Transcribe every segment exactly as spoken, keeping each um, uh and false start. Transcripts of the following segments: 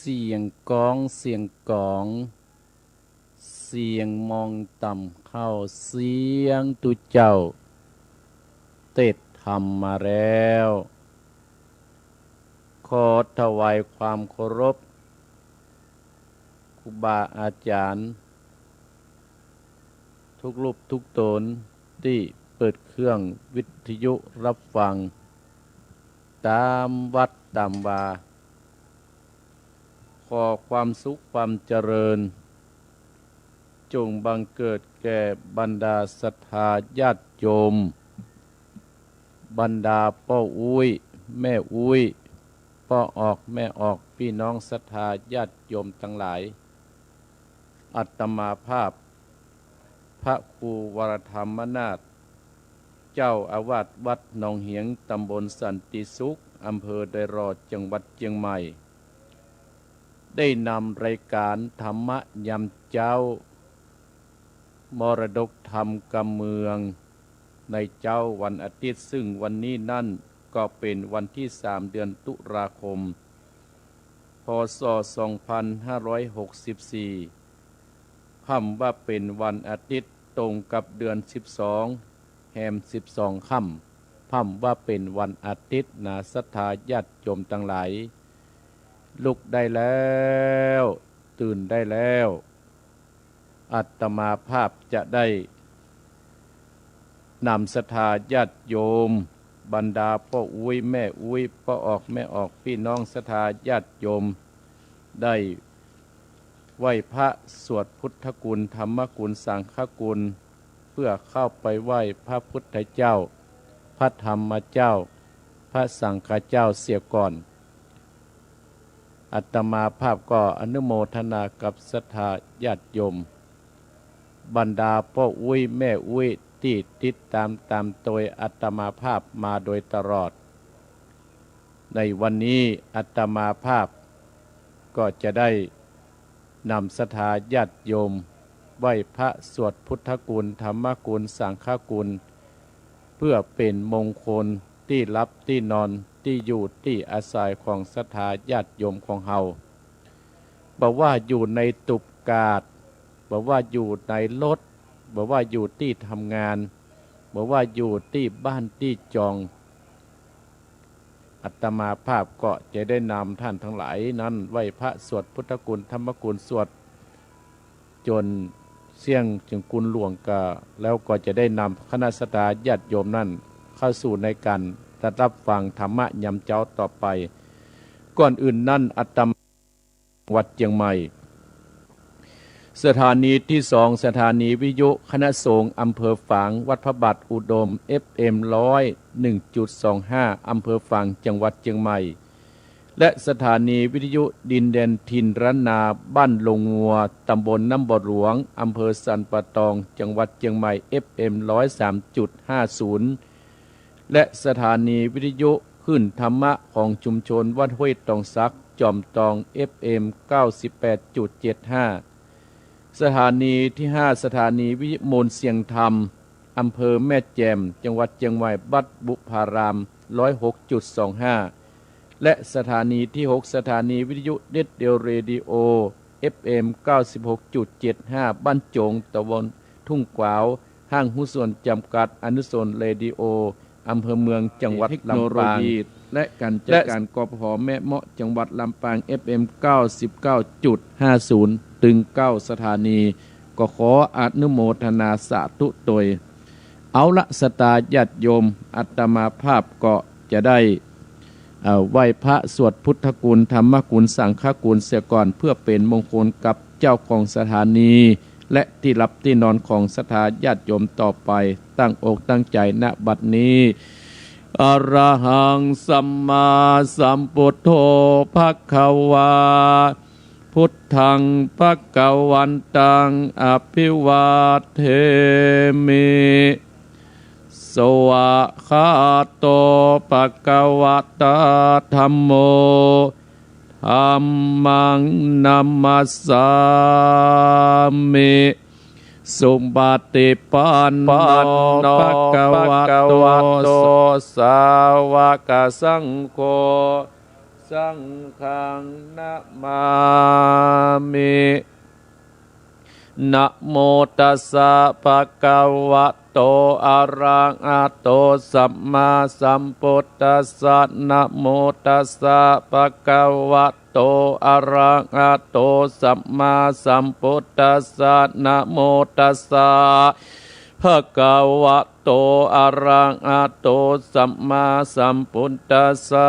เสียงก้อง เสียงก๋อง เสียงมองต่ำเข้า เสียงตุ๊เจ้า เตสน์ธรรมมาแล้ว ขอถวายความเคารพ ครูบาอาจ๋ารย์ กู้รูปกู้ต๋นตี้เปิดเครื่องวิทยุฮับฟัง ต๋ามวัดต๋ามวา ขอความสุขความเจริญ จงบังเกิดแก่บรรดาศรัทธาญาติโยม บรรดาป้ออุ๊ย แม่อุ๊ย ป้อออก แม่ออก ปี้น้องศรัทธาญาติโยมตังหลาย อาตมาภาพ พระครูวรธรรมนาถ เจ้าอาวาสวัดหนองเหียง ตำบลสันติสุข อำเภอดอยหล่อ จังหวัดเจียงใหม่ ได้นำรายการธรรมะยามเจ๊า มรดกธรรมกำเมือง ในเจ๊าวันอาทิตย์ ซึ่งวันนี้นั้นก็เป๋นวันตี้สาม เดือนตุลาคม พ.ศ. สองพันห้าร้อยหกสิบสี่ ค่ำว่าเป๋นวันอาทิตย์ ตรงกับเดือนสิบสอง แฮมสิบสองค่ำ ค่ำว่าเป๋นวันอาทิตย์นา ศรัทธาญาติโยมตังหลาย ลุกได้แล้ว ตื่นได้แล้ว อาตมาภาพจะได้นำศรัทธาญาติโยม บรรดาป้ออุ๊ย แม่อุ๊ย ป้อออก แม่ออก ปี้น้องศรัทธาญาติโยม ได้ไหว้พระ สวดพุทธคุณ ธรรมคุณ สังฆคุณ เพื่อเข้าไปไหว้พระพุทธเจ้า พระธรรมเจ้า พระสังฆเจ้าเสียก่อน อาตมาภาพก็อนุโมทนากับศรัทธาญาติโยม บรรดาป้ออุ๊ยแม่อุ๊ยตี้ติดต๋ามต๋ามโตยอาตมาภาพมาโดยตลอด ในวันนี้อาตมาภาพก็จะได้นำศรัทธาญาติโยมไหว้พระสวดพุทธคุณ ธรรมคุณ สังฆคุณ เพื่อเป๋นมงคลตี้หลับตี้นอน ตี้อยู่ตี้อาศัยของศรัทธาญาติโยมของเฮา บ่ว่าอยู่ในตูบกาด บ่ว่าอยู่ในรถ บ่ว่าอยู่ตี้ทำงาน บ่ว่าอยู่ตี้บ้านตี้จอง อาตมาภาพก็จะได้นำท่านทั้งหลายนั้นไหว้พระสวดพุทธคุณ ธรรมคุณ สวดจ๋นเสี้ยงจึงคุณหลวงก็ แล้วก็จะได้นำคณะศรัทธาญาติโยมนั้นเข้าสู่ในก๋านรับฟังธรรมะยามเจ๊าต่อไป ก่อนอื่นนั้นอาตมา วัดเจียงใหม่ สถานีตี้สอง สถานีวิทยุคณะสงฆ์อำเภอฝาง วัดพระบาทอุดม เอฟเอ็ม ร้อยหนึ่งจุดสองห้า อำเภอฝาง จังหวัดเจียงใหม่ และสถานีวิทยุดินแดนถิ่นล้านนา บ้านโฮงงัว ตำบลน้ำบ่อหลวง อำเภอสันป่าตอง จังหวัดเจียงใหม่ เอฟเอ็ม ร้อยสามจุดห้าศูนย์ และสถานีวิทยุคลื่นธรรมะของชุมชนวัดห้วยตองสัก จอมตอง เอฟเอ็ม เก้าสิบแปดจุดเจ็ดห้า สถานีตี้ห้า สถานีวิทยุมวลเสียงธรรม อำเภอแม่แจ่ม จังหวัดเจียงใหม่ วัดบุพาราม ร้อยหกจุดสองห้า และสถานีตี้หก สถานีวิทยุเน็ตเดียวเรดิโอ เอฟเอ็ม เก้าสิบหกจุดเจ็ดห้า บ้านโจ๋ง ตำบลทุ่งกวาว ห้างหุ้นส่วนจำกัดอนุสรณ์เรดิโอ อำเภอเมือง จังหวัดลำปาง เทคโนโลยี และก๋านจัดก๋าน กพผ แม่เมาะ จังหวัดลำปาง เอฟเอ็ม เก้าสิบเก้าจุดห้าศูนย์ ตึงเก้าสถานี ก็ขออนุโมทนาสาธุโตย เอาละ ศรัทธาญาติโยม อาตมาภาพก็จะได้ เอ่อ ไหว้พระสวดพุทธคุณ ธรรมคุณ สังฆคุณเสียก่อน เพื่อเป๋นมงคลกับเจ้าของสถานี และตี้หลับตี้นอนของศรัทธาญาติโยมต่อไป ตั้งอกตั้งใจ๋ ณ บัดนี้ อะระหังสัมมาสัมพุทโธ ภะคะวา พุทธัง ภะคะวันตัง อะภิวาเทมิ สวากขาโต ภะคะวะตา ธัมโม ธัมมัง นะมัสสามิ สุปะติปันโน ภะคะวะโต สาวกสังโฆ สังฆังนะมามิ นะโมตัสสะ ภะคะวะโต อะระหะโต สัมมาสัมพุทธัสสะ นะโมตัสสะ ภะคะวะโต อะระหะโต สัมมาสัมพุทธัสสะ นะโมตัสสะ ภะคะวะโต อะระหะโต สัมมาสัมพุทธัสสะ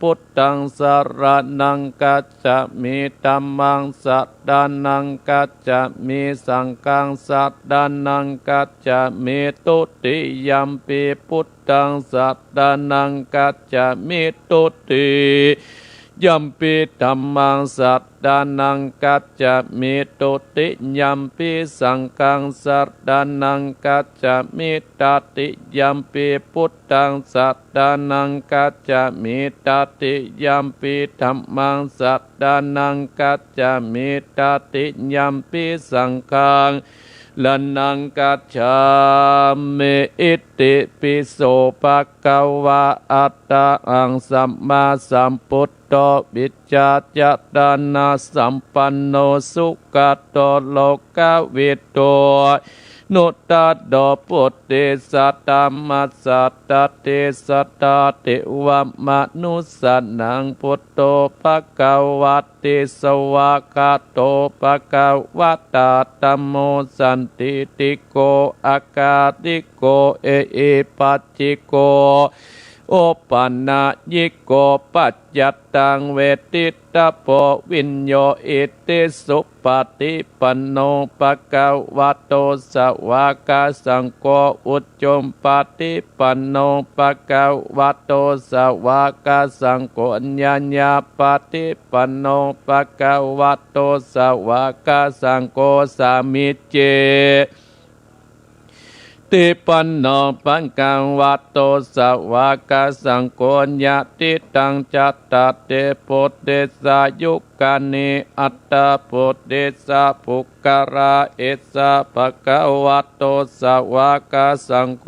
พุทธังสะระณังคัจฉามิ ธัมมังสะระณังคัจฉามิ สังฆังสะระณังคัจฉามิ ทุติยัมปิ พุทธังสะระณังคัจฉามิ ทุติยัมปิ ธัมมังสะระณังคัจฉามิ ทุติยัมปิ สังฆังสะระณังคัจฉามิ ตติยัมปิ พุทธังสะระณังคัจฉามิ ตติยัมปิ ธัมมังสะระณังคัจฉามิ ตติยัมปิ สังฆัง ระณังคัจฉามิ อิติปิโส ภะคะวะ อะระหัง สัมมาสัมพุทโธ วิชชาญาณทัศนะสัมปันโน สุขะโต โลกะวิทู นุตตะโร ปุริสะธัมมะสะระถิสัตถา เทวะมะนุสสานัง พุทโธ ภะคะวะติ สวากขาโต ภะคะวะตา ธัมโม สันทิฏฐิโก อะคาลิโก เอหิปัสสิโก โอปะนะยิโก ปัจจัตตัง เวทิตถะโพ วิญโญ อิติสุปะฏิปันโน ภะคะวะโต สวากขาสังโฆ อุจุปะฏิปันโน ภะคะวะโต สวากขาสังโฆ ญาณาปะฏิปันโน ภะคะวะโต สวากขาสังโฆ สามีจิ ฏิปันโน ภะคะวะโต สวากขาสังโฆ ยะถิตัง จัตตาริ ปุริสายุคานิ อัตถะ ปุริสะ ปุคคะละ เอสะ ภะคะวะโต สวากขาสังโฆ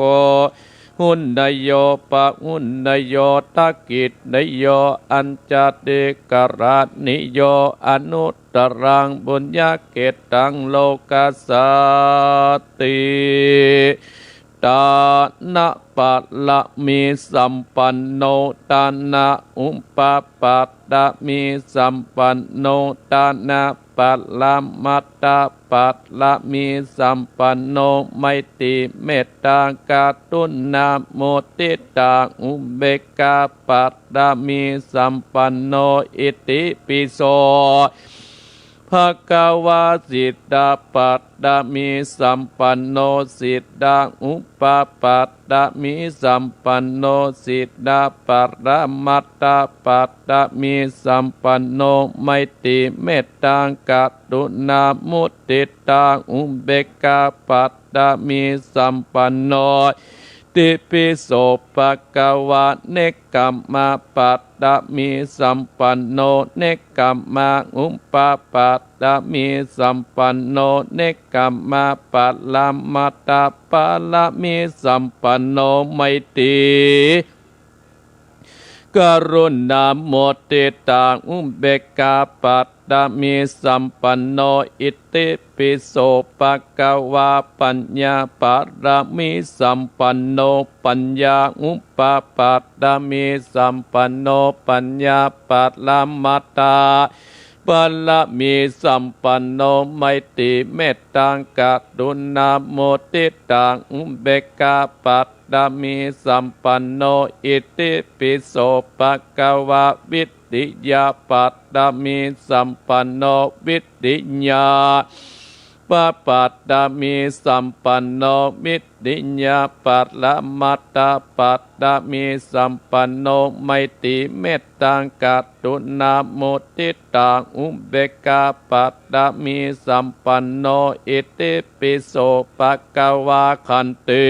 หุนนโย ปะหุนนโย ทักขิณโย อัญชลีกะรณีโย อนุตตรัง ปุญญะเขตตัง โลกัสสาติ ทานะปะระมีสัมปันโน ทานะอุปปะระมีสัมปันโน ทานะปะระมัตถะปะระมีสัมปันโน ไมตรีเมตตากรุณามุทิตาอุเบกขาปะระมีสัมปันโน อิติปิโส ภะคะวะ สีลปะระมีสัมปันโน สีลาอุปปะระมีสัมปันโน สีลปะระมัตถะปะระมีสัมปันโน ไมตรีเมตตากรุณามุทิตาอุเบกขาปะระมีสัมปันโน ติปิโส ภะคะวะ เนกขัมมะปะระมีสัมปันโน เนกขัมมาอุปปะระมีสัมปันโน เนกขัมมาปะระมัตถะปะระมีสัมปันโน ไมตรี กรุณามุทิตาอุเบกขาปะระมีสัมปันโน อิติปิโส ภะคะวะ ปัญญาปะระมีสัมปันโน ปัญญาอุปปะระมีสัมปันโน ปัญญาปะระมัตถะปะระมีสัมปันโน ไมตรีเมตตากรุณามุทิตาอุเบกขาปะระมีสัมปันโน อิติปิโส ภะคะวะ วิริยะปะระมีสัมปันโน วิริยะปะระมีสัมปันโน วิริยะปะระมัตถะปะระมีสัมปันโน ไมตรีเมตตากรุณามุทิตาอุเบกขาปะระมีสัมปันโน อิติปิโส ภะคะวะ ขันติ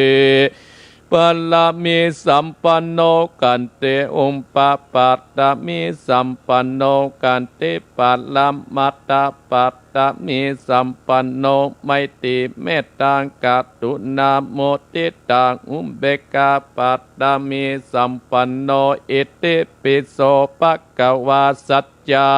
ปารมีสัมปันโน ขันติอุปปารมีสัมปันโน ขันติปรมัตถปารมีสัมปันโน ไมตรีเมตตากรุณามุทิตาอุเบกขาปารมีสัมปันโน อิติปิโสภะคะวา สัจจะ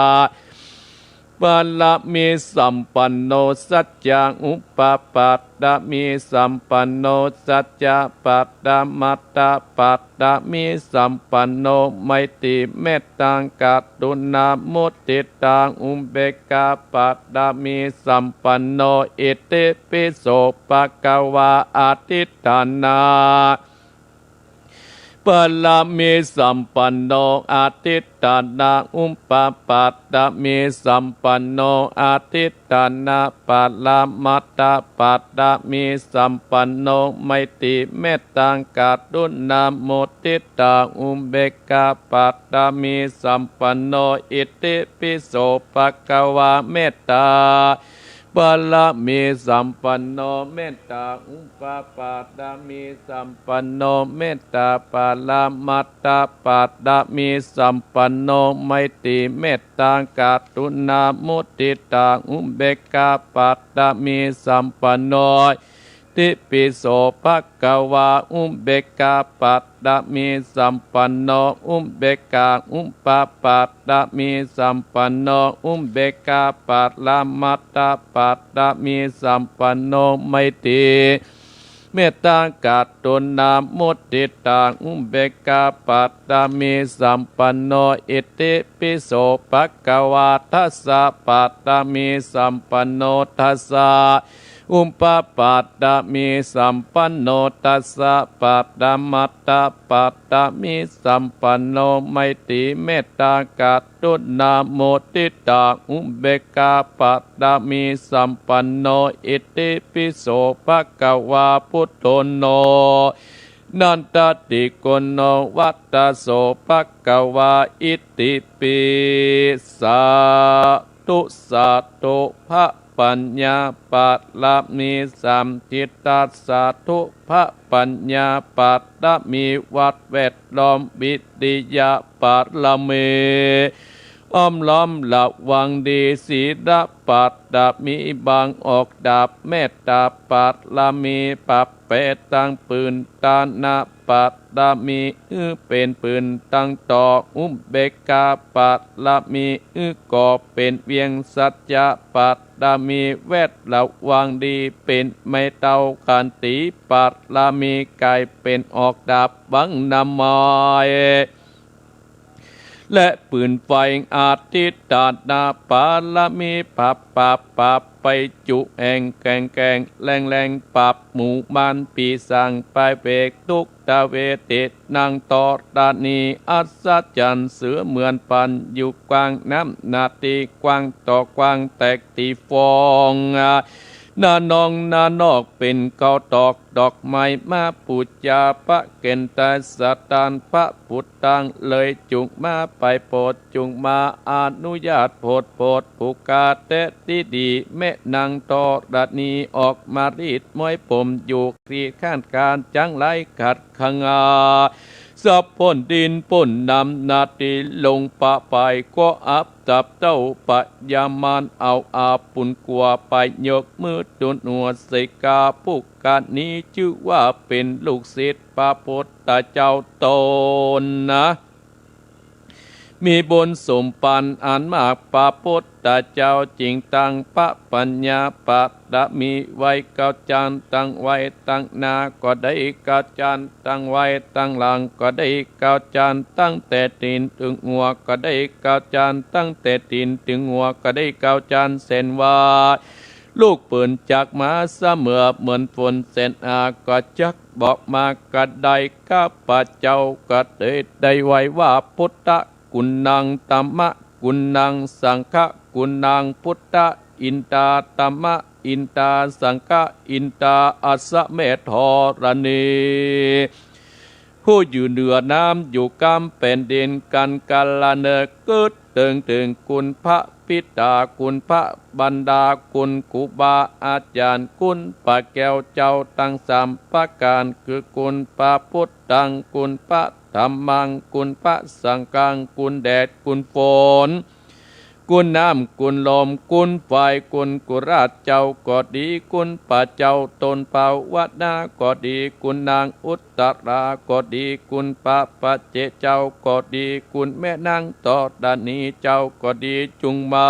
ปารมีสัมปันโน สัจจะอุปปารมีสัมปันโน สัจจะปรมัตถปารมีสัมปันโน ไมตรีเมตตากรุณามุทิตาอุเบกขาปารมีสัมปันโน อิติปิโสภะคะวา อธิฏฐานะ ปารมีสัมปันโน อธิฏฐานะอุปปารมีสัมปันโน อธิฏฐานะปรมัตถปารมีสัมปันโน ไมตรีเมตตากรุณามุทิตาอุเบกขาปารมีสัมปันโน อิติปิโสภะคะวา เมตตา ปารมีสัมปันโน เมตตาอุปปารมีสัมปันโน เมตตาปรมัตถปารมีสัมปันโน ไมตรีเมตตากรุณามุทิตาอุเบกขาปารมีสัมปันโน ติปิโสภะคะวา อุเบกขาปารมีสัมปันโน อุเบกขาอุปปารมีสัมปันโน อุเบกขาปรมัตถปารมีสัมปันโน ไมตรีเมตตากรุณามุทิตาอุเบกขาปารมีสัมปันโน อิติปิโสภะคะวา ทัสสะปารมีสัมปันโน ทัสสะ อุปปารมีสัมปันโน ทัสสะปรมัตถปารมีสัมปันโน ไมตรีเมตตากรุณามุทิตาอุเบกขาปารมีสัมปันโน อิติปิโสภะคะวา พุทโธ โน นัตถิโก โน วัตโส ภะคะวา อิติปิ สาธุ สาธุ พระปัญญาปารมีสาม จิตตสาธุ พระปัญญาปารมี วัดแวดล้อม วิริยะปารมี อ้อมล้อมระวังดี ศีลปารมี บังออกดาบ เมตตาปารมี ปรับแปลงตังปืน ทานปารมี หื้อเป๋นปืนตังต่อ อุเบกขาปารมี หื้อก่อเป๋นเวียง สัจจะปารมี แวดระวังดี เป๋นไม้เต้า ขันติปารมี ก๋ายเป๋นออกดาบ บังน้ำไม้ และปืนไฟ อธิฏฐานะปารมี ปรับ ปราบ ปราบ ไปจุแห่ง แข่ง แข่ง แรง แรง ปรับหมู่มารปีศาจ ไปเวกทุกขเวทนา นางธรณี อัศจรรย์เสมือนปัน อยู่กว้างน้ำนาตี กว้างต่อกว้าง แตกตีฟอง นาน้องนานอก เป๋นข้าวตอกดอกไม้ มาปูจา พระเกณฑ์ไตรสถาน พระพุทธัง เลยจุ่งมาไปโปรด จุ่งมาอนุญาตโผด โผด ผู้ข้าแต๊ตี้ดี แม่นางธรณี ออกมารีดม้วยผมอยู่ ครีดข้านคานจังไรขัดขงา สับพ่นดินพ่นน้ำนาตี ลงประไปก็อับ จับเจ้าพญามาร เอาอาปุนกัวไป ยกมือจุนหัวสิกขา ผู้ข้านี้จื้อว่าเป๋นลูกศิษย์พระพุทธเจ้าตนนะ มีบุญสมปันอันมาก พระพุทธเจ้าจึงตั้งพระปัญญาปารมีไว้ เก้าจานตั้งไว้ ตังหน้าก็ได้เก้าจาน ตังไว้ตังหลังก็ได้เก้าจาน ตั้งแต่ตี๋นเถิงหัวก็ได้เก้าจาน ตั้งแต่ตี๋นเถิงหัวก็ได้เก้าจาน เส้นว่า ลูกปืนจักมาเสมอ เหมือนฝนเส้นอา ก็จักบอกมา ก็ได้ ข้าพเจ้าก็ได้ ได้ไหว้ว่า พุทธกุณัง ธัมมกุณัง สังฆกุณัง พุทธอินทา ธัมมอินทา สังฆอินทา อัสสะเมธรณี ผู้อยู่เหนือน้ำ อยู่ก้ามแผ่นดิน กันกาละเนิก กึ๊ดเถิงเถิงคุณพระ ปิตา คุณพระบรรดาคุณครูบาอาจ๋ารย์ คุณป้าแก้วเจ้าตังสามประก๋าน คือคุณพระพุทธัง คุณพระธัมมัง คุณพระสังฆัง คุณแดด คุณฝน คุณน้ำ คุณลม คุณไฟ คุณกุหลาบเจ้าก็ดี คุณพระเจ้าต้นภาวนาก็ดี คุณนางอุตตราก็ดี คุณพระปัจเจกเจ้าก็ดี คุณแม่นางธรณีเจ้าก็ดี จุ่งมา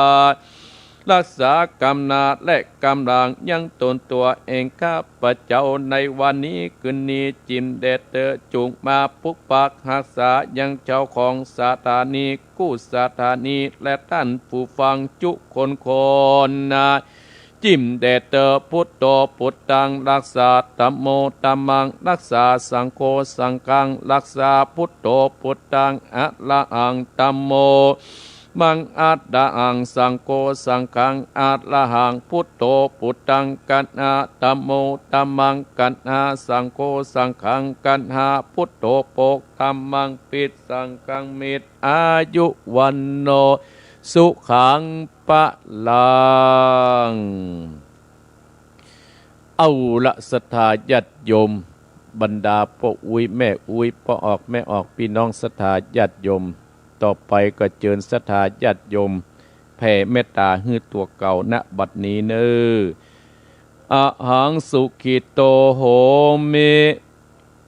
ฮักษากำนาจและกำลังยังตนตั๋วแห่งข้าพเจ้าในวันนี้คืนนี้ จิ่มแด่เต๊อะ จุ่งมาปกปักฮักษายังเจ้าของสถานี กู้สถานี และต้านผู้ฟังจุคนคนนา จิ่มแด่เต๊อะ พุทโธพุทธังฮักษา ธัมโมธัมมังฮักษา สังโฆสังฆังฮักษา พุทโธพุทธังอะระหัง ธัมโม มังอะระหัง สังโฆสังฆังอะระหัง พุทโธพุทธังฮักษา ธัมโมธัมมังฮักษา สังโฆสังฆังฮักษา พุทโธโภค ธัมมังภิ สังฆังมิตร อายุวัณโณ สุขังพลัง เอาละศรัทธาญาติโยม บรรดาป้ออุ๊ยแม่อุ๊ย ป้อออกแม่ออก ปี้น้องศรัทธาญาติโยม ต่อไปก็เจิญศรัทธาญาติโยม แผ่เมตต๋าหื้อตั๋วเก่า ณ บัดนี้เน่อ อะหังสุขิตโตโหมิ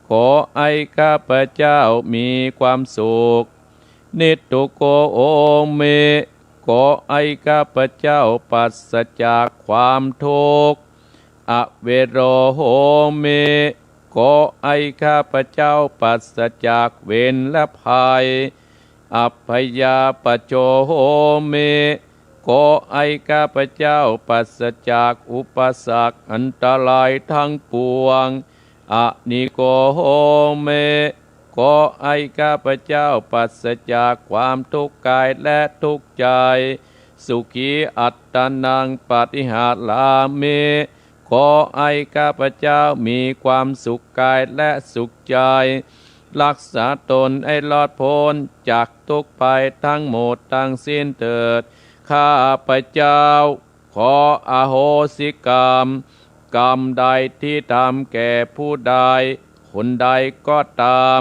ขอไอ้ข้าพเจ้ามีความสุข นิตตุโกโหมิ ขอไอ้ข้าพเจ้าปราศจากความทุกข์ อะเวโรโหมิ ขอไอ้ข้าพเจ้าปราศจากเวรและภัย อัพพยาปัจโจโหมิ ขอไอ้ข้าพเจ้าปราศจากอุปสรรคอันตรายทั้งปวง อะนิโกโหมิ ขอไอ้ข้าพเจ้าปราศจากความทุกข์กายและทุกข์ใจ สุขีอัตตานังปฏิหารามิ ขอไอ้ข้าพเจ้ามีความสุขกายและสุขใจ ฮักษาตนให้รอดป๊นจากทุกข์ภัยทั้งหมดตังสิ้นเถิด ข้าพเจ้าขออโหสิกรรม กรรมใดตี้ทำแก่ผู้ใด คนใดก็ต๋าม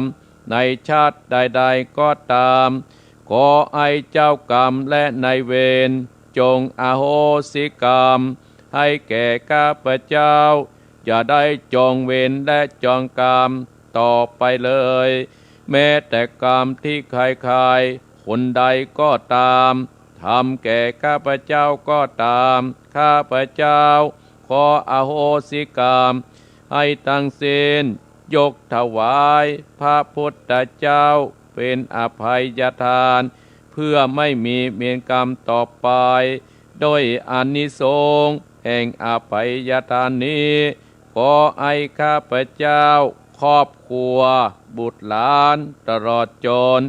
ในชาติใดๆ ก็ต๋าม ขอไอ้เจ้ากรรมและนายเวร จงอโหสิกรรม ให้แก่ข้าพเจ้า อย่าได้จองเวรและจองกรรมต่อไปเลย แม้แต่กรรมตี้ใครๆ คนใดก็ต๋าม ทำแก่ข้าพเจ้าก็ต๋าม ข้าพเจ้าขออโหสิกรรมให้ตังสิ้น ยกถวายพระพุทธเจ้าเป๋นอภัยทาน เพื่อไม่มีเวรกรรมต่อไป ด้วยอานิสงส์แห่งอภัยทานนี้ ขอไอ้ข้าพเจ้า ครอบครัว บุตรหลาน ตลอดจน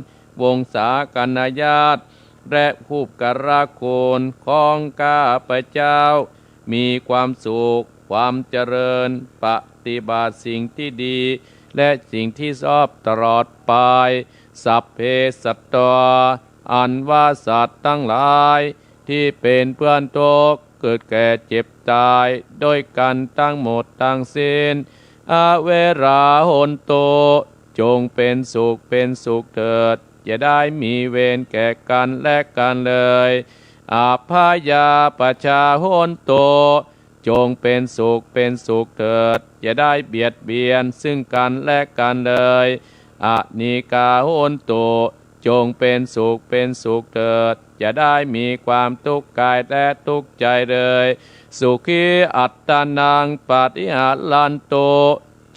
วงศาคณาญาติ และฮูปการะคุณของข้าพเจ้า มีความสุข ความเจริญ ปฏิบัติสิ่งตี้ดี และสิ่งตี้ชอบตลอดไป สัพเพสัตตา อันว่าสัตว์ตังหลาย ตี้เป๋นเปื้อนทุกข์ เกิดแก่เจ็บต๋าย โดยกั๋นตังหมดตังสิ้น อเวราโหนตุ จงเป๋นสุขเป๋นสุขเถิด อย่าได้มีเวรแก่กั๋นและกั๋นเลย อัพพยาปัชชาโหนตุ จงเป๋นสุขเป๋นสุขเถิด อย่าได้เบียดเบียนซึ่งกั๋นและกั๋นเลย อนีฆาโหนตุ จงเป๋นสุขเป๋นสุขเถิด อย่าได้มีความทุกข์กายและทุกข์ใจเลย สุขีอัตตานังปฏิหารันตุ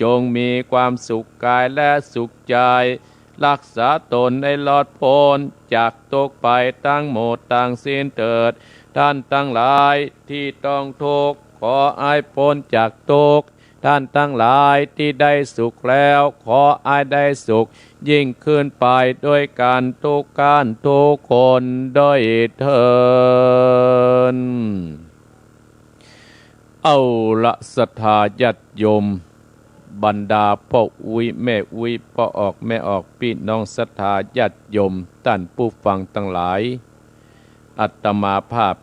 จงมีความสุขกายและสุขใจ ฮักษาตนให้รอดป๊นจากทุกข์ภัยตังหมดตังสิ้นเถิด ต้านตังหลายตี้ต้องทุกข์ ขออ้ายป๊นจากทุกข์ ต้านตังหลายตี้ได้สุขแล้ว ขออ้ายได้สุขยิ่งขึ้นไปด้วยกั๋นทุกท่านทุกคนด้วยเทอญ เอาละศรัทธาญาติโยม บรรดาป้ออุ๊ยแม่อุ๊ย ป้อออกแม่ออก ปี้น้องศรัทธาญาติโยม ต้านผู้ฟังตังหลาย อาตมาภาพ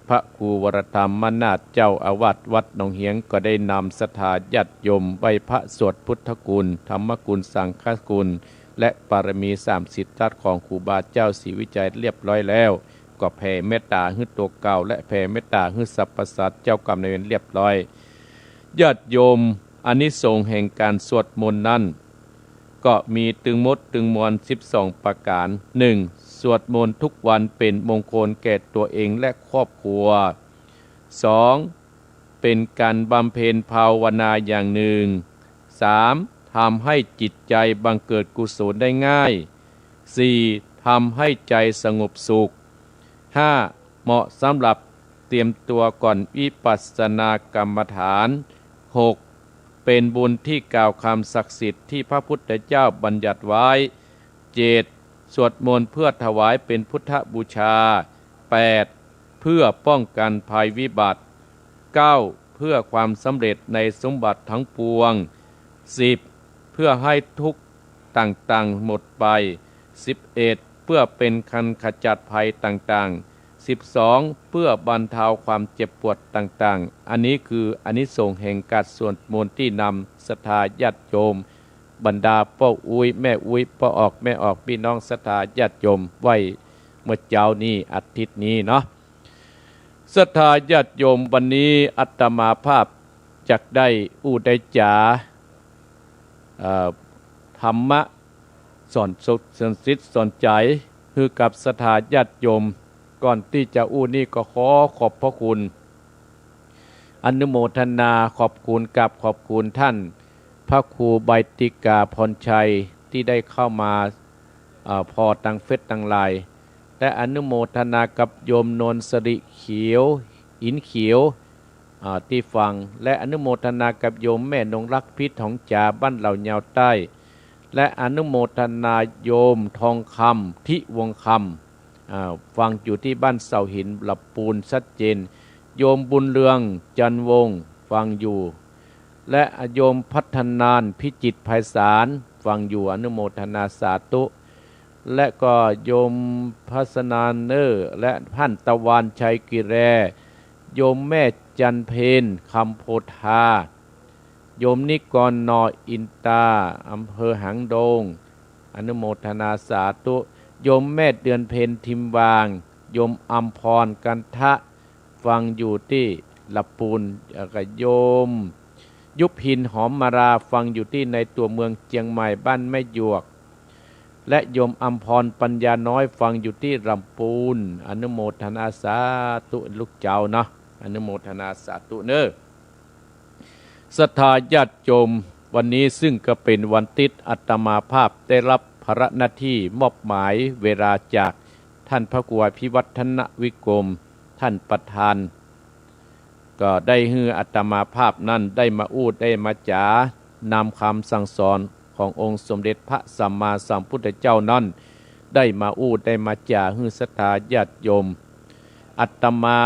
พระครูวรธรรมนาถ เจ้าอาวาสวัดหนองเหียง ก็ได้นำศรัทธาญาติโยมไหว้พระสวดพุทธคุณ ธรรมคุณ สังฆคุณ และปารมีสามสิทธัตถ์ของครูบาเจ้าศรีวิชัยเรียบร้อยแล้ว ก็แผ่เมตตาหื้อตั๋วเก่า และแผ่เมตตาหื้อสรรพสัตว์เจ้ากรรมนายเวรเรียบร้อย ญาติโยม อานิสงส์แห่งการสวดมนต์นั้น ก็มีตึงหมดตึงมวลสิบสองประก๋าน หนึ่ง สวดมนต์ทุกวันเป๋นมงคลแก่ตั๋วเองและครอบครัว สอง เป๋นการบำเพ็ญภาวนาอย่างนึ่ง สาม ทำให้จิตใจ๋บังเกิดกุศลได้ง่าย สี่ ทำให้ใจ๋สงบสุข ห้า เหมาะสำหรับเตรียมตั๋วก่อนวิปัสสนากรรมฐาน หก เป๋นบุญที่กล่าวคำศักดิ์สิทธิ์ที่พระพุทธเจ้าบัญญัติไว้ เจ็ด สวดมนต์เพื่อถวายเป๋นพุทธบูชา แปด เพื่อป้องกันภัยวิบัติ เก้า เพื่อความสำเร็จในสมบัติทั้งปวง สิบ เพื่อให้ทุกข์ต่างๆ หมดไป สิบเอ็ด เพื่อเป๋นการขจัดภัยต่างๆ สิบสอง เพื่อบรรเทาความเจ็บปวดต่างๆ อันนี้คืออานิสงส์แห่งการสวดมนต์ตี้นำศรัทธาญาติโยม บรรดาป้ออุ๊ยแม่อุ๊ย ป้อออกแม่ออก ปี้น้องศรัทธาญาติโยมไหว้เมื่อเจ๊านี้อาทิตย์นี้เนาะ ศรัทธาญาติโยม วันนี้อาตมาภาพจักได้อู้ได้จ๋า เอ่อ ธรรมะสอนสุขสอนจิตสอนใจ๋หื้อกับศรัทธาญาติโยม ก่อนตี้จะอู้นี้ก็ขอขอบพระคุณ อนุโมทนาขอบคุณ กราบขอบคุณท่านพระครูใบติกาพรชัยตี้ได้เข้ามา เอ่อ ผ่อตางเฟซตางไลน์ และอนุโมทนากับโยมนวลสิริเขียว อินเขียว อ่า ตี้ฟัง และอนุโมทนากับโยมแม่นงรัก พิษของจ๋า บ้านเหล่ายาวใต้ และอนุโมทนาโยมทองคำ ทิวงศ์คำ อ่า ฟังอยู่ตี้บ้านเสาหิน ลำปูน ชัดเจน โยมบุญเรือง จันทร์วงศ์ ฟังอยู่ และโยมพัฒนาน พิจิตรไพศาล ฟังอยู่ อนุโมทนาสาธุ และก็โยมพัฒนานเนอร์ และท่านตะวันชัยกิแร โยมแม่จันทร์เพญ คำโพธา โยมนิกร นอ อินตา อำเภอหางดง อนุโมทนาสาธุ โยมแม่เดือนเพ็ญ ทิมวาง โยมอำพร กันทะ ฟังอยู่ตี้ลำปูน แล้วก็โยมยุพิน หอมมาลา ฟังอยู่ตี้ในตั๋วเมืองเจียงใหม่ บ้านแม่หยวก และโยมอำพร ปัญญาน้อย ฟังอยู่ตี้ลำปูน อนุโมทนาสาธุ ลูกเจ้าเนาะ อนุโมทนาสาธุเนอ ศรัทธาญาติโยม วันนี้ซึ่งก็เป๋นวันติ๊ด อาตมาภาพได้ฮับภาระหน้าตี้มอบหมายเวลาจากท่านพระครูอภิวัฒนวิกรม ท่านประธาน ก็ได้หื้ออาตมาภาพนั้นได้มาอู้ได้มาจ๋า นำกำสั่งสอนขององค์สมเด็จพระสัมมาสัมพุทธเจ้านั้น ได้มาอู้ได้มาจ๋าหื้อศรัทธาญาติโยม อาตมา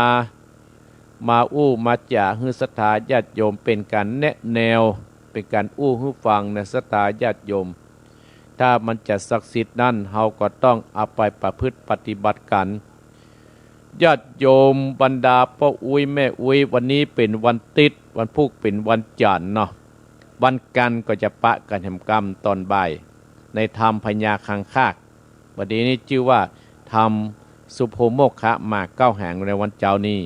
มาอู้มาจ๋าหื้อศรัทธาญาติโยม เป๋นก๋านแนะแนว เป๋นก๋านอู้หื้อฟังนะศรัทธาญาติโยม ถ้ามันจะศักดิ์สิทธิ์นั้น เฮาก็ต้องเอาไปประพฤติปฏิบัติกั๋น ญาติโยมบรรดาป้ออุ๊ยแม่อุ๊ย วันนี้เป๋นวันติ๊ด วันพูกเป๋นวันจั๋นทร์เนาะ วันกั๋นทร์ก็จะปะกั๋นแหมกำต๋อนบ่าย ในธรรมพญาคังคาก บัดนี้จื้อว่าธรรมสุโภโมกขะมาเก๊าแหงในวันเจ๊านี้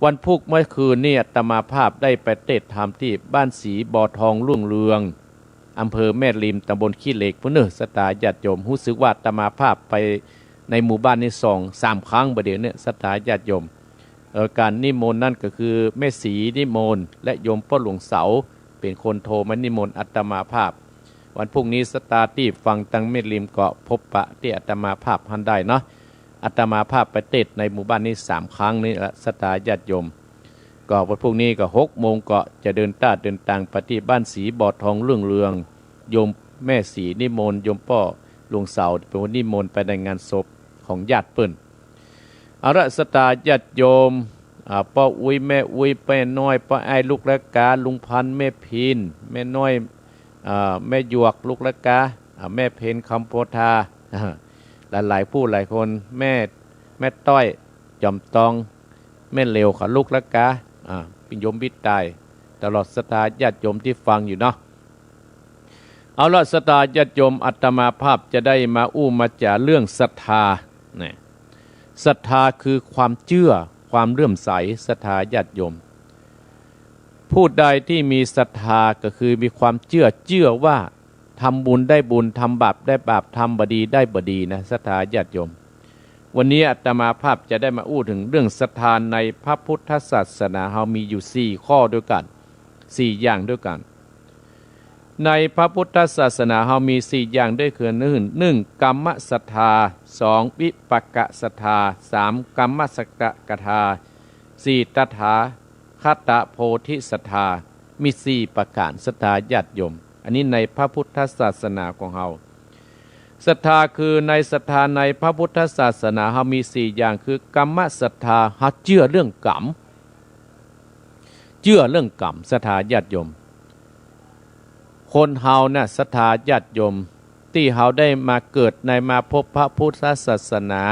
วันพูกเมื่อคืนนี้อาตมาภาพได้ไปเตสน์ธรรมตี้บ้านสีบ่อทองรุ่งเรือง อำเภอแม่ริม ตำบลขี้เหล็ก พุ้นเน่อ ศรัทธาญาติโยม ฮู้สึกว่าอาตมาภาพไปในหมู่บ้านนี้สองสามครั้งบ่าเดี่ยวนี้ ศรัทธาญาติโยม เอ่อ ก๋านนิมนต์นั้นก็คือแม่สีนิมนต์ และโยมป้อหลวงเสา เป๋นคนโทรมานิมนต์อาตมาภาพ วันพูกนี้ศรัทธาตี้ฟังตางแม่ริมก็พบปะตี้อาตมาภาพหั้นได้เนาะ อาตมาภาพไปเตสน์ในหมู่บ้านนี้สามครั้งนี้ละ ศรัทธาญาติโยม ก็วันพูกนี้ก็หกโมงก็จะเดินต้าเดินตางไปตี้บ้านสีบ่อทองรุ่งเรือง โยมแม่สีนิมนต์ โยมป้อหลวงเสาเป๋นคนนิมนต์ไปในงานศพของญาติเปิ้น เอาละ ศรัทธาญาติโยม อ่า ป้ออุ๊ยแม่อุ๊ย แม่น้อย ป้ออ้ายลูกละกา ลุงพันธุ์ แม่พิน แม่น้อย อ่า แม่หยวก ลูกละกา อ่า แม่เพ็ญ คำโพธา หลายๆ ผู้หลายคน แม่ แม่ต้อย จ๋อมตอง แม่เหลว เขาลุกแล้วกา อ่า ปิญโยมวิตาย ตลอดศรัทธาญาติโยมตี้ฟังอยู่เนาะ เอาละ ศรัทธาญาติโยม อาตมาภาพจะได้มาอู้มาจ๋าเรื่องศรัทธา นะ ศรัทธาคือความเจื้อ ความเลื่อมใส ศรัทธาญาติโยม ผู้ใดตี้มีศรัทธาก็คือมีความเจื้อ เจื้อว่าทำบุญได้บุญ ทำบาปได้บาป ทำบ่ดีได้บ่ดีนะ ศรัทธาญาติโยม วันนี้อาตมาภาพจะได้มาอู้เถิงเรื่องศรัทธาในพระพุทธศาสนาเฮามีอยู่สี่ข้อด้วยกั๋น สี่อย่างด้วยกั๋น ในพระพุทธศาสนาเฮามีสี่อย่างด้วยคือ นึ่ง นึ่ง กัมมศรัทธา สอง วิปากศรัทธา สาม กรรมสกตา สี่ ตถาคตโพธิศรัทธา มีสี่ประก๋าน ศรัทธาญาติโยม อันนี้ในพระพุทธศาสนาของเฮา ศรัทธาคือในศรัทธาในพระพุทธศาสนาเฮามีสี่อย่าง คือ กัมมศรัทธา เฮาเจื้อเรื่องกรรม เจื้อเรื่องกรรม ศรัทธาญาติโยม คนเฮาน่ะ ศรัทธาญาติโยม ตี้เฮาได้มาเกิดในมาพบพระพุทธศาสนา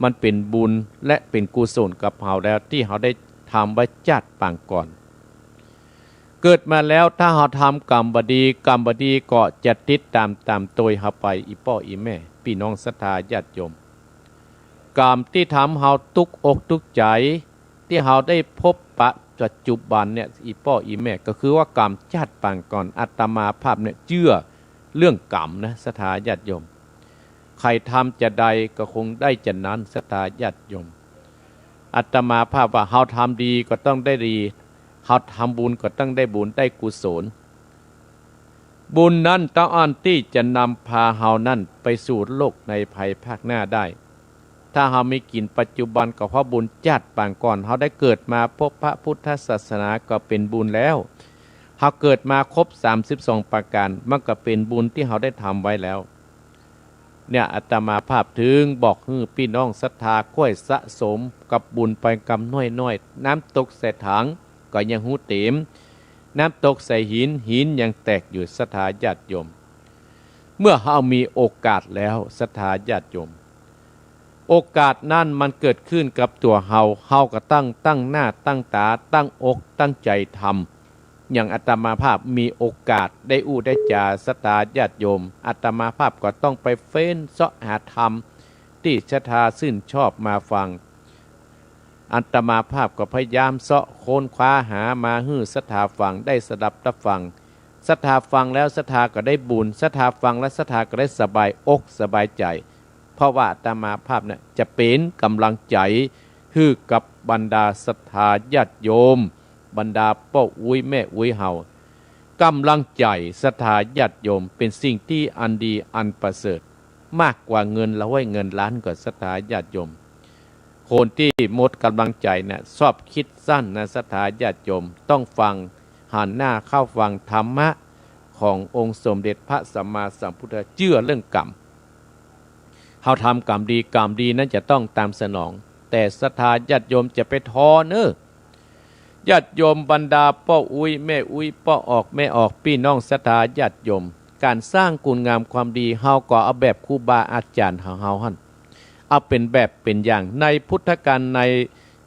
มันเป๋นบุญและเป๋นกุศลกับเฮาแล้ว ตี้เฮาได้ทำไว้จาติปางก่อน เกิดมาแล้วถ้าเฮาทำกรรมบ่ดี กรรมบ่ดีก็จะติดต๋าม ต๋ามตวยเฮาไป อี่ป้ออี่แม่ ปี้น้องศรัทธาญาติโยม กรรมตี้ทำเฮาตุ๊กอกตุ๊กใจ๋ ตี้เฮาได้พบปะปัจจุบันเนี่ย อี่ป้ออี่แม่ ก็คือว่ากรรมจาติปางก่อน อาตมาภาพเนี่ยเจื้อเรื่องกรรมนะ ศรัทธาญาติโยม ใผทำจาใดก็คงได้จานั้น ศรัทธาญาติโยม อาตมาภาพว่าเฮาทำดีก็ต้องได้ดี เฮาทำบุญก็ต้องได้บุญ ได้กุศล บุญนั้นเต้าอั้นตี้จะนำพาเฮานั้นไปสู่โลกในภายภาคหน้าได้ ถ้าเฮามีกิ๋นปัจจุบันก็เพราะบุญจาติปางก่อน เฮาได้เกิดมาพบพระพุทธศาสนาก็เป๋นบุญแล้ว เฮาเกิดมาครบสามสิบสองประก๋าน มันก็เป๋นบุญตี้เฮาได้ทำไว้แล้ว เนี่ย อาตมาภาพถึงบอกหื้อปี้น้องศรัทธาค่อยสะสมกับบุญไปกำน้อยๆ น้ำตกใส่ถังก็ยังฮู้เต๋ม น้ำตกใส่หิน หินยังแตกอยู่ ศรัทธาญาติโยม เมื่อเฮามีโอกาสแล้ว ศรัทธาญาติโยม โอกาสนั้นมันเกิดขึ้นกับตั๋วเฮา เฮาก็ต้องตั้งหน้าตั้งต๋า ตั้งอกตั้งใจ๋ทำ อย่างอาตมาภาพมีโอกาสได้อู้ได้จ๋า ศรัทธาญาติโยม อาตมาภาพก็ต้องไปเฟ้นเซาะหาธรรมตี้ศรัทธาชื่นชอบมาฟัง อาตมาภาพก็พยายามเซาะค้นคว้าหามาหื้อศรัทธาฟัง ได้สดับตับฟัง ศรัทธาฟังแล้วศรัทธาก็ได้บุญ ศรัทธาฟังแล้วศรัทธาก็ได้สบายอกสบายใจ๋ เพราะว่าอาตมาภาพเนี่ยจะเป๋นก๋ำลังใจ๋หื้อกับบรรดาศรัทธาญาติโยม บรรดาป้ออุ๊ยแม่อุ๊ยเฮา ก๋ำลังใจ๋ศรัทธาญาติโยมเป๋นสิ่งตี้อันดีอันประเสริฐ มากกว่าเงินละห้วยเงินล้านก่อ ศรัทธาญาติโยม คนตี้หมดก๋ำลังใจ๋เนี่ยชอบคิดสั้นนะ ศรัทธาญาติโยม ต้องฟัง หันหน้าเข้าฟังธรรมะขององค์สมเด็จพระสัมมาสัมพุทธเจ้า เจื้อเรื่องกรรม เฮาทำกรรมดี กรรมดีนั้นจะต้องตามสนอง แต่ศรัทธาญาติโยมจะไปท้อเน่อ ญาติโยมบรรดาป้ออุ๊ยแม่อุ๊ย ป้อออกแม่ออก ปี้น้องศรัทธาญาติโยม ก๋านสร้างคุณงามความดี เฮาก็เอาแบบครูบาอาจ๋ารย์ของเฮาหั้น เอาเป๋นแบบเป๋นอย่าง ในพุทธกาลใน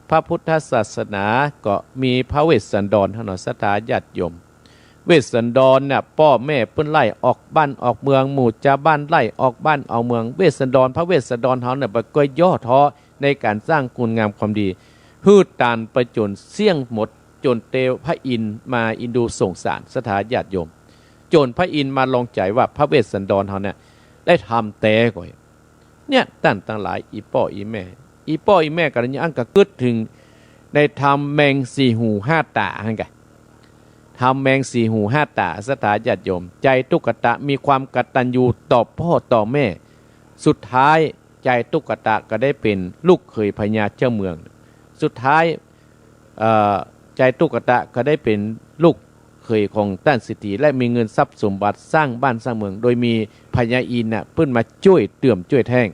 พระพุทธศาสนาก็มีพระเวสสันดรหั้นเนาะ ศรัทธาญาติโยม เวสสันดรเนี่ย ป้อแม่เปิ้นไล่ออกบ้านออกเมือง หมู่จาวบ้านไล่ออกบ้านออกเมือง เวสสันดร พระเวสสันดรเฮาเนี่ยบ่เกยย่อท้อในก๋านสร้างคุณงามความดี หื้อตานไปจ๋นเสี้ยงหมด จ๋นเตวพระอินทร์มาอินดูสงสาร ศรัทธาญาติโยม จ๋นพระอินทร์มาลองใจ๋ว่าพระเวสสันดรเฮาเนี่ยได้ทำแต๊ก่อ เนี่ย ต้านตังหลาย อี่ป้ออี่แม่ อี่ป้ออี่แม่กั๋นละยังอั้นก็กึ๊ดเถิงในธรรมแมงสี่หูห้าต๋าหั้นกะ ธรรมแมงสี่หูห้าต๋า ศรัทธาญาติโยม จาตุกตะมีความกตัญญูต่อป้อต่อแม่ สุดท้ายจาตุกตะก็ได้เป๋นลูกเขยพญาเจ้าเมือง สุดท้าย เอ่อ จาตุกตะก็ได้เป๋นลูกเขยของต้านเศรษฐี และมีเงินทรัพย์สมบัติสร้างบ้านสร้างเมือง โดยมีพญาอินทร์น่ะเปิ้นมาจ้วยเตื้อมจ้วยแท้ง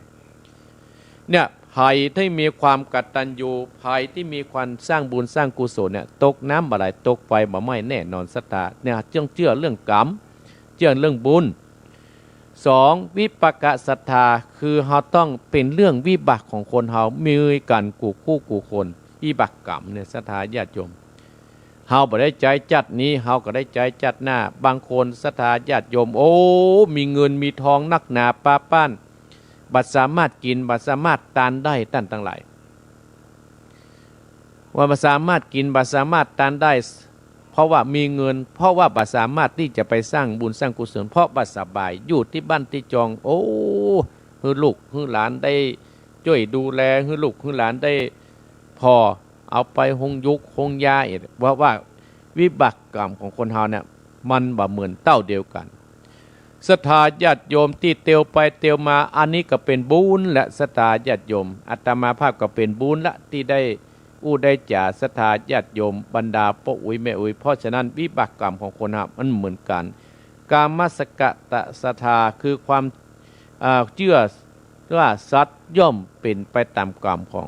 เนี่ย ใผตี้มีความกตัญญู ใผตี้มีความสร้างบุญสร้างกุศลเนี่ย ตกน้ำบ่ไหล ตกไฟบ่ไหม้แน่นอน ศรัทธา เนี่ย ต้องเจื้อเรื่องกรรม เจื้อเรื่องบุญ สอง วิปากศรัทธา คือเฮาต้องเป๋นเรื่องวิบากของคนเฮา มีกั๋นกู้คู่กู้คน วิบากกรรมเนี่ย ศรัทธาญาติโยม เฮาบ่ได้ใจ๊จัดนี้ เฮาก็ได้ใจ๊จัดหน้า บางคนศรัทธาญาติโยม โอ้ มีเงินมีทองนักหนาปาป้าน บ่สามารถกิ๋น บ่สามารถตานได้ ต้านตังหลาย ว่าบ่สามารถกิ๋น บ่สามารถตานได้ เพราะว่ามีเงิน เพราะว่าบ่สามารถตี้จะไปสร้างบุญสร้างกุศล เพราะบ่สบาย อยู่ตี้บ้านตี้จอง โอ้ หื้อลูกหื้อหลานได้จ้วยดูแล หื้อลูกหื้อหลานได้ผ่อ เอาไปโฮงยุกโฮงยา ว่า ว่าวิบากกรรมของคนเฮาเนี่ย มันบ่เหมือนเต้าเดียวกั๋น ศรัทธาญาติโยมตี้เตียวไปเตียวมา อันนี้ก็เป๋นบุญและ ศรัทธาญาติโยม อาตมาภาพก็เป๋นบุญละ ตี้ได้อู้ได้จ๋าศรัทธาญาติโยม บรรดาป้ออุ๊ยแม่อุ๊ย เพราะฉะนั้นวิบากกรรมของคนเฮามันเหมือนกั๋น กามสกตะศรัทธา คือความ อ่า เจื้อว่าสัตว์ย่อมเป๋นไปต๋ามกรรมของ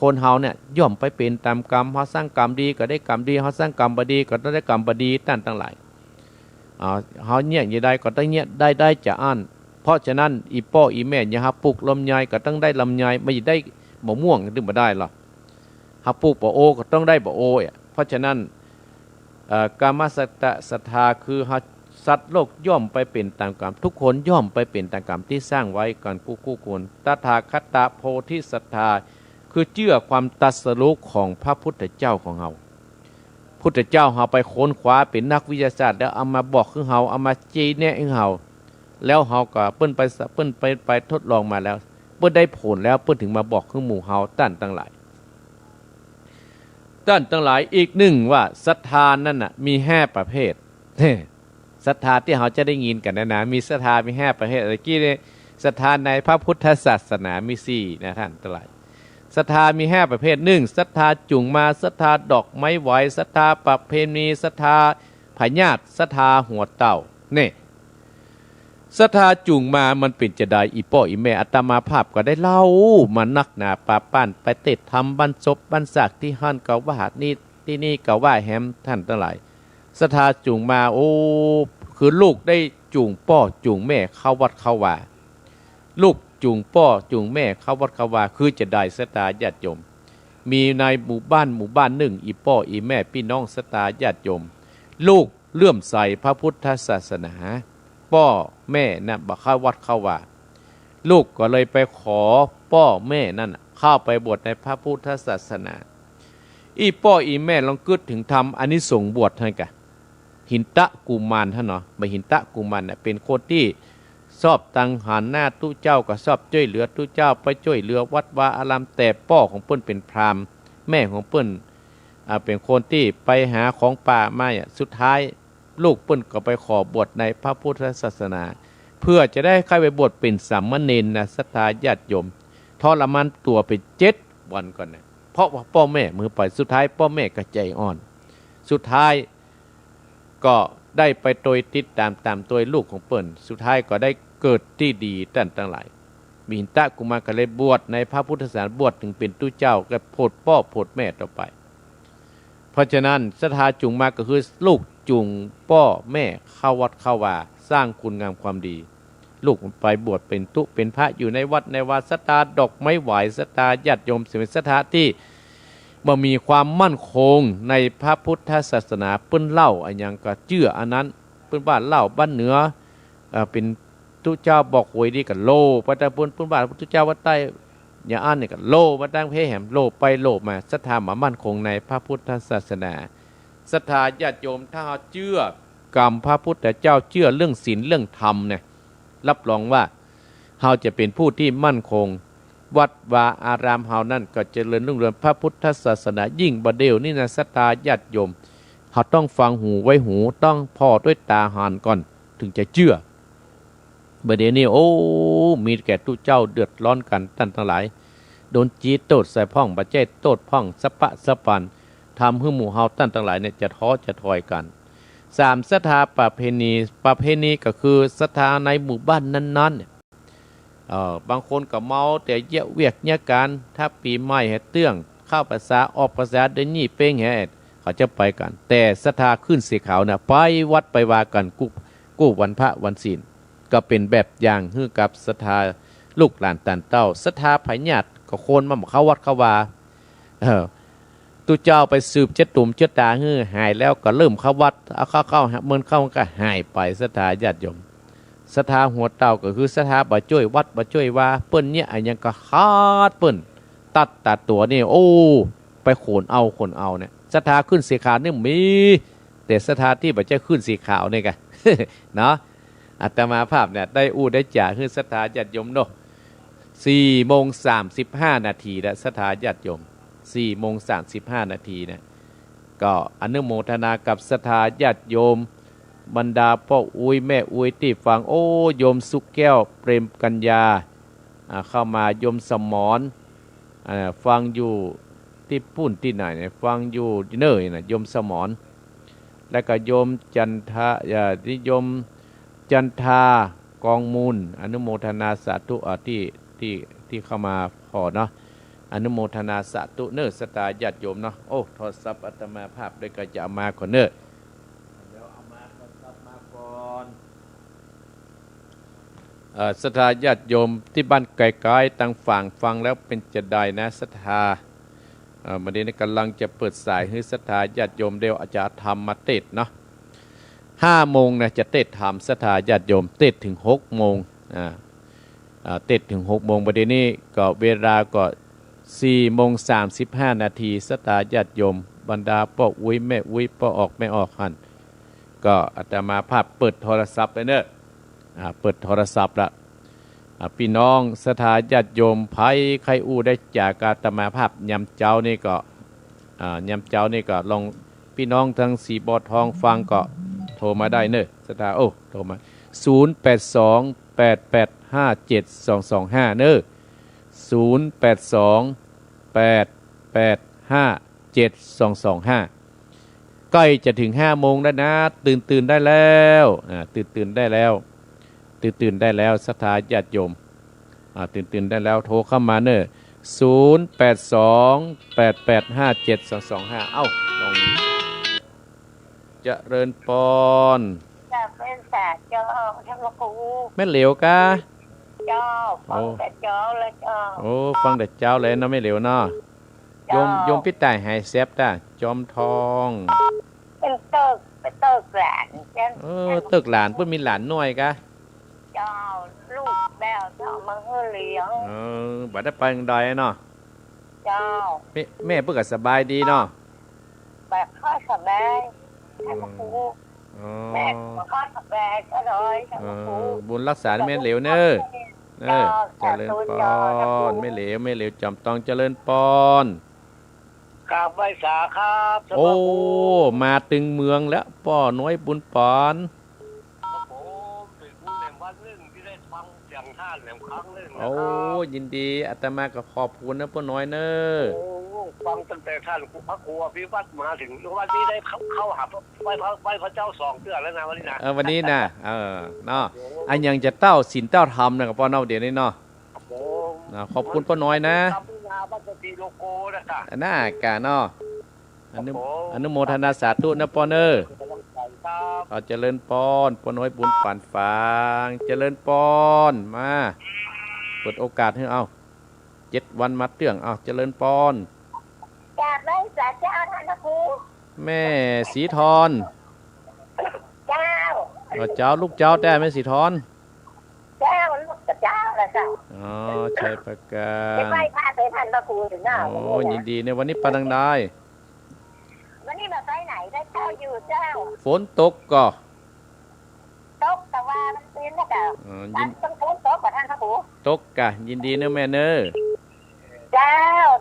คนเฮาเนี่ยย่อมไปเป๋นต๋ามกรรม เฮาสร้างกรรมดีก็ได้กรรมดี เฮาสร้างกรรมบ่ดีก็ต้องได้กรรมบ่ดี ต้านตังหลาย อ่า เฮาเยียะจะได้ก็ต้องเยียะได้ ได้จะอั้น เพราะฉะนั้น อี่ป้ออี่แม่อยากหื้อปลูกลำไยก็ต้องได้ลำไย บ่อยากได้บ่ม่วง ตึงบ่ได้หรอ หื้อปลูกบ่โอก็ต้องได้บ่โอ เพราะฉะนั้น เอ่อ กามสกตะศรัทธา คือเฮา สัตว์โลกย่อมไปเป๋นต๋ามกรรม ทุกคนย่อมไปเป๋นต๋ามกรรมตี้สร้างไว้กั๋นกู้คู่คน ตถาคตโพธิศรัทธา คือเจื้อความตรัสรู้ของพระพุทธเจ้าของเฮา พุทธเจ้าเฮาไปค้นคว้าเป๋นนักวิทยาศาสตร์แล้วเอามาบอกหื้อเฮา เอามาชี้แนะหื้อเฮา แล้วเฮาก็ เปิ้นไป เปิ้นไป ไปทดลองมาแล้ว เปิ้นได้ผลแล้ว เปิ้นถึงมาบอกหื้อหมู่เฮา ต้านตังหลาย ต้านตังหลาย อีกนึ่งว่าศรัทธานั้นน่ะมีห้าประเภท ศรัทธาตี้เฮาจะได้ยินกั๋นนะนะ มีศรัทธามีห้าประเภท ตะกี้นี่ศรัทธาในพระพุทธศาสนามีสี่นะต้านตังหลาย ศรัทธามีห้าประเภท นึ่ง ศรัทธาจูงมา ศรัทธาดอกไม้ไหว้ ศรัทธาประเพณี ศรัทธาพยาธิ ศรัทธาหัวเต่า นี่ ศรัทธาจูงมามันเป๋นจาใด อี่ป้ออี่แม่ อาตมาภาพก็ได้เล่ามานักหนาปาป้าน ไปเตศน์ธรรมบ้านศพบ้านซากตี้หั้นก็ว่า นี่ตี้นี่ก็ว่าแหม ต้านตังหลาย ศรัทธาจูงมา โอ้ คือลูกได้จูงป้อจูงแม่เข้าวัดเข้าวา ลูกจูงป้อจูงแม่เข้าวัดเข้าวา คือจาใดศรัทธาญาติโยม มีในหมู่บ้านหมู่บ้านนึ่ง อี่ป้ออี่แม่ปี้น้องศรัทธาญาติโยม ลูกเลื่อมใสพระพุทธศาสนา ป้อแม่น่ะบ่เข้าวัดเข้าวา ลูกก็เลยไปขอป้อแม่นั้นน่ะเข้าไปบวชในพระพุทธศาสนา อี่ป้ออี่แม่ลองกึ๊ดเถิงธรรมอานิสงส์บวชหั้นก่ะ หินตะกุมารหั้นเนาะ บ่าหินตะกุมารน่ะเป๋นคนตี้ชอบตังหันหน้าตุ๊เจ้า ก็ชอบจ้วยเหลือตุ๊เจ้า ไปจ้วยเหลือวัดวาอาราม แต่ป้อของเปิ้นเป๋นพราหมณ์ แม่ของเปิ้น อ่า เป๋นคนตี้ไปหาของป่ามาอะ สุดท้ายลูกเปิ้นก็ไปขอบวชในพระพุทธศาสนา เพื่อจะได้เข้าไปบวชเป๋นสามเณรนะ ศรัทธาญาติโยม ทรมานตั๋วไปเจ็ดวันก่อนนะ เพราะว่าป้อแม่บ่หื้อไป สุดท้ายป้อแม่ก็ใจ๋อ่อน สุดท้าย ก็ได้ไปตวยติดต๋ามต๋ามตวยลูกของเปิ้น สุดท้ายก็ได้เกิดตี้ดีต้านตังหลาย มีหินตะกุมารก็เลยบวชในพระพุทธศาสนา บวชเถิงเป๋นตุ๊เจ้า ก็โผดป้อโผดแม่ต่อไป เพราะฉะนั้นศรัทธาจูงมาก็คือลูกจูงป้อแม่เข้าวัดเข้าวา สร้างคุณงามความดี ลูกไปบวชเป๋นตุ๊เป๋นพระอยู่ในวัดในวา ศรัทธาดอกไม้ไหว้ ศรัทธาญาติโยม ซึ่งเป๋นศรัทธาตี้บ่มีความมั่นคงในพระพุทธศาสนา เปิ้นเล่าอะหยังก็เจื้ออันนั้น เปิ้นว่าเล่าบ้านเหนือ เอ่อ เป๋นตุ๊เจ้าบอกหวยดีก็โล่ไปตางปุ้น เปิ้นว่าตุ๊เจ้าวัดใต้ อย่างอั้นนี่ก็โล่มาตางเพแหม โล่ไปโล่มา ศรัทธาบ่มั่นคงในพระพุทธศาสนา ศรัทธาญาติโยม ถ้าเฮาเจื้อกำพระพุทธเจ้า เจื้อเรื่องศีลเรื่องธรรมเนี่ย รับรองว่าเฮาจะเป๋นผู้ตี้มั่นคง วัดวาอารามเฮานั้นก็เจริญรุ่งเรือง พระพุทธศาสนา ยิ่งบ่าเดี่ยวนี้นะ ศรัทธาญาติโยม เฮาต้องฟังหูไว้หู ต้องผ่อตวยต๋าหันก่อน เถิงจะเจื้อ บ่าเดี่ยวนี้ โอ้ มีแก่ตุ๊เจ้าเดือดร้อนกั๋นต้านตังหลาย โดนจีโต้ษใส่พ่อง บ่ใจ้โต้ษพ่อง สะปะสะปาน ทำหื้อหมู่เฮาต้านตังหลายเนี่ยจะท้อจะถอยกั๋น สาม ศรัทธาประเพณี ประเพณีก็คือศรัทธาในหมู่บ้านนั้นๆ เนี่ย เอ่อ บางคนก็เมาแต่เยียะเวียกเยียะก๋าน ถ้าปี๋ใหม่แหเตื้อง เข้าพรรษาออกพรรษาเดือนยี่เป็งแห เขาจะไปกั๋น แต่ศรัทธาขึ้นเสียขาวน่ะ ไปวัดไปวากั๋นกู้ กู้วันพระวันศีล ก็เป๋นแบบอย่างหื้อกับศรัทธาลูกหลานต้านเต้า ศรัทธาใผญาติก็ควรมาเข้าวัดเข้าวา เออ ตุ๊เจ้าไปสืบเช็ดตู๋มเช็ดต๋าหื้อหายแล้วก็เริ่มเข้าวัด เอาเข้า เข้า เหมินเข้าก็หายไป ศรัทธาญาติโยม ศรัทธาหัวเต้าก็คือศรัทธาบ่จ้วยวัดบ่จ้วยวา เปิ้นเยียะอะหยังก็ขาดเปิ้น ตัดตาตั๋วนี่ โอ้ ไปขนเอาขนเอาเนี่ย ศรัทธาขึ้นสีขาวนี่มี แต่ศรัทธาตี้บ่ใจ้ขึ้นสีขาวนี่กะ เนาะ อาตมาภาพเนี่ยได้อู้ได้จ๋าหื้อศรัทธาญาติโยมเนาะ สี่โมงสามสิบห้านาทีแล้ว ศรัทธาญาติโยม สี่โมงสามสิบห้านาทีเนี่ย ก็อนุโมทนากับศรัทธาญาติโยม บรรดาป้ออุ๊ยแม่อุ๊ยตี้ฟัง โอ้ โยมสุขแก้ว เปรมกัญญา อ่า เข้ามา โยมสมร อ่า ฟังอยู่ตี้ปู๊นตี้ไหนเนี่ย ฟังอยู่เน่อน่ะ โยมสมร แล้วก็โยมจันทา เอ่อ นิยม จันทา กองมูล อนุโมทนาสาธุ อ่า ตี้ ตี้ ตี้เข้ามาผ่อเนาะ อนุโมทนาสาธุเน่อ ศรัทธาญาติโยมเนาะ โอ้ โทรศัพท์อาตมาภาพด้วยก็จะเอามาก่อนเน่อ เดี๋ยวเอามา โทรศัพท์มาก่อน เอ่อ ศรัทธาญาติโยมตี้บ้านไก๋ๆ ตางฝางฟังแล้วเป๋นจาใดนะ ศรัทธา เอ่อ วันนี้นี่ก่ำลังจะเปิดสายหื้อศรัทธาญาติโยม เดี๋ยวอาจารย์ธรรมมาเตสน์เนาะ ห้าโมงนะ จะเตสน์ธรรม ศรัทธาญาติโยม เตสน์เถิงหกโมง อ่า อ่า เตสน์เถิงหกโมง วันนี้นี่ก็เวลาก็ สี่โมงสามสิบห้านาที ศรัทธาญาติโยม บรรดาป้ออุ๊ยแม่อุ๊ย ป้อออกแม่ออกหั้น ก็อาตมาภาพเปิดโทรศัพท์ไปเน่อ อ่า เปิดโทรศัพท์ละ อ่า ปี้น้องศรัทธาญาติโยม ใผใค่อู้ได้จ๋ากับอาตมาภาพยามเจ๊านี่ก็ อ่า ยามเจ๊านี่ก็ลอง ปี้น้องตางสีบ่อทองฟังก็โทรมาได้เน่อ ศรัทธา โอ้ โทรมา ศูนย์แปดสอง แปดแปดห้า เจ็ดสองสองห้า เน่อ ศูนย์แปดสอง แปดแปดห้า เจ็ดสองสองห้า ใก้จะเถิงห้าโมงแล้วนะ ตื่นๆ ได้แล้ว อ่า ตื่นๆ ได้แล้ว ตื่นๆ ได้แล้ว ศรัทธาญาติโยม อ่า ตื่นๆ ได้แล้ว โทรเข้ามาเน่อ ศูนย์แปดสอง แปดแปดห้า เจ็ดสองสองห้า เอ้า ลอง เจริญปอน กราบไหว้สาเจ้า ท่านพระครู แม่เหลียวกา เจ้า ฟัง โอ้ แต่เจ๊าแล้วเจ้า โอ้ ฟังแต่เจ๊าเลยเนาะ แม่เหลียวเนาะ เจ้า โยม โยมปี้ต่ายหายแซบต้า จอมทอง เปิ้นเติ๊ก ไปเติ๊กหลานเจ้า เออ เติ๊กหลาน เปิ้นมีหลานน้อยกา เจ้า ลูกแล้วเจ้า มาหื้อเลี้ยง เออ บ่ได้ไปตางใดเนาะ เจ้า แม่ แม่เปิ้นก็สบายดีเนาะ บ่ค่อยสบาย ท่านพระครู อ๋อ แม่บ่ค่อยสบายก็เลย ท่านพระครู เออ บุญฮักษาแม่เหลียวเน่อ เออ เจ้า เจริญปอน สาธุเจ้า แม่เหลียว แม่เหลียวจอมทอง เจริญปอน กราบไหว้สาครับ โอ้ ท่านพระครู มาเถิงเมืองแล้ว ป้อน้อยบุญปอน ครับผม เป๋นบุญแหมวันนึ่งตี้ได้ฟังเสียงต้านแหมครั้งนึ่งนะครับ โอ้ ยินดี อาตมาก็ขอบคุณนะป้อน้อยเน่อ โอ้ ฟังตั้งแต่ต้านพระครูอภิวัตรมาเถิงวันนี้ได้เข้า เข้าหาไหว้พระ ไหว้พระเจ้าสองเตื้อแล้วนะวันนี้นะ เออ วันนี้นะ เออ เนาะ ครับผม อะหยังจะเต้าศีลเต้าธรรมนะกับป้อเนาะ เดี๋ยวนี้เนาะ ครับผม นะ ขอบคุณป้อน้อยนะ ตามงานวัดสตรีโลโก้นะครับ น่ากาเนาะ อนุ ครับผม อนุโมทนาสาธุนะป้อเน่อ ครับ เอาเจริญปอน ป้อน้อยบุญปานฝาง เจริญปอน มา เปิดโอกาสหื้อ เอา เจ็ดวันมาเตื้อง เอา เจริญปอน กราบไหว้สาเจ้า ท่านพระครู แม่สีทร เจ้า เออ เจ้า ลูกเจ้าแต๊ แม่สีทร เจ้า ลูกเจ้าแหละเจ้า อ๋อ ชัยประการ ไปไหว้พระไปท่านพระครูอยู่เนาะ โอ้ ยินดีเน่อ วันนี้ไปตางใด วันนี้บ่ไปไหนได้เจ้า อยู่เจ้า ฝนตกก่อ ตกแต่ว่ามันเป๋นนะเจ้า อ๋อ ยิน ต้องฝนตกกว่าท่านพระครู ตกก่ะ ยินดีเน่อแม่เน่อ เจ้า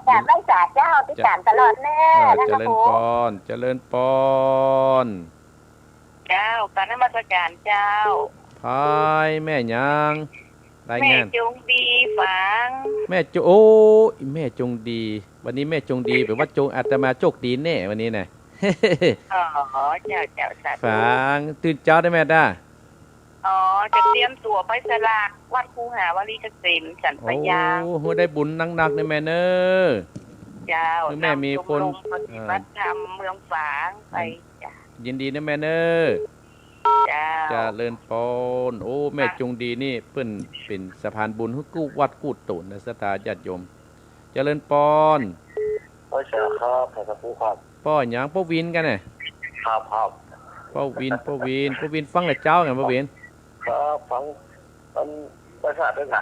กราบไหว้สาเจ้า ติดตามตลอดแน่ เออ ท่านพระครู เจริญปอน เจริญปอน เจ้า กราบนมัสการเจ้า พายแม่หยัง รายงาน แม่จงดีฝาง แม่จง โอ้ แม่จงดี วันนี้แม่จงดี แป๋ว่าจง อาตมาโจคดีแน่วันนี้นะ อ๋อ เจ้า เจ้า สาธุ ฝาง ตื่นเจ๊าได้แม่ต้า อ๋อ จะเตรียมตั๋วไปสลากวัดคูหาวลีเกษม สันป่ายาง โอ้ หื้อได้บุญนักๆ เน่อแม่เน่อ เจ้า หื้อแม่มีคน นำชมรมปฏิบัติธรรมเมืองฝางไป เออ จ้ะ ยินดีเน่อแม่เน่อ เจ้า เจริญปอน โอ้ แม่จุงดีนี่เปิ้นเป๋นสะพานบุญหื้อกู้วัดกู้โตนนะ ศรัทธาญาติโยม เจริญปอน ไหว้สาครับ พระครูครับ ป้อหยัง ป้อวินกั๋นเนี่ย ครับ ครับ ป้อวิน ป้อวิน ป้อวินฟังแต่เจ๊ากั๋น ป้อวิน ครับ ฟัง มัน ไหว้สาด้วยนะ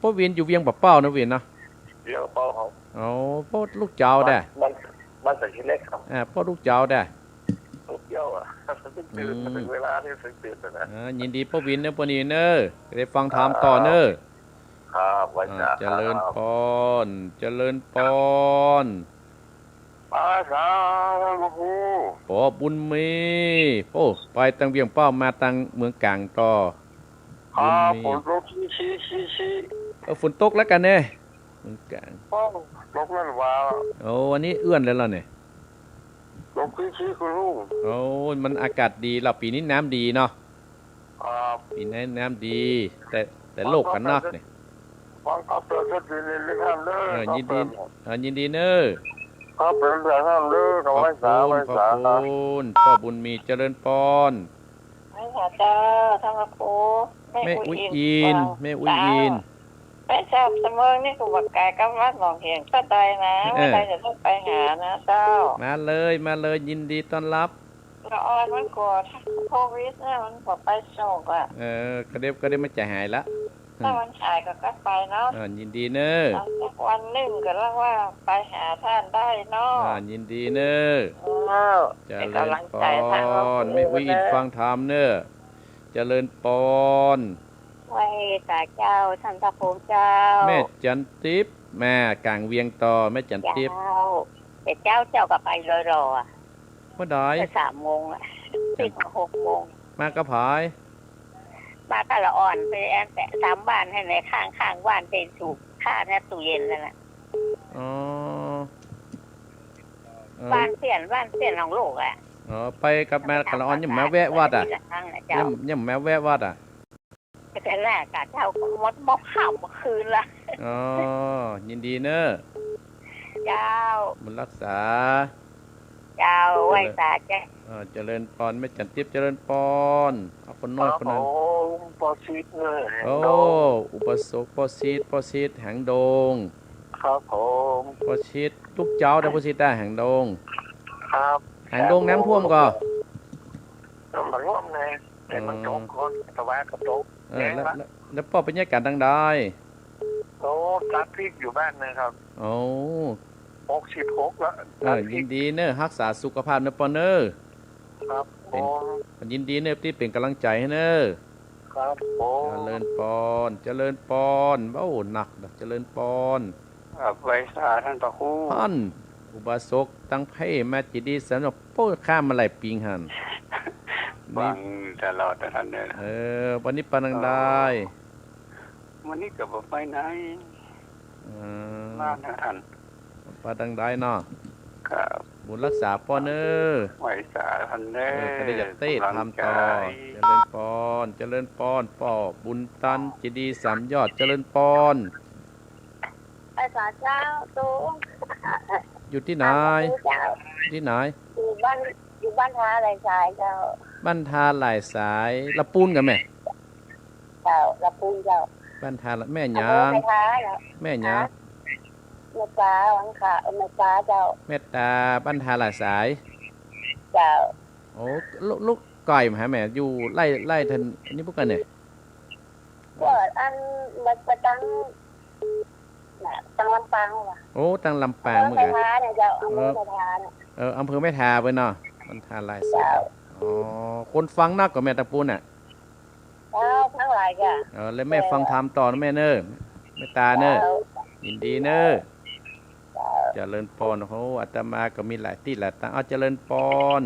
ป้อวินอยู่เวียงป่าเป้านะวินเนาะ เวียงป่าเป้าครับ อ๋อ ป้อลูกเจ๊าแต๊ บ้าน บ้าน บ้านสะขี้เหล็กครับ อ่า ป้อลูกเจ๊าแต๊ ลูกเจ๊าอะ ตื่น อืม เถิงเวลานี่เถิงตื่นแล้วนะ อ่า ยินดีป้อวินเนอะ ป้อวินเนอะ จะได้ฟังธรรมต่อเนอะ ครับ ไหว้สา อ่า เจริญปอน เจริญปอน ไหว้สา ท่านพระครู ป้อบุญมี โอ้ ไปตังเวียงป่าเป้ามาตังเมืองก๋างต่อ ครับ บุญมี ฝนตกซี้ๆๆ เออ ฝนตกแล้วกั๋นเนี่ย เมืองก๋าง โอ้ ตกแล้วหว่า โอ้ อันนี้เอื้อนแล้วเหรอเนี่ย ตกซี้ๆ คุณลุง โอ้ มันอากาศดีแล้ว ปี๋นี้น้ำดีเนาะ ครับ ปี๋นี้น้ำดี แต่ แต่โลกกั๋นเนาะเนี่ย ฟังครับ เปิดเสียงเล่นๆ ท่านเด้อ เออ ยินดี ครับ เออ ยินดีเนอะ ครับ เปิดเสียงท่านเด้อ ขอบคุณ ไหว้สา ไหว้สา ขอบคุณ ป้อบุญมี เจริญปอน ไหว้สาเจ้า ท่านพระครู แม่ แม่อุ๊ยอิน อุ๊ยอิน ฟัง แม่อุ๊ยอิน เจ้า แม่เจ้า เสมิงนี่ก็บ่ไก๋กับวัดหนองเหียงสักใดนะ เออ เมื่อใดจะได้ไปหานะเจ้า มาเลย มาเลย ยินดีต้อนรับ ละอ่อนมันก็โควิดเนี่ย มันก็ไปโศกอะ เออ ก็เดี๋ยว ก็เดี๋ยวมันจะหายละ ถ้ามันหายก็กลับไปเนาะ อ่า ยินดีเนอะ สักวันนึ่งก็เรียกว่าไปหาท่านได้เนาะ อ่า ยินดีเนอะ เจ้า เจริญปอน เป๋นก๋ำลังใจ๋ท่านพระครู แม่อุ๊ยอิน เนอะ ฟังธรรมเนอะ เจริญปอน ไหว้สาเจ้า ท่านพระครูเจ้า แม่จันทิพย์ มาก๋างเวียงต่อ แม่จันทิพย์ เจ้า แต่เจ๊าเจ้าก็ไปรอๆ อะ เมื่อใด แต่สามโมงอะ จัน ปิดมาหกโมง มากับใผ มากับละอ่อน ไปแอนแต่ต๋ามบ้านหั้นแหละ ข้างๆ บ้านเป๋นตู้ ข้างเนี่ย ตู้เย็นนั่นน่ะ อ๋อ เออ บ้านเสี้ยน บ้านเสี้ยนของลูกอะ อ๋อ ไปกับแม่กับละอ่อน ยังมาแวะวัดอะ อาทิตย์ละครั้งนะเจ้า ยัง ยังมาแวะวัดอะ แต่แรกอะเจ้า ก็หมด หมดค่ำหมดคืนละ อ๋อ ยินดีเนอะ เจ้า บุญรักษา เจ้า ไหว้สาเจ้า เอ่อ เจริญปอน แม่จันทิพย์ เจริญปอน เอาคนน้อยคนนั้น ครับผม ป้อชิดเนอะ แหงดง โอ้ อุปาสกป้อชิด ป้อชิดแหงดง ครับผม ป้อชิด ลูกเจ๊าแต๊ ป้อชิดแต๊ แหงดง ครับ แหงดงน้ำท่วมก่อ น้ำบ่ท่วมไง แต่มันตกก่อน แต่ว่าก็ตก เออ แล้งละ แล้ว แล้ว แล้วป้อเป๋นยาก๋านตังใด โอ้ ตัดพริกอยู่บ้านนะครับ โอ้ หกสิบหกแล้ว เออ ตัดพริก ยินดีเนอะ ฮักษาสุขภาพเนอะป้อเนอะ ครับผม ยินดีเนอะ ตี้เป๋นก๋ำลังใจ๋หื้อเนอะ ครับผม เจริญปอน เจริญปอน โอ้ หนักนะ เจริญปอน ครับ ไหว้สาท่านพระครู ท่านอุปาสกตังเพ่มาเจดีย์สามยอด โป้ข้ามมาหลายปี๋หั้น ฟังตลอดนะท่านเนอะ เออ วันนี้ไปตังใด เออ วันนี้ก็บ่ไปไหน อืม บ้านนะท่าน ไปตังใดเนาะ ครับ บุญรักษาป้อเนอะ ไหว้สาท่านเนอะ เออ ก็ได้จะเต้นธรรมต่อ ก๋ำลังใจ๋ เจริญปอน เจริญปอน ป้อบุญตัน เจดีย์สามยอด เจริญปอน ไหว้สาเจ้า ตู อยู่ตี้ไหน เจ้า ตี้ไหน อยู่บ้าน อยู่บ้านทาหลายสายเจ้า บ้านทาหลายสาย ละปูนก่อแม่ เจ้า ละปูนเจ้า บ้านทาละ แม่หยัง อำเภอแม่ทาเจ้า แม่หยัง ฮะ แม่ตาหวังค่ะ เออ แม่ตาเจ้า แม่ตา บ้านทาหลายสาย เจ้า โอ้ ลูก ลูกไก๋บ่ฮะแม่ อยู่ไล่ ไล่ทัน นี่พวกกันเนี่ย ก็อัน มันไปตัง น่ะ ตังลำปางว่ะ โอ้ ตังลำปาง อำเภอ เหมือนกัน แม่ทาเนี่ยเจ้า อำเภอ เออ แม่ทาเนี่ย เออ อำเภอแม่ทาไปเนาะ บ้านทาหลายสาย เจ้า อ๋อ คนฟังนักก่อแม่ตะปูนน่ะ เจ้า ทั้งหลายจ้ะ เออ แล้วแม่ฟังธรรมต่อนะแม่เนอะ แม่ตาเนอะ เจ้า ยินดีเนอะ เจ้า เจริญปอน โอ้โห อาตมาก็มีหลายตี้หลายตัง เอาเจริญปอน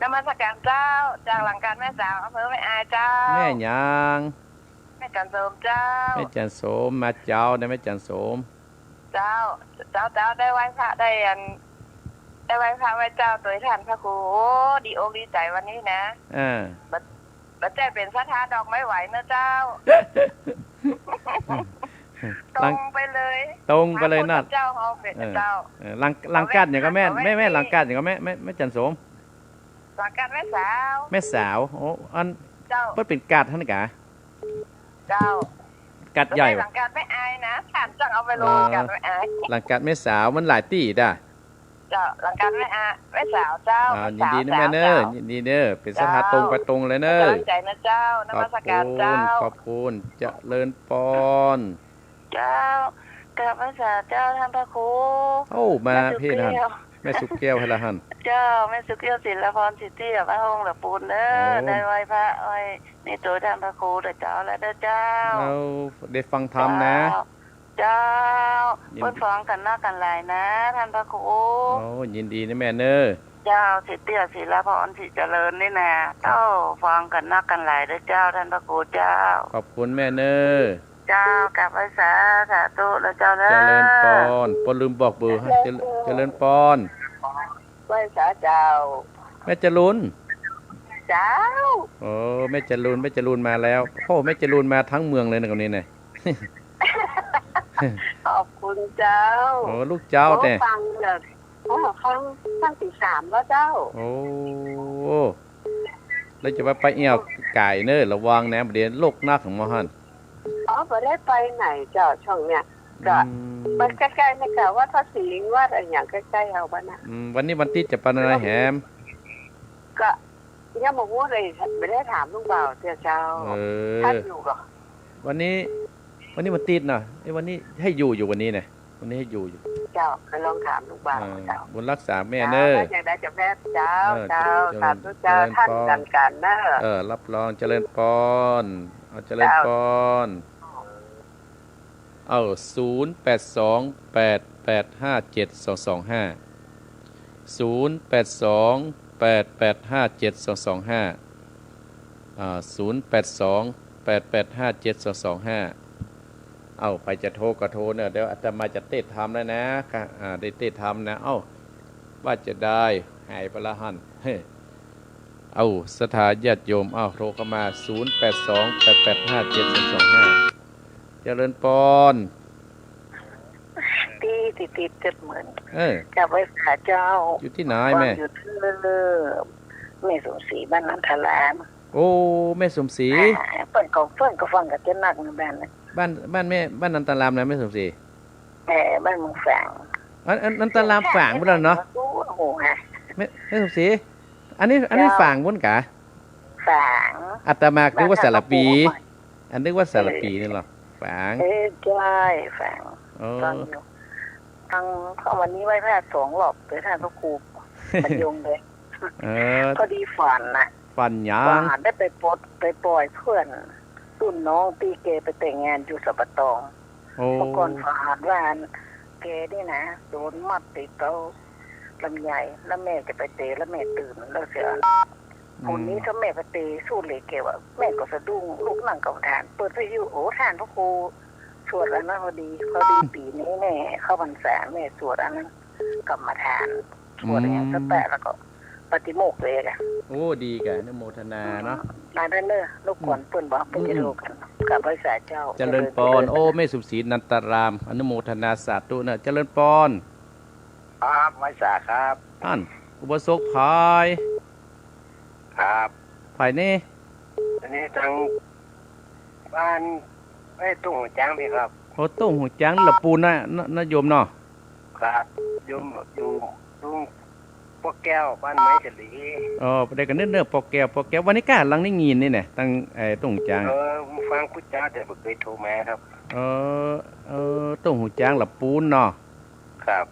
นมัสการเจ้า จากหลังการแม่สาว อำเภอแม่อายเจ้า แม่หยัง แม่จันโสมเจ้า แม่จันโสม มาเจ๊านะ แม่จันโสม เจ้า เจ้า เจ้า ได้ไหว้พระ ได้อัน ได้ไหว้พระไหว้เจ้าโตยท่านพระครู โอ้ ดีอกดีใจ๋วันนี้นะ อ่า บ่ บ่ใจ้เป๋นศรัทธาดอกไม้ไหวเนอะเจ้า ตรงไปเลย ตรงไปเลย หาคน นัด เจ้าเฮาเป๋น เออ เจ้า เออ หลัง หลังการอย่างก็แม่ แม่ แม่ หลังการอย่างก็แม่ แม่ แม่จันโสม สังกัดแม่สาว แม่สาว โอ้ อัน เจ้า เปิ้นเป๋นกั๋ดหั้นกา เจ้า กั๋ดใหญ่ บ่ สังกัดแม่อายนะ ต้านจ้างเอาไปลง เอ่อ กั๋ดแม่อาย สังกัดแม่สาวมันหลายตี้ต๊ะ เจ้า สังกัดแม่อา แม่สาวเจ้า อ่า แม่สาว ยินดีนะแม่เน้อ สาวเจ้า ยินดีเน้อ เป๋นศรัทธาตรงไปตรงเลยเน้อ เจ้า ขอบใจ๋นะเจ้า นมัสก๋านเจ้า ขอบคุณ ขอบคุณ เจริญปอน เจ้า กราบไหว้สาเจ้าต้านพระครู โอ้ มา แม่สุขแก้ว เพ่นหั้น แม่สุขแก้วไผล่ะหั้น เจ้า แม่สุขแก้ว ศิลปพร สิทธิ บ้านห้องหละปูนเน้อ โอ้ ได้ไหว้พระไหว้นี่โตยต้านพระครูเด้อเจ้า แล้วเด้อเจ้า เอา ได้ฟังธรรมนะ เจ้า เจ้า ยินดี เปิ้นฟังกั๋นนักกั๋นหลายนะต้านพระครู โอ้ ยินดีนะแม่เน้อ เจ้า สิทธิ ศิลปพร สิทธิเจริญนี่นะ เจ้า ฟังกั๋นนักกั๋นหลายเด้อเจ้าต้านพระครูเจ้า ขอบคุณแม่เน้อ เจ้า กราบไหว้สา สาธุนะเจ้าเน้อ เจริญปอน ปอนลืมบอกเบอร์ เจริญ เจริญปอน ไหว้สาเจ้า แม่จรูน เจ้า โอ้ แม่จรูน แม่จรูนมาแล้ว โอ้ แม่จรูนมาตึงเมืองเลยนะคนนี้เนี่ย ขอบคุณเจ้า โอ้ ลูกเจ้า โอ้ แต่ ฟังแบบ โอ้ ฟัง ฟังตีสามแล้วเจ้า โอ้ แล้วจะว่าไปเอี่ยวก๋ายเน้อ ระวังนะ บ่าเดี่ยวโลกนักของหมอหั้น อ๋อ บ่ได้ไปไหนเจ้า ช่วงเนี้ย ก็ อืม ไปใก้ๆ นี่ก็วัดพระสิงห์ วัดอะหยังใก้ๆ เฮาบ้านน่ะ อืม วันนี้วันติ๊ดจะไปไหนแหม ก็ยังบ่ฮู้เลย บ่ได้ถามลุงบ่าวเตื้อเจ้า เออ ท่านอยู่ก่อ วันนี้ วันนี้วันติ๊ดเนาะ เอ๊ะ วันนี้หื้ออยู่ อยู่วันนี้เนี่ย วันนี้หื้ออยู่ อยู่ เจ้า ก็ลองถามลุงบ่าว เออ เจ้า บุญรักษาแม่เน้อ เจ้า ว่าจั่งใดเจ้าแม่เจ้า เออ เจ้า เจริญ สาธุเจ้า เจริญปอน ท่านกันกันเน้อ เออ รับรอง เจริญปอน เอา เจริญปอน เจ้า เอา ศูนย์แปดสอง แปดแปดห้า เจ็ดสองสองห้า ศูนย์แปดสอง แปดแปดห้า เจ็ดสองสองห้า อ่า ศูนย์แปดสอง แปดแปดห้า เจ็ดสองสองห้า เอ้า ใผจะโทรก็โทรเน่อ เดี๋ยวอาตมาจะเตะทำแล้วนะ ค่ะ อ่า ได้เตะทำนะ เอ้า ว่าจะได้ หายไปละหั้น เฮ้ย เอ้า ศรัทธาญาติโยม เอ้า โทรเข้ามา ศูนย์แปดสอง แปดแปดห้า เจ็ดสองสองห้า เจริญปอน ตี้ติดๆ เจ็ดหมื่น เออ กราบไหว้สาเจ้า อยู่ตี้ไหนแม่ อยู่ตี้แม่สมศรี บ้านนันทาราม โอ้ แม่สมศรี อ่า เปิ้นก็ เปิ้นก็ฟังกั๋นเจ้านักในบ้านน่ะ บ้าน บ้านแม่ บ้านนันทารามนะแม่สมศรี เออ บ้านเมืองฝาง อัน อัน นันทารามฝางพุ้นแล้วเนาะ โอ้โห ฮะ แม่ แม่สมศรี อันนี้ อันนี้ เจ้า ฝางพุ้นกา ฝาง อาตมานึกว่าสารภี บ้านท่านพระครู อันนึกว่าสารภีนี่เหรอ ฝาง เออ ใจ้ ฝาง เออ ฟังอยู่ ฟัง ก็วันนี้ไหว้พระสองรอบ เดี๋ยวต้านพระครูบรรยงเลย เออ พอดีฝันน่ะ ฝันหยัง ฝันได้ไปปลด ไปปล่อยเพื่อนรุ่นน้องตี้แกไปแต่งงานอยู่สัปตอง โอ้ เมื่อก่อนฝันว่าแกนี่นะ โดนมัดติดเต๊าลำไย แล้วแม่จะไปเตะ แล้วแม่ตื่น แล้วเสีย อืม คนนี้ถ้าแม่ไปเตะสู้เลยแกว่า แม่ก็สะดุ้ง ลุกนั่งกรรมฐาน เปิดวิทยุ โอ้ ต้านพระครูสวดอันนั้นพอดี พอดีปี๋นี้แม่เข้าพรรษา แม่สวดอันนั้น กรรมฐาน สวดอย่างนั้น อืม สักแปะ แล้วก็ปาฏิโมกข์เลยอะ โอ้ ดีกะ อนุโมทนาเนาะ อืม มาได้เน้อ รบกวนเปิ้นบ่ เปิ้นจะโทรกั๋น กราบไหว้สาเจ้า เจริญปอน เจริญ โอ้ แม่สมศรี นันทาราม อนุโมทนาสาธุเน้อ เจริญปอน ครับ ไหว้สาครับ ต้านอุบาสกไผ ครับ ไผนี่ อันนี้ตางบ้าน เอ้ย ตุ้งหัวจ๊างพี้ครับ โอ้ ตุ้งหัวจ๊าง หละปูนนะ นะ นะโยมเนาะ ครับ โยมอยู่ลุงปอแก้ว บ้านไม้สลี อ๋อ ได้กั๋นเน้อ เน้อ ปอแก้ว ปอแก้ว วันนี้ก้าหลังได้ยินนี่แหละ ตาง ไอ้ ตุ้งจ๊าง เออ ฟังพุทธเจ้า แต่บ่เกยโทรมาครับ เออ เออ ตุ้งหัวจ๊าง หละปูนเนาะ ครับ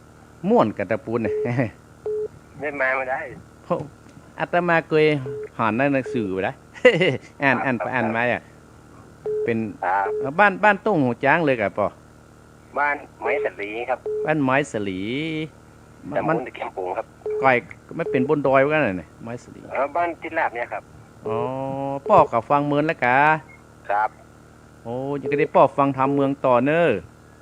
ม่วนกั๋นตะปูนเนี่ย ได้มาบ่ได้ โอ้ อาตมาเกยหันในหนังสือไปแล้ว อ่าน ครับ อ่านไป ครับ อ่านมาอะ เป๋น ครับ เอ่อ บ้าน บ้านตุ้งหัวจ๊างเลยกะปอ บ้านไม้สลีครับ บ้านไม้สลี ตำบล มัน ตะเกียงปูงครับ ไก๋ มันเป๋นบนดอยว่ากั๋นน่ะเนี่ย ไม้สลี เออ บ้านตี้ลาดเนี่ยครับ อ๋อ ป้อก็ฟังเมินแล้วกา ครับ โอ้ ยังก็ได้ป้อฟังธรรมเมืองต่อเน้อ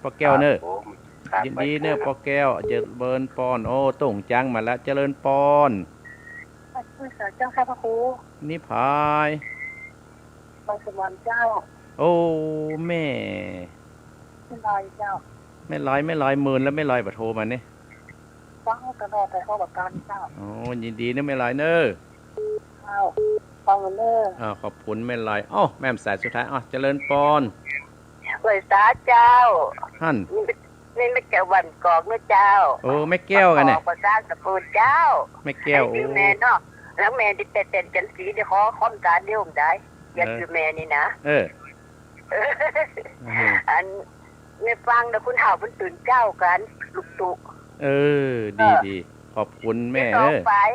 ป้อแก้วเน้อ ครับผม ครับ ยินดีเน้อ ครับ ป้อแก้ว เจริญปอน โอ้ ตุ้งจ๊างมาแล้ว เจริญปอน สาธุเจ้าค่ะพระครู นี่ไผ มังสมรเจ้า โอ้ แม่ แม่ลอยเจ้า แม่ลอย แม่ลอย เมินแล้วแม่ลอยบ่โทรมาเนี่ย ฟังตลอดแต่เขาบอกการเจ้า โอ้ ยินดีเน้อแม่ลอยเน้อ เจ้า ฟังเน่อ อ่า ขอบคุณแม่ลอย อ้อ แม่สายสุดท้าย อ้อ เจริญปอน ไหว้สาเจ้า หั้น นี่แม่แก้วบ้านกอกเน่อเจ้า โอ้ แม่แก้วกั๋นเนี่ย บ้านกอก บ้านสาตะปูนเจ้า แม่แก้ว ใค่จื้อแม่เนาะ แล้วแม่ตี้เต้นๆ จันทร์ศรี เดี๋ยวขอความสารเดี๋ยวผมได้ อย่า เออ จื้อแม่นี่นะ เออ อืม อัน แม่ฟังนะ คนเฒ่าเปิ้นตื่นเจ๊ากั๋น ลุกตุ๊ เออ ดี เออ ดี ขอบคุณแม่ ตีสอง เอ้อ ป๋าย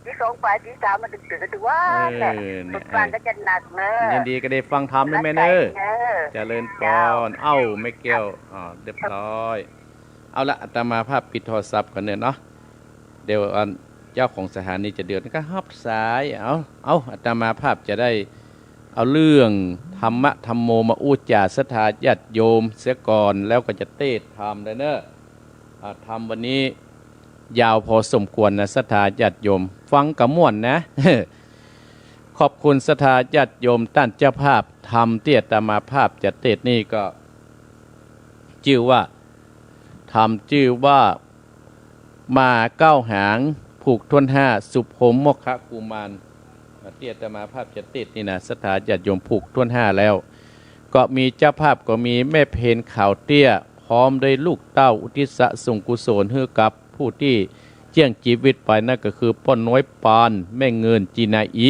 ตีสองป๋าย ตีสามมันตื่น ตื่นกั๋นทุกวันแหละ เออ เนี่ย คนฟังก็จะหนักเน่อ ยินดีก็ได้ฟังธรรมนะแม่เน่อ เน่อ เจริญปอน เจ้า เอ้า แม่แก้ว อ่า เรียบร้อย เอาละ อาตมาภาพปิดโทรศัพท์ก่อนเน่อเนาะ เดี๋ยวอันเจ้าของสถานีจะเดือดก็ฮับสาย เอา เอา อาตมาภาพจะได้เอาเรื่องธรรมะธัมโมมาอู้จ๋าศรัทธาญาติโยมเสียก่อน แล้วก็จะเตสน์ธรรมได้เน่อ อ่า ธรรมวันนี้ยาวพอสมควรนะ ศรัทธาญาติโยม ฟังกะม่วนนะ ขอบคุณศรัทธาญาติโยม ต้านเจ้าภาพ ธรรมตี้อาตมาภาพจะเตสน์นี่ก็ จื้อว่า ธรรมจื้อว่า หมาเก๊าหาง ผูกถ้วนห้า สุพรหมโมคคัคกุมาร ตี้อาตมาภาพจะเตสน์นี่นะ ศรัทธาญาติโยม ผูกถ้วนห้าแล้ว ก็มีเจ้าภาพก็มีแม่เพญขาวเตี้ย พร้อมด้วยลูกเต้าอุทิศส่งกุศลหื้อกับผู้ตี้เสี้ยงจีวิตไป นั่นก็คือป้อน้อยปาน แม่เงิน จีนาอิ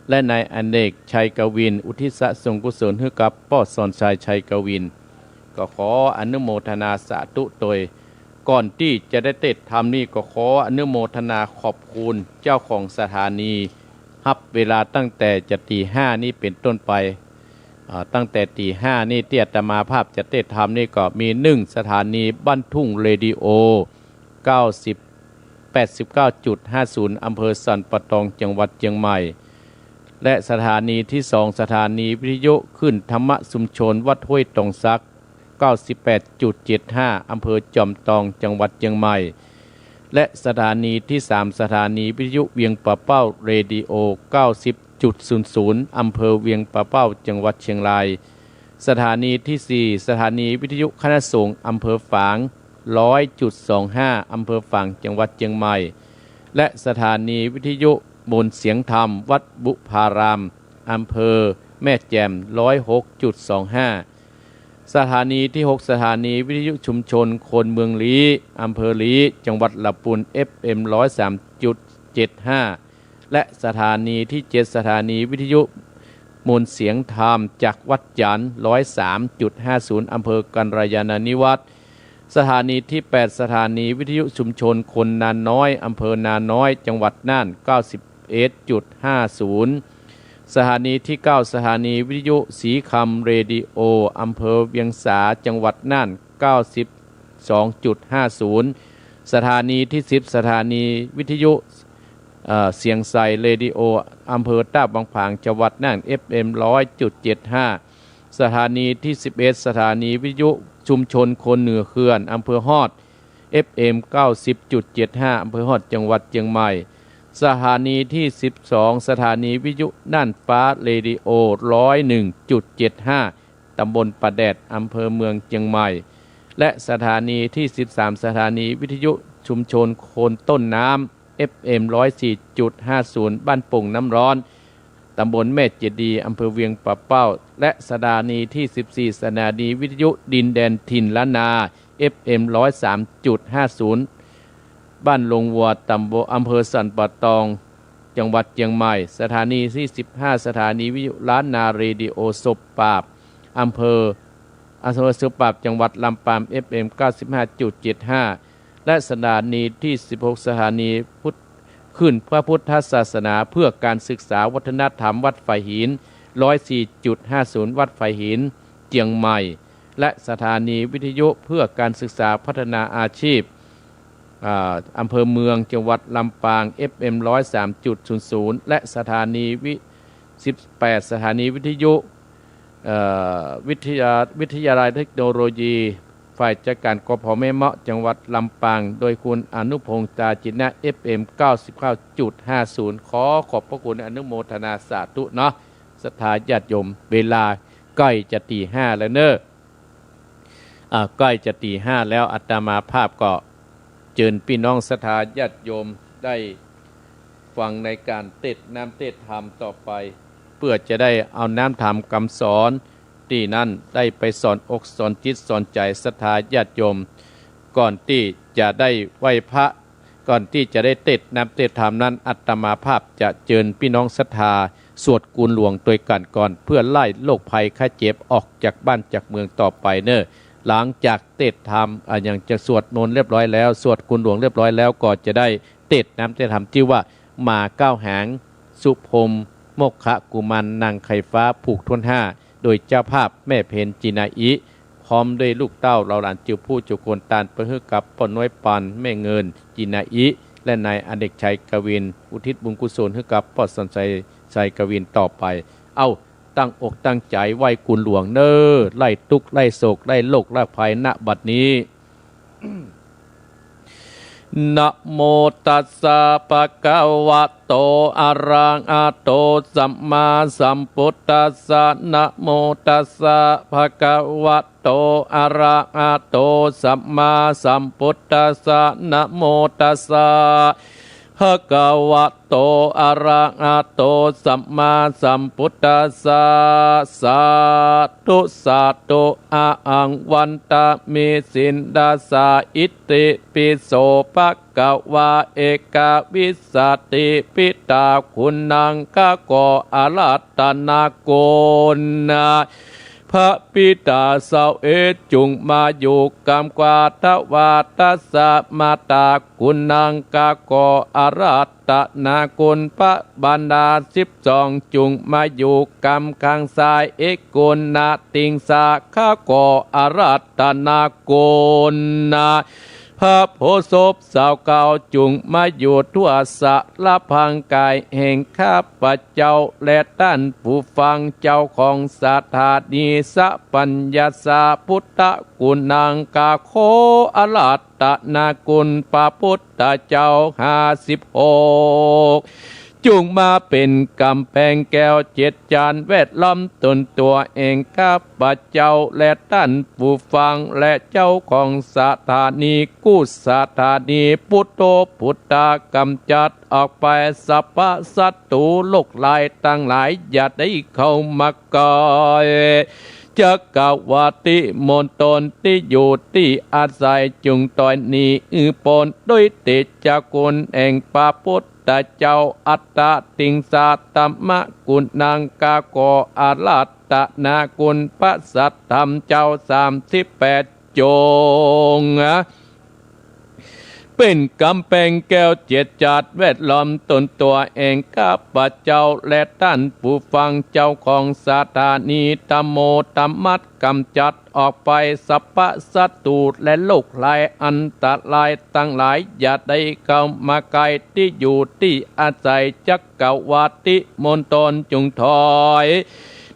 และนายอเนก ชัยกวิน อุทิศส่งกุศลหื้อกับป้อสอนชัย ชัยกวิน ก็ขออนุโมทนาสาธุโตย ก่อนตี้จะได้เตสน์ธรรมนี่ก็ขออนุโมทนาขอบคุณเจ้าของสถานี ฮับเวลาตั้งแต่จะตีห้านี่เป๋นต้นไป อ่า ตั้งแต่ตีห้านี่ตี้อาตมาภาพจะเตสน์ธรรมนี่ก็มี หนึ่ง สถานีบ้านทุ่งเรดิโอ เก้าสิบ แปดสิบเก้าจุดห้าศูนย์ อำเภอสันป่าตอง จังหวัดเจียงใหม่ และสถานีที่สอง สถานีวิทยุคลื่นธรรมะชุมชนวัดห้วยตองสัก เก้าสิบแปดจุดเจ็ดห้า อำเภอจอมตอง จังหวัดเจียงใหม่ และสถานีที่สาม สถานีวิทยุเวียงป่าเป้า เรดิโอ เก้าสิบจุดศูนย์ศูนย์ อำเภอเวียงป่าเป้า จังหวัดเชียงราย สถานีที่สี่ สถานีวิทยุคณะสงฆ์อำเภอฝาง ร้อยจุดสองห้า อำเภอฝาง จังหวัดเจียงใหม่ และสถานีวิทยุมนต์เสียงธรรม วัดบุพาราม อำเภอแม่แจ่ม ร้อยหกจุดสองห้า สถานีที่หก สถานีวิทยุชุมชนคนเมืองลี้ อำเภอลี้ จังหวัดละปูน เอฟเอ็ม ร้อยสามจุดเจ็ดห้า และสถานีที่เจ็ด สถานีวิทยุมนต์เสียงธรรมจากวัดจันทร์ ร้อยสามจุดห้าศูนย์ อำเภอกัลยาณานิวัฒน์ สถานีที่แปด สถานีวิทยุชุมชนคนนาน้อย อำเภอนาน้อย จังหวัดน่าน เก้าสิบเอ็ดจุดห้าศูนย์ สถานีที่เก้า สถานีวิทยุสีคำเรดิโอ อำเภอเวียงสา จังหวัดน่าน เก้าสิบสองจุดห้าศูนย์ สถานีที่สิบ สถานีวิทยุ เอ่อ เสียงใสเรดิโอ อำเภอต้าบางผาง จังหวัดน่าน เอฟเอ็ม ร้อยจุดเจ็ดห้า สถานีที่สิบเอ็ด สถานีวิทยุชุมชนคนเหนือเขื่อน อำเภอฮอด เอฟเอ็ม เก้าสิบจุดเจ็ดห้า อำเภอฮอด จังหวัดเจียงใหม่ สถานีที่สิบสอง สถานีวิทยุน่านฟ้าเรดิโอ ร้อยหนึ่งจุดเจ็ดห้า ตำบลป่าแดด อำเภอเมืองเจียงใหม่ และสถานีที่สิบสาม สถานีวิทยุชุมชนคนต้นน้ำ เอฟเอ็ม ร้อยสี่จุดห้าศูนย์ บ้านโป่งน้ำร้อน ตำบลแม่เจดีย์ อำเภอเวียงป่าเป้า และสถานีที่สิบสี่ สถานีวิทยุดินแดนถิ่นล้านนา เอฟเอ็ม ร้อยสามจุดห้าศูนย์ บ้านโรงวัว ตำบล อำเภอสันป่าตอง จังหวัดเจียงใหม่ สถานีที่สิบห้า สถานีวิทยุล้านนาเรดิโอศพปราบ อำเภอ อำเภอศพปราบ จังหวัดลำปาง เอฟเอ็ม เก้าสิบห้าจุดเจ็ดห้า และสถานีที่สิบหก สถานีพุทธ คลื่นพระพุทธศาสนาเพื่อการศึกษาวัฒนธรรมวัดฝายหิน ร้อยสี่จุดห้าศูนย์ วัดฝายหิน เจียงใหม่ และสถานีวิทยุเพื่อการศึกษาพัฒนาอาชีพ อ่า อำเภอเมือง จังหวัดลำปาง เอฟเอ็ม ร้อยสามจุดศูนย์ศูนย์ และสถานีวิ สิบแปด สถานีวิทยุ เอ่อ วิทยา วิทยาลัยเทคโนโลยี ฝ่ายจัดการ กพ แม่เมาะ จังหวัดลำปาง โดยคุณอนุพงษ์ ตาจินะ เอฟเอ็ม เก้าสิบเก้าจุดห้าศูนย์ ขอขอบพระคุณ อนุโมทนาสาธุเนาะ ศรัทธาญาติโยม เวลาใกล้จะตีห้าแล้วเนอะ อ่า ใกล้จะตีห้าแล้ว อาตมาภาพก็เจิญปี้น้องศรัทธาญาติโยมได้ ฟังในก๋านเตสน์น้ำเตสน์ธรรมต่อไป เปื้อจะได้เอาน้ำธรรมกำสอนตี้นั้นได้ไปสอนอกสอนจิตสอนใจ๋ศรัทธาญาติโยม ก่อนตี้จะได้ไหว้พระ ก่อนตี้จะได้เตสน์น้ำเตสน์ธรรมนั้น อาตมาภาพจะเจิญปี้น้องศรัทธาสวดกูลหลวงตวยกั๋นก่อน เปื้อไล่โรคภัยไข้เจ็บออกจากบ้านจากเมืองต่อไปเน่อ หลังจากเตสน์ธรรม อ่า อย่างจะสวดมนต์เรียบร้อยแล้ว สวดกูลหลวงเรียบร้อยแล้ว ก็จะได้เตสน์น้ำเตสน์ธรรมตี้ว่า หมาเก้าหาง สุพรหม โมคคะกุมาร นางไข่ฟ้า ผูกถ้วนห้า โดยเจ้าภาพแม่เพ็ญ จินาอิ พร้อมด้วยลูกเต้าเหล่าหลาน เจ้าผู้เจ้าคน ตานไปหื้อกับป้อน้อยปาน แม่เงิน จินาอิ และนายอเนกชัย กวิน อุทิศบุญกุศลหื้อกับป้อสอนชัย ชัยกวินต่อไป เอ้า ตั้งอกตั้งใจ๋ไหว้กูลหลวงเน่อ ไล่ตุ๊กข์ไล่โศกไล่โรคไล่ภัย ณ บัดนี้ นะโมตัสสะ ภะคะวะโต อะระหะโต สัมมาสัมพุทธัสสะ นะโมตัสสะ ภะคะวะโต อะระหะโต สัมมาสัมพุทธัสสะ นะโมตัสสะ ภะคะวะโต อะระหะโต สัมมาสัมพุทธัสสะ สาธุ สาธุ อะหัง วันตะ มิ สินทัสสะ อิติปิโส ภะคะวา เอกวิสสะติ ปิตา คุณัง ข้าขออาราธนาคุณ พระปิตาเสาเอก จุ่งมาอยู่กำกวา ทวาทัสสะ มาตา คุณัง ข้าขออาราธนาคุณ พระบรรดาสิบสอง จุ่งมาอยู่กำข้างซ้าย เอกุณณติงสา ข้าขออาราธนาคุณ พระโพธิ์ศพเสาเก้า จุ่งมาอยู่ทั่วสารพางกายแห่งข้าพเจ้า และต้านผู้ฟัง เจ้าของสถานีสัพพัญญาสา พุทธคุณัง ข้าขออาราธนาคุณ พระพุทธเจ้าห้าสิบหก จุ่งมาเป๋นก๋ำแพงแก้วเจ็ดจาน แวดล้อมตนตั๋วแห่งข้าพเจ้า และต้านผู้ฟัง และเจ้าของสถานีกู้สถานี ปุทโธ พุทธา ก๋ำจัดออกไปสัพพะศัตรู๋โรคร้ายตังหลาย อย่าได้เข้ามาใก้ จักรวรรติมณฑล ตี้อยู่ตี้อาศัย จุ่งตอยหนีหื้อป๊น ด้วยเตชะคุณแห่งพระพุทธเจ้า อัตตะติงสา ธัมมะคุณัง ข้าขออาราธนาคุณ พระสัทธรรมเจ้าสามสิบแปด จุ่งเป๋นก๋ำแพงแก้วเจ็ดจาน แวดล้อมตนตั๋วแห่งข้าพเจ้า และต้านผู้ฟัง เจ้าของสถานี ธัมโม ธัมมัส ก๋ำจัดออกไปสัพพะศัตรู๋และโรคร้ายอันตรายตังหลาย อย่าได้เข้ามาใก้ ตี้อยู่ตี้อาศัย จักรวรรติมณฑล จุ่งถอย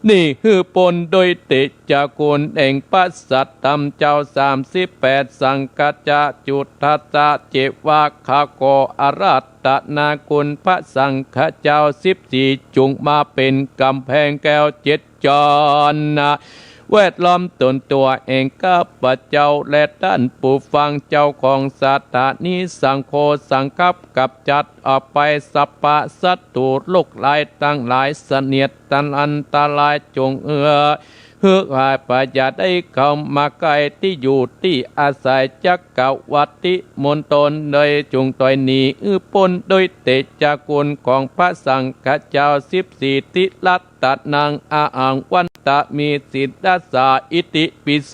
หนีหื้อป๊น ด้วยเตชะคุณแห่งพระสัทธรรมเจ้าสามสิบแปด สังฆัสสะ จุฑัสสะ เจวะ ข้าขออาราธนาคุณ พระสังฆะเจ้าสิบสี่ จุ่งมาเป๋นก๋ำแพงแก้วเจ็ดจาน แวดล้อมตนตั๋วแห่งข้าพเจ้า และต้านผู้ฟัง เจ้าของสถานี สังโฆ สังคัป ก๋ำจัดออกไปสัพพะศัตรู๋โรคร้ายตังหลาย เสนียดตันอันตราย จุ่งเอื้อ หื้อหายไป อย่าได้เข้ามาใก้ ตี้อยู่ตี้อาศัย จักรวรรติมณฑล โดยจุ่งถอยหนีหื้อป๊น ด้วยเตชะคุณของพระสังฆะเจ้าสิบสี่ ติรัตนัง อหัง วันตะ มิ สินทัสสะ อิติปิโส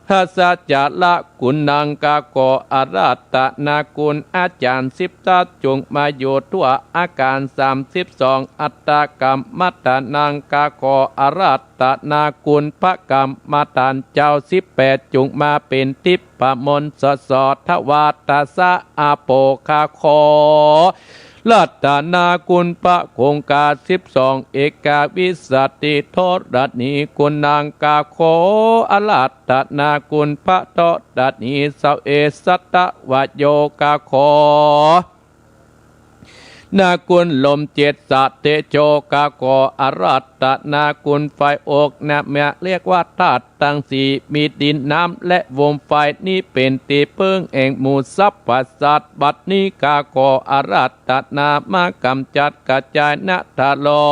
ทัสสะ จาระคุณัง ข้าขออาราธนาคุณ อาจารย์สิบทัศน์ จุ่งมาอยู่ทั่วอาคารสามสิบสอง อัฏฐกรรมฐานัง ข้าขออาราธนาคุณ พระกรรมฐานเจ้าสิบแปด จุ่งมาเป๋นทิพย์มนต์ สส ทวาทัสสะ อาโป ข้าขอ รัตนาคุณพระคงคาสิบสอง เอกวิสสติธรณีคุณัง ข้าขออาราธนาคุณพระธรณีเสาเอกสัตวโย ข้าขอ นาคุณลมเจ็ดสะเตโช ข้าขออาราธนาคุณไฟอกนะ แม่เรียกว่าธาตุตังสี่ มีดินน้ำและลมไฟ นี้เป๋นตี้เปิ้งแห่งหมู่สรรพสัตว์ บัดนี้ข้าขออาราธนามาก๋ำจัดก๋ระจ๋ายนะ ทะลอ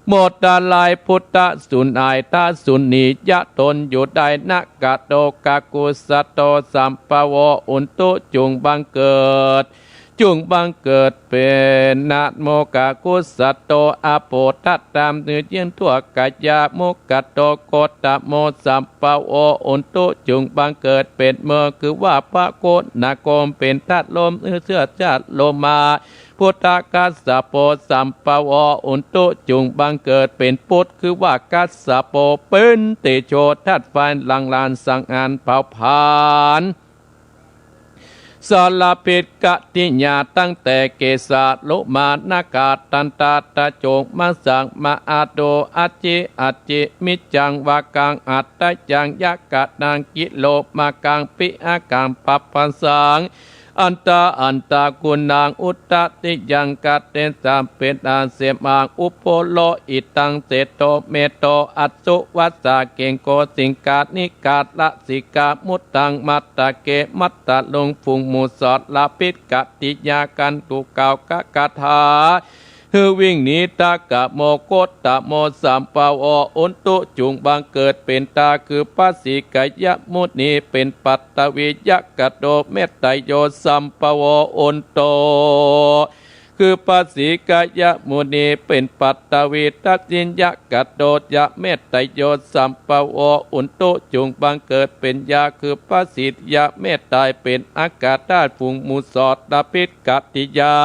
หมดทลายพุทธสูญหาย ทะสูญหนี ยะตนอยู่ได้นะ กะโต กะกุสโต สัมภโว อุนตุ จุ่งบังเกิด จุ่งบังเกิดเป๋น นะโม กะกุสโต อะโป ทะตาม หื้อเยื่องทั่วกายา มุขโต โคตโม สัมภโว อุนตุ จุ่งบังเกิดเป๋นเมือ คือว่าพระโคนะโคม เป๋นธาตุลม หื้อเจื้อธาตุลมมา พุทธกัสสโป สัมภโว อุนตุ จุ่งบังเกิดเป๋นปุตร คือว่ากัสสโป เป๋นเตโช ธาตุไฟ หลั่งหลานสังหารเผาผลาญ สารพิษกติยา ตั้งแต่เกสา โลมา นาขา ตันตา ตะโจ มัสสัง มะอาโด อัจฉิ อัจฉิ มิจจัง วากัง หัตถยัง ยะกะนัง กิโลมากัง ปิอะกัง ปัปปะสัง อันตา อันตากุณัง อุตตะติยัง กะเตสัง เป๋นอาเสมา อุปโพโล อิตัง เสโท เมโท อัสสุวัสสะ เกงโก สิงคานิกา ลสิกา มุตตัง มัตตะเก มัตตะลุง ฝูงหมู่สรพิษกติยา กันตุเกา กะกะถา หื้อวิ่งหนี ทะกะโม โคตโม สัมภโว อุนตุ จุ่งบังเกิดเป๋นธาตุ คือพระสีกายมุนี เป๋นปัตตวี ยะกะโต เมตไตโย สัมภโว อุนตุ คือพระสีกายมุนี เป๋นปัตตวี ทัสสิยะกะโต ยะเมตไตโย สัมภโว อุนตุ จุ่งบังเกิดเป๋นยา คือพระสียะเมตไต เป๋นอากาศธาตุ ฝูงหมู่สรพิษกติยา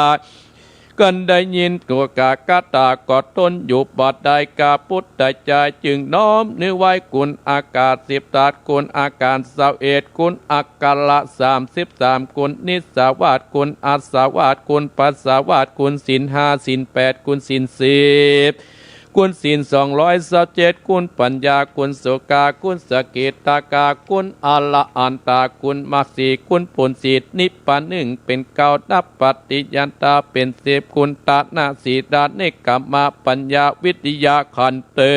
กันได้ยินตัวกาคาถาก็ทนอยู่บ่ได้ ข้าพุทธเจ้าจึงน้อมนึกไหว้คุณอากาศสิบธาตุ คุณอากาศซาวเอ็ด คุณอักขระสามสิบสาม คุณนิสสาวาส คุณอาสวาส คุณปัสสาวาส คุณศีลห้า ศีลแปด คุณศีลสิบ คุณศีลสองร้อยซาวเจ็ด คุณปัญญา คุณสุขา คุณสกิตาคา คุณอรหันตา คุณมรรคสี่ คุณผลสี่ นิพพานหนึ่ง เป๋นเก้า นับปฏิญญาณตาเป๋นสิบ คุณทานะ ศีลา เนกขัมมะ ปัญญา วิริยะ ขันติ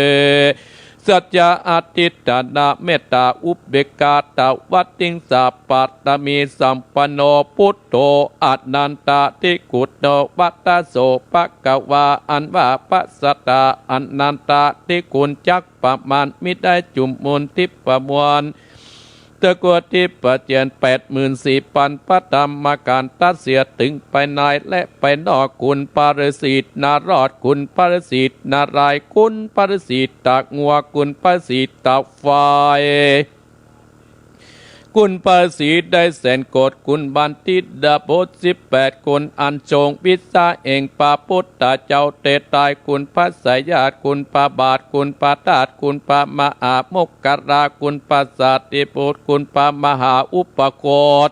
สัจจะ อธิฐานะ เมตตา อุเบกขา ตะวะติงสา ปารมีสัมปันโน พุทโธ อนันตะทิคุณโต วัตโส ภะคะวา อันว่าพระศาสดาอนันตะทิคุณจักประมาณมิได้ จุมมูลทิพย์ประมวล ตะกัวทิพย์ประเจียน แปดหมื่นสี่พันพระธรรมขันธ์ ตัดเสียถึงภายในและภายนอก คุณพระฤๅษีนารอด คุณพระฤๅษีนารายณ์ คุณพระฤๅษีตางัว คุณพระฤๅษีตาควาย คุณพระฤๅษีได้แสนโกศ คุณบัณฑิตบุตรสิบแปดคน อันทรงวิชาแห่งพระพุทธเจ้าเตไตร คุณพระสายญาติ คุณพระบาท คุณพระธาตุ คุณพระมหาโมคคัลลา คุณพระสารีบุตร คุณพระมหาอุปโคส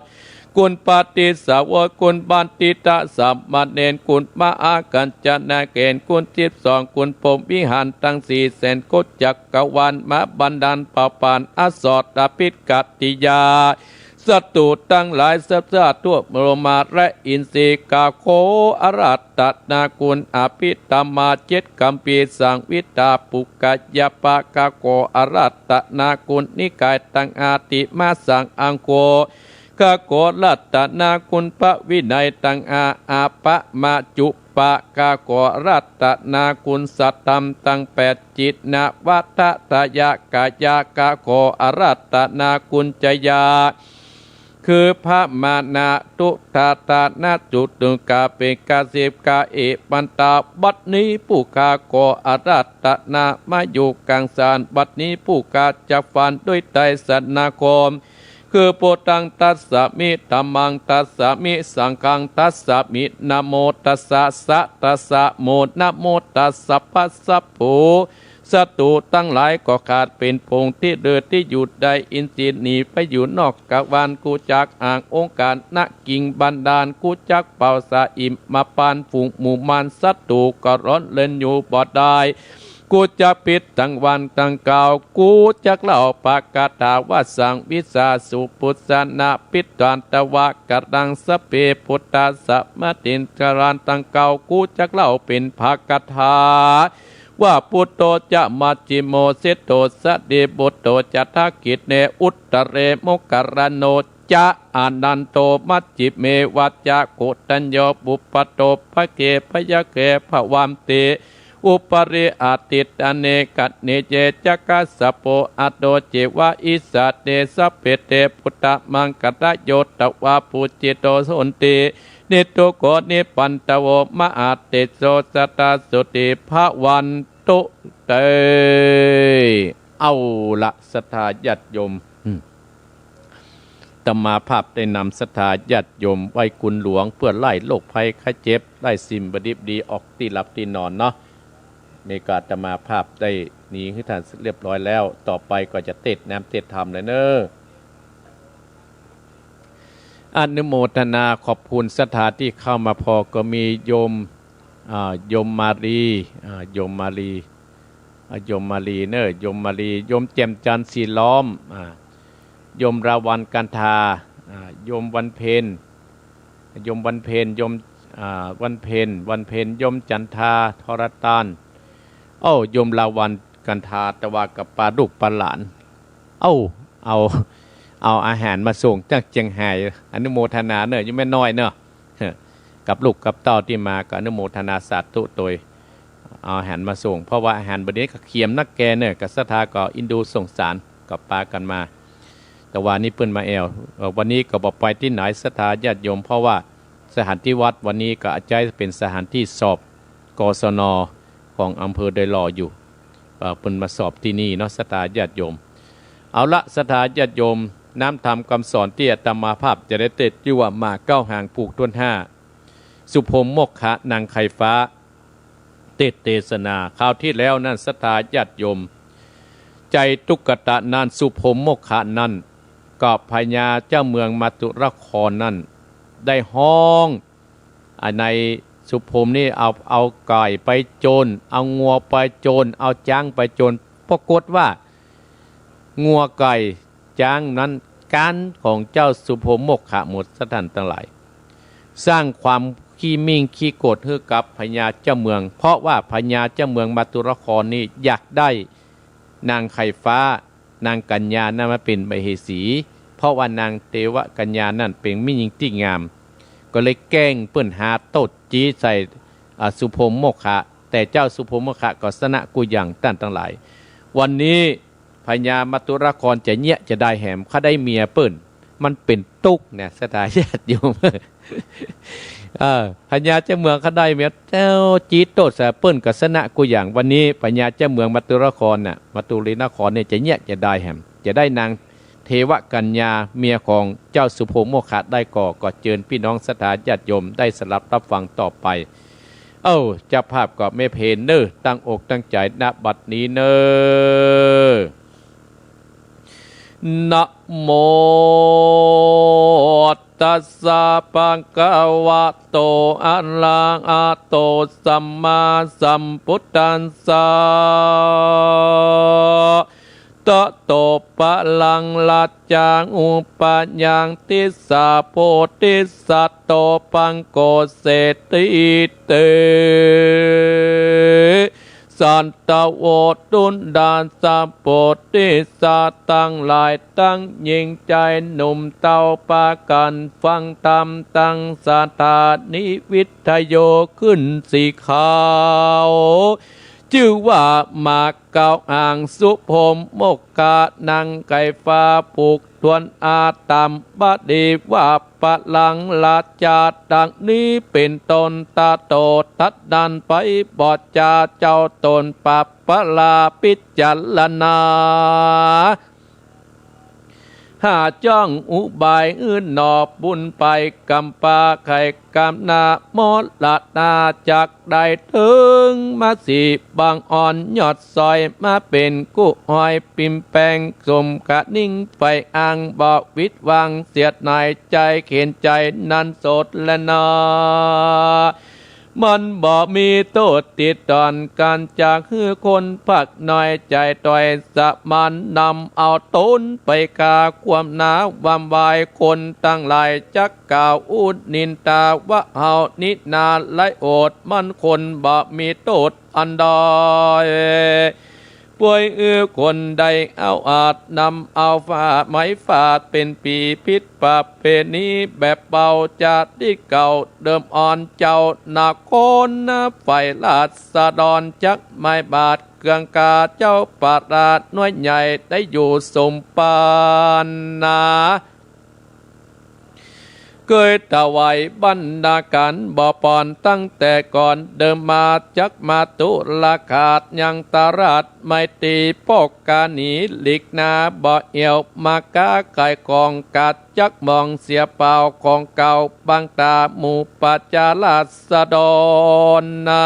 คุณปฏิสาวก คุณบัณฑิตสามเณร คุณมหากัญจนาเขน คุณสิบสอง คุณพรหมวิหาร ตังสี่แสนโกศจักรวาล มหาบรรดาลเผ่าพันธุ์ อสรพิษกติยา ศัตรูตังหลาย สัพพะทั่วโลมาและอินทรีย์ ข้าขออาราธนาคุณอภิธรรมาเจ็ดคัมภีร์ สังหิตา ปุคคยปะ ข้าขออาราธนาคุณนิกายตังห้า ติมาสังอังโค ข้าขออาราธนาคุณพระวินัยตังห้า อะปะมะจุปะ ข้าขออาราธนาคุณสัทธรรมตังแปด จินนวัฏฏะยะกะยะ ข้าขออาราธนาคุณจยา คือพระมานะ ตุตาตานะจุตุกาเปกาสิบกา เอวันตา บัดนี้ผู้ข้าขออาราธนามาอยู่กลางสาร บัดนี้ผู้ข้าจะฟันด้วยไตรสรณคม คือ พุทธัง ทัสสามิ ธัมมัง ทัสสามิ สังฆัง ทัสสามิ นะโม ตัสสะ สะ ทัสสะ โม นะโม ตัสสะ ภะสะ โผ ศัตรูตังหลายก็ขาดเป๋นผง ตี้เดิดตี้อยู่ได้ อินทรีย์หนีไปอยู่นอกกะวาล กูจักห่างองค์การ นะกิงบันดาล กูจักเป่าสะอิมมาปาน ฝูงหมู่มาร ศัตรูก็ร้อนเรินอยู่บ่ได้ กูจักปิดตังวันตังเก๊า กูจักเล่าปากาถาว่าสัง วิสาสุปุชฌานะ ปิดตานตวะกะรัง สัพเพ ปุทธา สะมะตินทะรัน ตังเก๊า กูจักเล่าเป๋นปากาถา ว่า ปุทโธ จะ มัชฌิโม เศรษฐโส สะรีบุตโธ จะ ทักขิเณ อุตตะเร โมคคัลลาโน จะ อานันโท มัชฌิเม วะ จะ โกณฑัญโญ ปุปพะโท ภะเก พะยะเก ภะวันติ อุปะริ อาทิตตะเน กัณฑิเย จะ คัสสะโป อัตโต เจวะ อิสสะเต สัพเพ เต ปุทธะ มังคะระโย ทวา ปูจิโต โหนติ นิทธุโข นิพพันธโว มหาเตโส สะทา โสติ ภะวันตุ เต เอาละ ศรัทธาญาติโยม อืม อาตมาภาพได้นำศรัทธาญาติโยมไหว้คุณหลวง เปื้อไล่โรคภัยไข้เจ็บ ไล่สิ่งบ่ดีออกตี้หลับตี้นอนเนาะ นี่ก็อาตมาภาพได้หนีหื้อท่านเรียบร้อยแล้ว ต่อไปก็จะเตสน์น้ำเตสน์ธรรมเลยเนาะ อนุโมทนาขอบคุณศรัทธาตี้เข้ามาผ่อ ก็มีโยม อ่า โยมมาลี อ่า โยมมาลี อ่า โยมมาลีเนาะ โยมมาลี โยมแจ่มจันทร์สีล้อม อ่า โยมราวันกันทา อ่า โยมวันเพ็ญ โยมวันเพ็ญ โยม อ่า วันเพ็ญ วันเพ็ญ โยมจันทา ทรตาน โอ้ โยมราวันกันทา ตะวากับปาลูกปาหลาน เอ้า เอา เอาอาหารมาส่งจากเจียงไฮ้ อนุโมทนาเนาะ โยมแม่น้อยเนาะ กับลูกกับเต้าตี้มา ก็อนุโมทนาสาธุโตย เอาอาหารมาส่ง เพราะว่าอาหารบ่านี้ก็เขียมนักแกเนาะ ก็ศรัทธาก็เอ็นดูสงสาร ก็ปากั๋นมา แต่ว่านี่เปิ้นมาแอ่ว เอ่อ วันนี้ก็บ่ไปตี้ไหนศรัทธาญาติโยม เพราะว่าสถานตี้วัดวันนี้ก็อาจจะเป๋นสถานตี้สอบ กศน ของอำเภอดอยหล่ออยู่ เอ่อ เปิ้นมาสอบตี้นี่เนาะ ศรัทธาญาติโยม เอาละ ศรัทธาญาติโยม น้ำธรรมกำสอนตี้อาตมาภาพจะได้เตสน์จื้อว่า หมากเก๊าหางผูกถ้วนห้า สุพรหมโมคคะนางไข่ฟ้า เตสน์เตสนา คราวตี้แล้วนั้น ศรัทธาญาติโยม ใจ๋ตุ๊กตานั้น สุพรหมโมคคะนั้น ก็พญาเจ้าเมืองมัตตุรครนั้น ได้ฮ้อง อันในสุพรหมนี่เอา เอาไก่ไปโจร เอางัวไปโจร เอาจ๊างไปโจร ปรากฏว่า งัวไก่จ๊างนั้นก๊านของเจ้าสุพรหมโมคคะหมด ศรัทธาตังหลาย สร้างความขี้หมิ่งขี้โกรธหื้อกับพญาเจ้าเมือง เพราะว่าพญาเจ้าเมืองมัตตุรครนี่อยากได้นางไข่ฟ้า นางกัญญานั้นมาเป๋นมเหสี เพราะว่านางเทวกัญญานั้นเป๋นแม่ญิงตี้งาม ก็เลยแกล้งเปิ้นหาโต้ษจี๊ใส่ อ่า สุพรหมโมคคะ แต่เจ้าสุพรหมโมคคะก็สนะกู้อย่างต้านตังหลาย วันนี้พญามัตตุรครจะเยียะจะได้แหม ข้าได้เมียเปิ้น มันเป๋นตุ๊กข์นะ ศรัทธาญาติโยม เออ พญาเจ้าเมืองข้าได้เมีย เจ้าจี๊โต้ษใส่เปิ้นก็สนะกู้อย่าง วันนี้พญาเจ้าเมืองมัตตุรครน่ะ มัตตุรินครเนี่ยจะเยียะจะได้แหม จะได้นางเทวกัญญาเมียของเจ้าสุพรหมโมคคะได้ก่อ ก็เจิญปี้น้องศรัทธาญาติโยมได้สดับฮับฟังต่อไป เอ้า เจ้าภาพก็แม่เพญเนาะ ตั้งอกตั้งใจ๋ ณ บัดนี้เนาะ นะโม ตัสสะ ภะคะวะโต อะระหะโต สัมมาสัมพุทธัสสะ ตะโต ปะลัง รัจจัง อุปะยัง ติสสะ โพธิสัตโต ปังโก เศรษฐี เต สัตโว ตุณฑาสะ โพธิสัตว์ตังหลาย ตังญิงจายหนุ่มเต้า ปากั๋นฟังธรรม ตังสถานีวิทยุขึ้นสีขาว จื้อว่าหมากเก๊าหางสุพรหมโมคคะ นางไข่ฟ้าผูกถ้วนห้า ต๋ามบาลีว่า ปะลัง รัจจัง ดังนี้เป๋นต้น ตะโต ตัดนั้นไป บ่จา เจ้าต๋นปะปะลา ปิจารณา หาจ้องอุบายหื้อหนอ บุญไปกำปา ไข่กำนา มรณา จักได้เถิง มาสีบังอ่อนยอดซอย มาเป๋นกู้หอยปิ่มแปง สมกะนิ่งไปอ้าง บ่วิดหวังเสียดหนาย ใจ๋เข็ญใจ๋นั้นสดแลนา มันบ่มีโต้ษติดต๋อน กั๋นจักหื้อคนพักน้อยใจ๋ต่อย สมานนำเอาต๋นไปฆ่า ความหนาหว่ำวาย คนตังหลายจักกล่าวอู้นินตา ว่าเฮานี้นาไร้โอษ มันคนบ่มีโต้ษอันใด ป่วยอือคนใดเอาอาจ นำเอาผ้าไหมฟาดเป๋นปี ผิดประเพณีแบบเบา จารีตเก่าเดิมอ่อน เจ้านครนะ ฝ่ายราษฎรจักไม้บาท เกื้องกาเจ้าประราชน้อยใหญ่ ได้อยู่สมปรารถนา เกยถวายบรรณาการบ่ปอน ตั้งแต่ก่อนเดิมมา จักมาตุลาขาดยังตราช ไมตรีปกกาหนีหลีกหน้า บ่เอี่ยวมาค้าขายของ กัดจักมองเสียเปล่าของเก่า บังตาหมู่ประชาราษฎรนา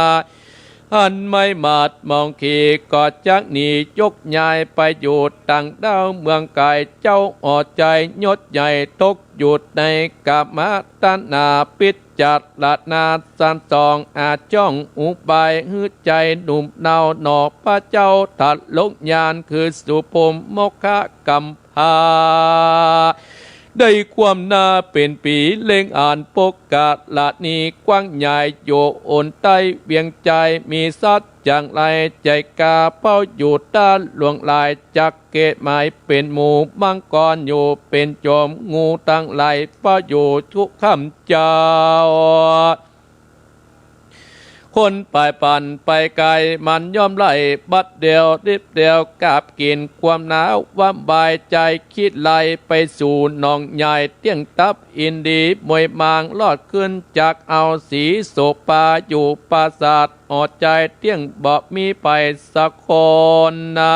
อันไม่หมาดหมองขี ก็จักหนียกย้ายไปอยู่ต่างด้าวเมืองไก๋ เจ้าอ่อใจ๋ยศใหญ่ตกอยู่ในกามตัณหา พิจารณาสันสองหาจ้องอุบาย หื้อใจ๋หนุ่มเนาหน่อ พระเจ้าทะลงญาณ คือสุพรหมโมคคัม พา ได้ความหน้าเป๋นปี เล็งอันปกกรณีกว้างใหญ่ อยู่อนใต้เวียงใจ๋ มีสัตว์จังไร ใจ๋กาเป้าอยู่ต้านหลวงหลาย จักเกตหมายเป๋นหมู่ มังกรอยู่เป๋นโจม งูตังหลายเป้าอยู่ทุกค่ำเจ๊า คนไปปันไปไก๋ มันย่อมไล่บัดเดียว รีบเดียวกาบกิ๋น ความหนาวหว่ำวาย ใจ๋คิดไล่ไปสู่หนองใหญ่ เตี้ยงตับอินทรีย์มวยมาง รอดขึ้นจากเอาสีโสภา อยู่ปราสาทอ่อใจ๋ เตี้ยงบ่มีภัยสักคนนา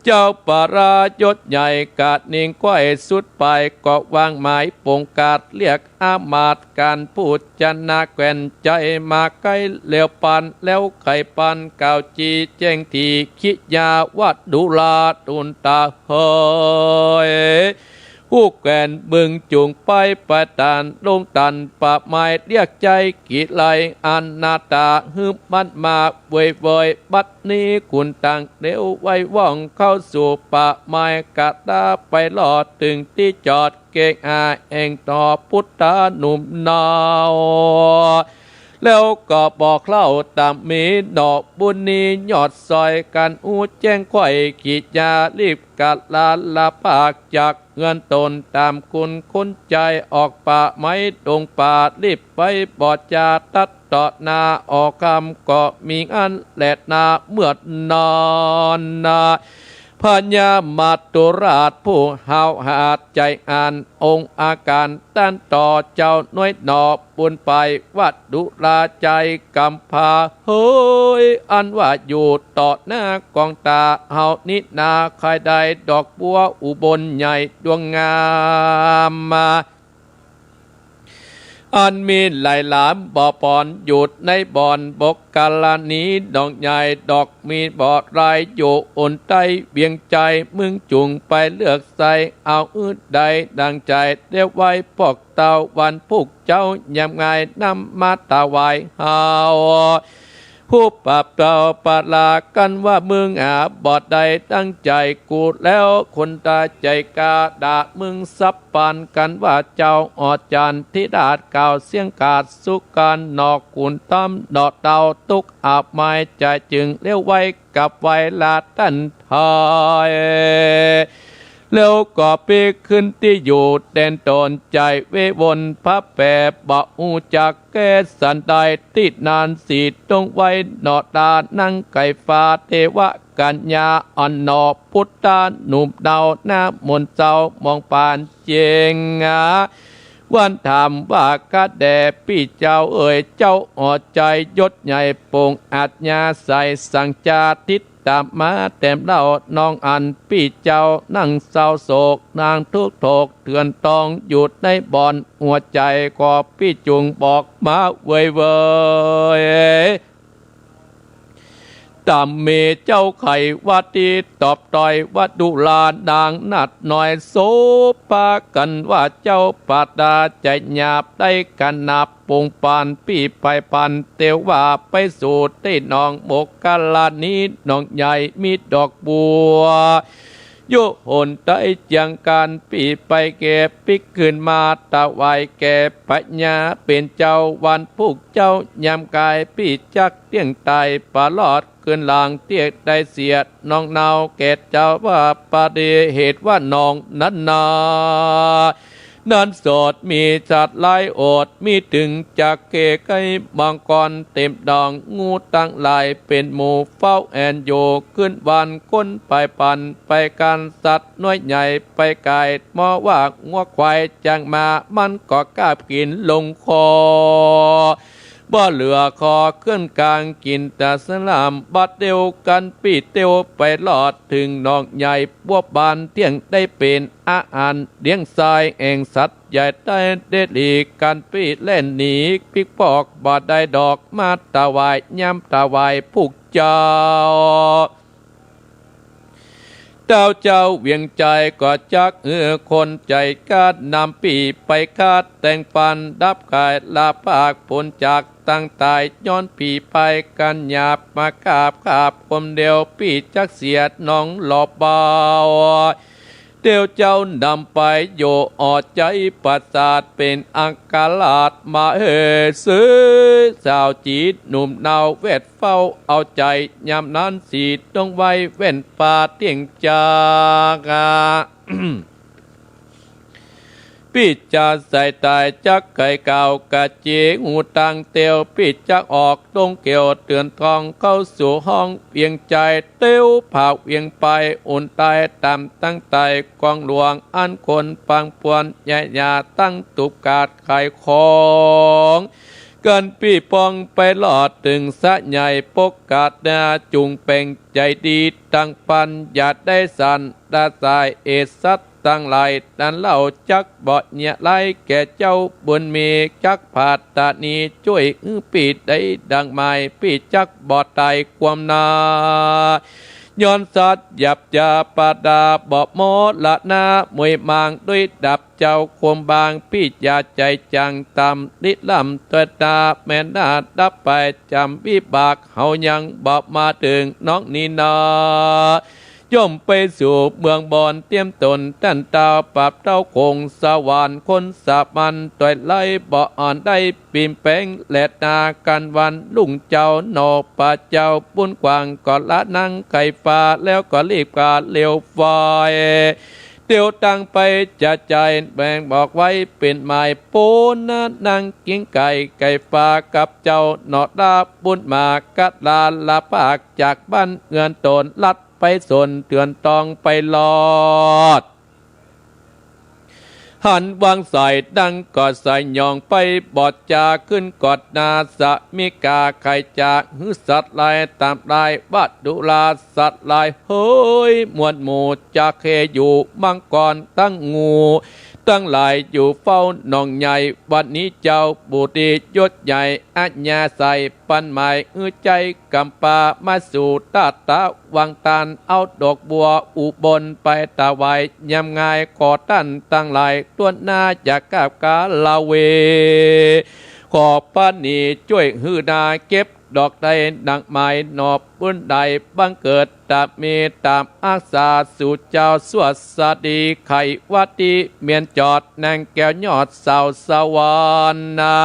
เจ้าประราชยศใหญ่กาดนิ่งไขว้สุดไป ก็วางหมายปงกาด เรียกอามาตย์ก๋านผู้ชนะแคว่น ใจ๋มาไก๋แล้วปัน แล้วไขปันกล่าวจีแจ้งที คิยาวัดดุราตุนตาเหย ผู้แคว่นเมืองจุงไปประตานลงตัน ประหมายเรียกใจ๋กิไล อนาถาหื้อมันมาเวยเวย บัดนี้คุณตังเร็วไวว่อง เข้าสู่ประหมายกาดา ไปรอดเถิงตี้จอด เกกอาแห่งต่อพุทธาหนุ่มเนา แล้วก็บอกเล่าต๋ามมีหน่อบุญนี้ ยอดซอยกั๋นอู้แจ้งไขว้ กิจจารีบกาดลาละปากจากเฮือนต๋น ต๋ามคุณคนใจ๋ออกป่าไม้ดงป่า รีบไปบ่จาตัดต่อหน้า ออกคำก็มีอันแลนา เมื่อนอนนา พญามัจจุราชผู้ห้าวหาญใจ๋อัน องอาการต้านต่อเจ้าน้อยหน่อ ปูนไปวัดดุราใจ๋ก๋ำพาเหย อันว่าอยู่ต่อหน้ากองต๋าเฮานี้นา ใค่ได้ดอกบัวอุบลใหญ่ดวงงามมา อันมีหลายหลามบ่ปอน อยู่ในบ่อนบกกรณีหนองใหญ่ ดอกมีบ่อไหลอยู่อนใต้เวียงใจ๋ มึงจุ่งไปเลือกใส่ เอาอื้อใดดั่งใจ๋ เดี๋ยวไว้ปอกเต้าวันพุกเจ๊ายามงาย นำมาถวายเฮา ผู้ปราบเปล่าปรากั๋นว่า มึงหาบ่ได้ดั่งใจ๋กูแล้ว คนต๋าใจ๋กล้าด่ามึงสับปานกั๋นว่า เจ้าอ่อจันทร์ธิราชกล่าวเสียงขาดสุขานอก คุณธรรมหน่อเต้าตุ๊กข์อับอายใจ๋ จึงเลี้ยวไว้กับไหว้ลาต้านไทย แล้วก็ปิ๊กขึ้นตี้อยู่แดนต๋น ใจ๋เววนพระแผ่บ่ฮู้จักแก้สันใด ตี้นานสีตรงไว้หน่อต๋า นั่งไก่ฟ้าเทวกัญญา อันหน่อพุทธาหนุ่มเนา หน้ามนเศร้ามองปานเจียง วันถามว่า ข้าแด่ปี้เจ้าเอ๋ย เจ้าอ่อใจ๋ยศใหญ่ปงอาชญาใส สังจาทิตตามมาแต้มเล่า น้องอันปี้เจ้านั่งเศร้าโศก นางทุกข์โศกเถื่อนตอง อยู่ในบ่อนหัวใจ๋ ขอปี้จุ่งบอกมาเวยเวย ต๋ามมีเจ้าไขว่าตี้ตอบตอยว่าดุรา นางนาฏน้อยโสภากั๋นว่าเจ้า ปาดาใจ๋หยาบได้ขนาบ ปงปานปี้ไปปัน เตียวว่าไปสู่ตี้หนองโมกขลานี้ หนองใหญ่มีดอกบัว อยู่หนใต้เจียงกัน ปี้ไปเก็บปิ๊กคืนมา ถวายแก่พญาเป๋นเจ้า วันพุกเจ๊ายามก๋าย ปี้จักเตี้ยงต๋าย ปะลอดคืนหลัง เตี้ยได้เสียหนองเนา แก่เจ้าว่าปาดี เหตุว่าหนองนั้นนา นั้นสดมีสัตว์หลายโอษมีตึงจักเข้ไข้ มังกรเต๋มดอง งูตังหลายเป๋นหมู่ เฝ้าแอ่นอยู่คืนวัน คนไปปันไปกั๋น สัตว์น้อยใหญ่ไปก๋าย หมอว่างัวควายจ๋างมา มันก็กาบกิ๋นลงคอ บ่เหลือคอเครื่องกลาง กิ๋นต๋าสลาม บัดเดียวกั๋นปี้เตียวไปลอดเถิงหนองใหญ่ บัวบานเตี้ยงได้เป๋นอาหารเลี้ยงสาย แห่งสัตว์ใหญ่ได้เดลี กั๋นปี้แล่นหนีปิ๊กปอก บ่ได้ดอกมาถวาย ยามถวายพุกเจ๊า เต้าเจ้าเวียงใจ๋ก็จักหื้อคนใจ๋กล้านำปี้ไปคาดแต่งปัน ดับก๋ายละปากผลจากตังต๋าย ย้อนผีไปกั๋นหยาบ มากาบคาบคนเดียว ปี้จักเสียหนองหล่อเบา เตียวเจ้านำไปอยู่อ่อใจ๋ปราสาท เป๋นอัครราชมเหสี สาวจี๋หนุ่มเนาแวด เฝ้าเอาใจ๋ ยามนั้นสีต้องไว้แว่นปาเตี้ยงจาก ปี้จะใส่ต๋ายจักไขเก่ากะเจหูตังเตียว ปี้จักออกตรงเกี่ยวเตือนทอง เข้าสู่ห้องเวียงใจ๋ เตียวผ่าเวียงไป อุ่นต๋ายต๋ามตังไตกองหลวง อันคนปังปวนใหญ่หยา ตั้งตุบกาดขายของ กั๋นปี้ปองไปลอดเถิงสระใหญ่ ปกกาดนาจุ่งเป่งใจ๋ดี ตังปันอย่าได้สัน ตาสายเอสัตว์ตังหลาย นั้นเล่าจักบ่เยียะร้าย แก่เจ้าบุญมีจักผาดตานี จ้วยหื้อปี้ได้ดังหมาย ปี้จักบ่ต๋ายความนา ย้อนสัตว์หยาบจ๋าปาดา บ่มรณะมวยมาง ด้วยดับเจ้าความบาง ปี้อย่าใจ๋จังต๋ามลิลำ ตวยต๋าแม่นนาดับไป จ๋ำวิบากเฮายังบ่มาเถิงน้องนี้นา ย่อมไปสู่เมืองบอนเตียมตน ต้านเต้าปราบเต้าคงสวรรค์ คนสามัญตวยไร้บ่อ่อนได้ ปิ่มแปงแลดนากั๋นวันรุ่งเจ้า หนอปะเจ้าบุญกว้าง ก็ละนังไขฟ้า แล้วก็รีบกาเร็วไว เตียวตังไปจะใจ๋ แบ่งบอกไว้เป๋นหมาย ปูนนะนางกิ่งไก่ ไขฟ้ากับเจ้า หนอดาบุญมากะลาละปาก จากบ้านเฮือนตน ลัดไปสนเถือนตองไปลอด หันวางสายดังก็สายหยองไป บอดจาขึ้นกอดนาสมิกา ใครจะหื้อสัตว์ลายต๋ามลาย ว่าดุราสัตว์ลายเฮ้ย มวลหมู่จะเคอยู่ มังกรตังงูตังหลาย อยู่เฝ้าหนองใหญ่ วันนี้เจ้าบุตรียศใหญ่ อาญาใส่ปันหมาย หื้อใจ๋กำปามาสู่ตาตา วังตานเอาดอกบัวอุบล ไปถวายยามงาย ขอต้านตังหลาย ต้วนหน้าอย่ากาบกาละเว ขอพระนีจ้วยหื้อนา เก็บดอกได้ดังหมาย หนอบุญใดบังเกิด ต๋ามมีต๋ามอักษา สู่เจ้าสวัสดี ไขวัตติเมียนจอด นางแก้วยอดสาวสวรรค์นา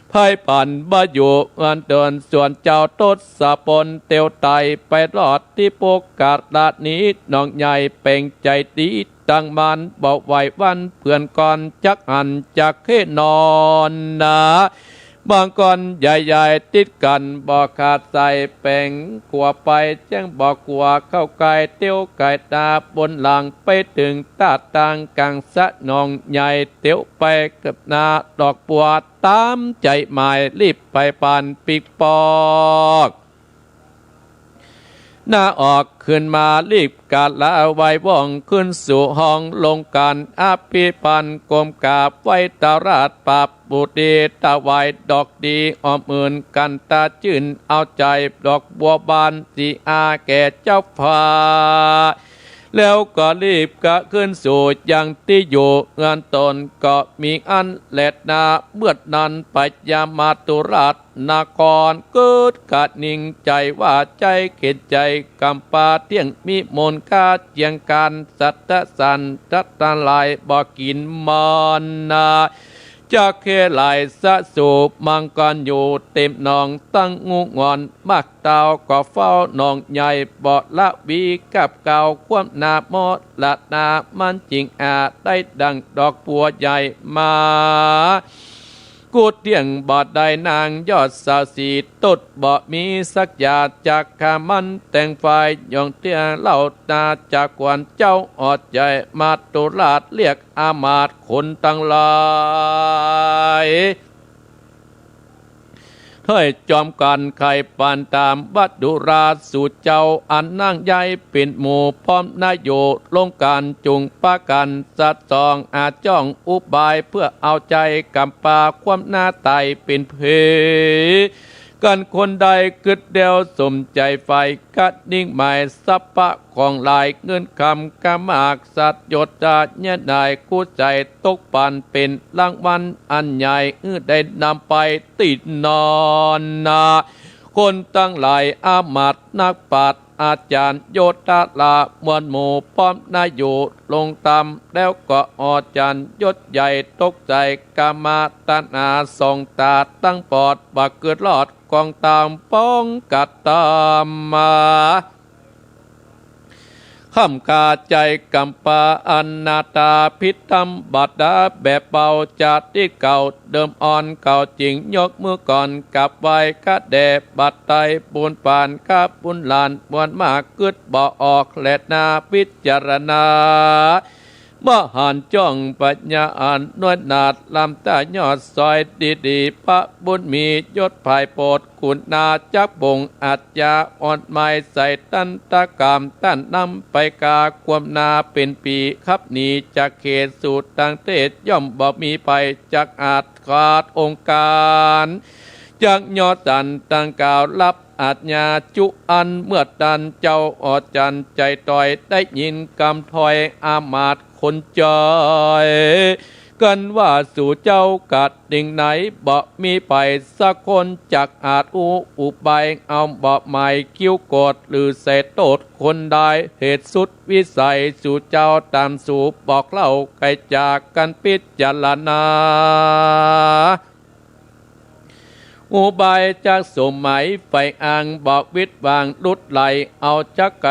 ไพร่ผันบ่อยู่อันเดิน ส่วนเจ้าทศพลเตียวไตไปรอดตี้ปกกาดละนี้ หนองใหญ่เป่งใจ๋ดี ตังมันบ่ไหววันเปื้อนก่อน จักหันจักเคนอนนา บางก่อนใหญ่ๆ ติดกั๋นบ่ขาดสาย แป่งขัวไปแจ้งบ่ขัว เข้าใก้เตียวไก่ตาบนหลัง ไปเถิงตาดตางก๋างสระหนองใหญ่ เตียวไปกับนาดอกบัว ต๋ามใจ๋หมาย รีบไปปานปิ๊กปอก นาออกขึ้นมารีบกราบไหว้ว่องขึ้นสู่ห้องลงก๋านอภิบาลก้มกราบไหว้ตราชปาปุตรีถวายดอกดีอ้อมอื่นกันตาจื้นเอาใจ๋ดอกบัวบานสีอาแก่เจ้าฟ้า แล้วก็รีบกลับขึ้นสู่ยังตี้อยู่เฮือนต๋นก็มีอั้นแลนา เมื่อนั้นพญามาตุราชนครกึ๊ดกระหนิ่งใจ๋ว่าใจ๋เข็ญใจ๋กำปาเตี้ยงมีมูลค่าเจียงก๋านสัตว์สรรพสัตว์ตังหลายบ่กิ๋นมันนา จักเฮไหลสะสู่มังกรอยู่เต็มหนอง ตึงงูหงอนมากเต้าก็เฝ้าหนองใหญ่ บ่ละวีกับเก่าความหน้ามรณา มันจึงอาจได้ดั่งดอกบัวใหญ่มา กุดเตี้ยงบ่ได้นางยอดสาวสี ตุ๊ดบ่มีสักอย่างจักฆ่ามันแต่งฝ่าย ย่องเตี้ยเล่านา จักขวัญเจ้าออดใจ๋ มาตุราชเรียก อามาตย์คนตังหลาย ถ้อยจอมกั๋นไขปานต๋าม มาตุราชสู่เจ้าอันนั่งใหญ่เป๋นหมู่ พร้อมนาอยู่ลงกั๋นจุ่งปากั๋นสัตว์สอง อาจ้องอุบายเพื่อเอาใจ๋กำปาความหน้าต๋ายเป๋นเพ กั๋นคนใดกึ๊ดเดียวสมใจ๋ใฝ่ กระหนิ่งหมายทรัพย์ของหลาย เงินคำกามากสัตว์ยศจะเยียะหน่าย กู้ใจ๋ตกปันเป๋นรางวัลอันใหญ่ หื้อได้นำไปตี้นอนนา คนตังหลายอามาตย์นักปราชญ์อาจ๋ารย์โยธาลามวลหมู่ พร้อมนาอยู่ลงต๋าม แล้วก็อาจ๋ารย์ยศใหญ่ตกใจ๋ ก๋ามตัณหาส่องต๋าตั้งปอด บ่กึ๊ดรอด กองต๋ามป้องกัดต๋ามมา ห้ามขาใจ๋กำปาอนาถา ผิดธรรมดาแบบเบา จาติเก่าเดิมอ่อน เขาจึงยกมือก่อนกราบไหว้ ข้าแด่บัดใดบุญปาน ข้าบุญหลานมวลมาก กึ๊ดบ่ออกแลนา พิจารณา มหันต์จ้องปัญญาอันนวลนาด ล้ำต้านยอดซอยดีๆ พระบุญมียศผายโปรด คุณนาจักบ่งอาจจะอ่อนไม้ ใส่ตันตกรรมต้านนำไปกา ความนาเป๋นผีขับหนีจากเขต สู่ต่างเทศย่อมบ่มีภัย จักอาจขาดองค์ก๋าน จักยอดสันตังกล่าวรับ อาจญาจุอันเมื่อตัน เจ้าอาจ๋ารย์ใจ๋ต๋อย ได้ยินกำถ้อยอามาตย์คนใจ๋ กั๋นว่าสู่เจ้ากระหนิ่งไหน บ่มีใผสักคน จักอาจอู้อุบาย เอาบ่หมายคิ้วโกรธ หรือใส่โต้ษคนใด เหตุสุดวิสัยสู่เจ้าต๋ามสูบอกเล่า ไขจากกั๋นพิจารณา อุบายจักสมหมายใฝ่อัง บ่วิดวางหลุดไหล เอาจักไข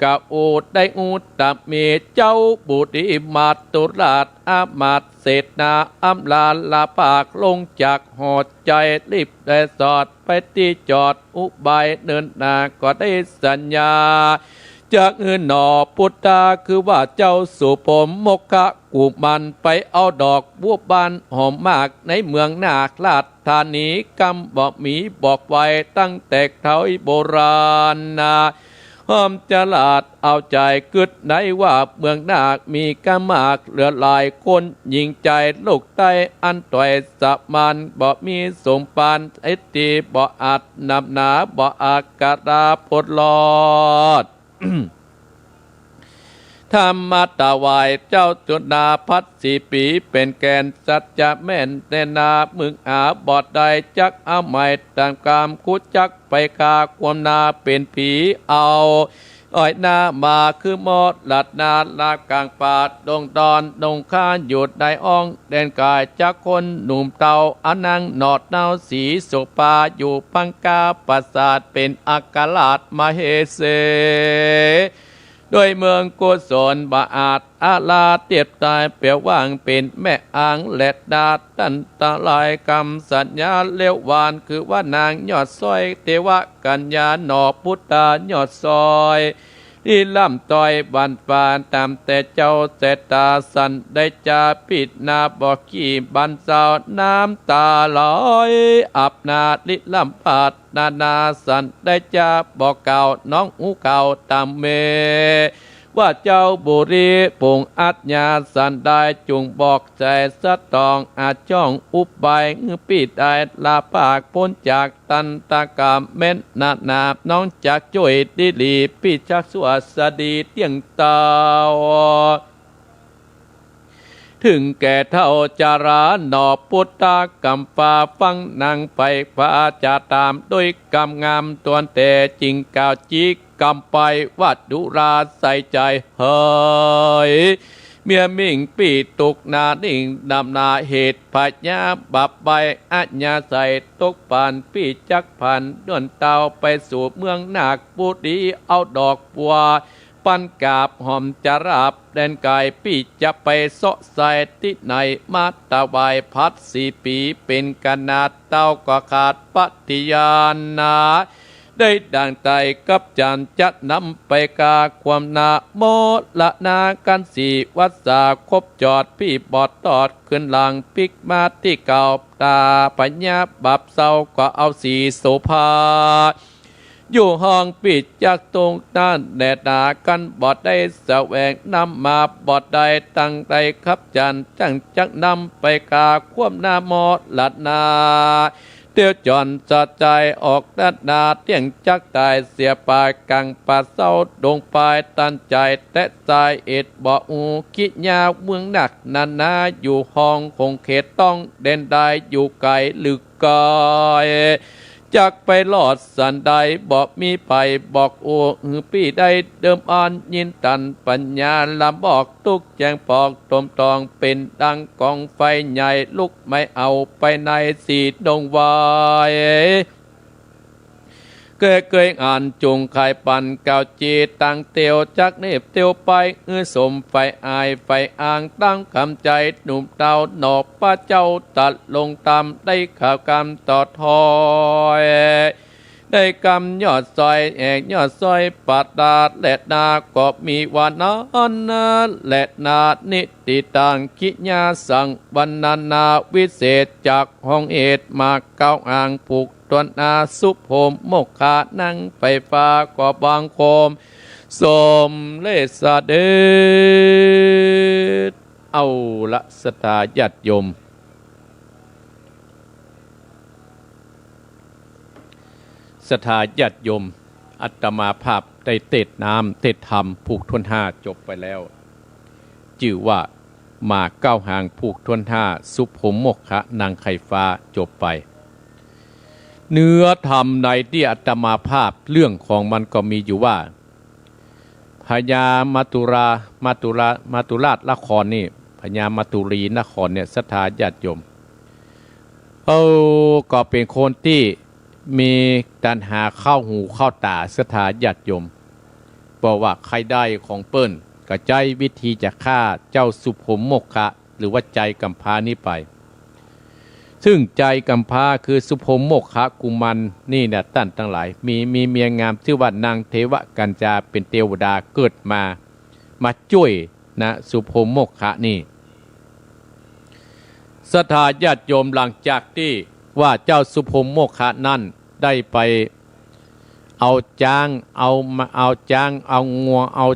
กะอู้ได้อู้ต๋ามมี เจ้าบุตรีมาตุราชอามาตย์เสนา อำลาลาภาคลงจากหอใจ๋ รีบได้สอดไปตี้จอด อุบายเนินนาก็ได้สัญญา จักหื้อหนอพุทธา คือว่าเจ้าสู่พรหมโมคคะกุมาร ไปเอาดอกบัวบานหอมมาก ในเมืองนาคราชธานี กำบ่มีบอกไว้ตั้งแต่เท้าโบราณนา ห้ามฉลาดเอาใจ๋กึ๊ดในว่า เมืองนาคมีกามากเหลือหลาย คนหญิงใจ๋ลูกใต้อันต๋อยสมาน บ่มีสมปาน ไอ้ตีบ่อาจนำหนา บ่อาจกะลาพ้นรอด ธรรมะถวายเจ้าจุฑาภัทรสี่ปี๋ เป๋นแก่นสัจจะแม่นแน่นา มึงหาบ่ได้ จักเอาไม้ต๋ามกำ คูจักไปฆ่าความนาเป๋นผีเอา อ้อยนามาคือมอดลัดนา ลาบก๋างป่าดงดอนดงคา อยู่ในอ้องแดนก๋าย จักคนหนุ่มเฒ่า อันนั่งหนอดเนาสีโสภา อยู่ปังกาปราสาท เป๋นอัครราชมเหสี ด้วยเมืองกุศลบ่อาจอาลาเตียบต๋าย เปรียบว่างเป๋นแม่อ่างแลนา ตันตรายกำสัญญาเลี้ยวหวาน คือว่านางยอดซอย เทวกัญญาหนอพุทธายอดซอย ลิลำต้อยบันฟ้า ต๋ามแต่เจ้าแสตา สันได้จาปิดหน้าบ่ขี้บันเศร้า น้ำต๋าไหลอาบหน้า ลิลำปรารถนา สันได้จาบอกกล่าว น้องฮู้ข่าวต๋ามแม่ ว่าเจ้าบุรีปงอาชญา สันได้จุ่งบอกใจ๋สะตอง อาจ้องอุบาย หื้อปี้ได้ลาปากป๊นจากตันตะกรรม แม่นนานา น้องจักจ้วยดีหลี ปี้จักสวัสดีเตี้ยงเต้า เถิงแก่เฒ่าจาราหนอ ปุทธะกำปาฟังนางไป พาจะต๋ามด้วยกำงาม ตวนแต่จิ่งกล่าวจี๊กำไป ว่าดุราใส่ใจ๋เหย เมียมิ่งปี้ตุกนานิ่ง ดำนาเหตุพยาบาปใบ อาชญาใส่ตกปาน ปี้จักผันด่วนเต้า ไปสู่เมืองนาคบุรี เอาดอกบัว ปันกราบหอมจะราบแดนไกล ปี้จะไปเซาะใส่ตี้ไหน มาถวายภัตตาสี่ปี๋ เป๋นขนาดเต้า ก็ขาดปฏิญาณนา ได้ดั่งใต้กับจันจะนำไปกา ความหน้ามรณากัณฑ์สี่วัสสา ครบจอดปี้บ่ตอด ขึ้นหลังปิ๊กมาตี้เก่า ต๋าพยาบาปเศร้า ก็เอาสีโสภา อยู่ห้องปี้จักตรงนั้นแลนา กันบ่ได้แสวงนำมาบ่ได้ ตังใดครับจันจั่งจักนำไปกา ความหน้ามรณา เตียวจอนสะใจออกด้านหน้า เตี้ยงจักต๋ายเสียปาย กั๋งป่าเศร้าดงปาย ตันใจ๋แต๊สายเอ็ดบ่ฮู้ ขี้ยาเมืองนักนานา อยู่ห้องคงเขตต้องแดนใด อยู่ไก๋หรือ กาย จักไปรอดสันใด บ่มีใผบอกอู้ หื้อปี้ได้เดิมอ่อน ยินตันปัญญาละบอก ตุ๊กแจงปอกตมตอง เป๋นดังก๋องไฟใหญ่ ลุกไหม้เอาไปในสี่ดงวาย เกยเกยอ่านจุ่งไขปันเก่าจี ตังเตียวจักเนบเตียวไป อื้อสมไฟอายไฟอ่าง ตั้งกำใจ๋ หนุ่มเต้าหนอ พระเจ้าตรัสลงธรรม ได้ข่าวกำต่อถ้อย ได้กำยอดซอยแอกยอดซอย ปาดาและนา ก็มีว่านั้นและนา นิติตัง กิยาสัง วรรณนาวิเศษ จากห้องเหตุ มาเก้าหางผูกถ้วนหน้า สุโภมโมกขะนังไฟฟ้า ก็บังคมสมเร็จเสด็จ เอาละศรัทธาญาติโยม ศรัทธาญาติโยม อาตมาภาพได้เตศน์น้ำเตศน์ธรรมผูกถ้วนห้าจบไปแล้ว จื้อว่ามาเก้าหางผูกถ้วนห้า สุโภมโมกขะนังไขฟ้าจบไป เนื้อธรรมในตี้อาตมาภาพเรื่องของมันก็มีอยู่ว่า พญามัจจุรา มัจจุรา มัจจุราชนครนี่ พญามัจจุรีนครเนี่ย ศรัทธาญาติโยม เออ ก็เป๋นคนตี้มีตัณหาเข้าหูเข้าต๋า ศรัทธาญาติโยม เพราะว่าใค่ได้ของเปิ้น ก็ใจ๊วิธีจะฆ่าเจ้าสุโภมโมกขะ หรือว่าจายกำพร้านี้ไป ซึ่งจายกำพร้าคือสุโภมโมกขะกุมารนี่นะ ต้านตังหลาย มี มีเมียงามจื้อว่านางเทวกัญญา เป๋นเตวดาเกิดมา มาจ้วยนะ สุโภมโมกขะนี่ ศรัทธาญาติโยม หลังจากตี้ว่าเจ้าสุโภมโมกขะนั้นได้ไปเอาจ๊าง เอามา เอาจ๊าง เอางัว เอา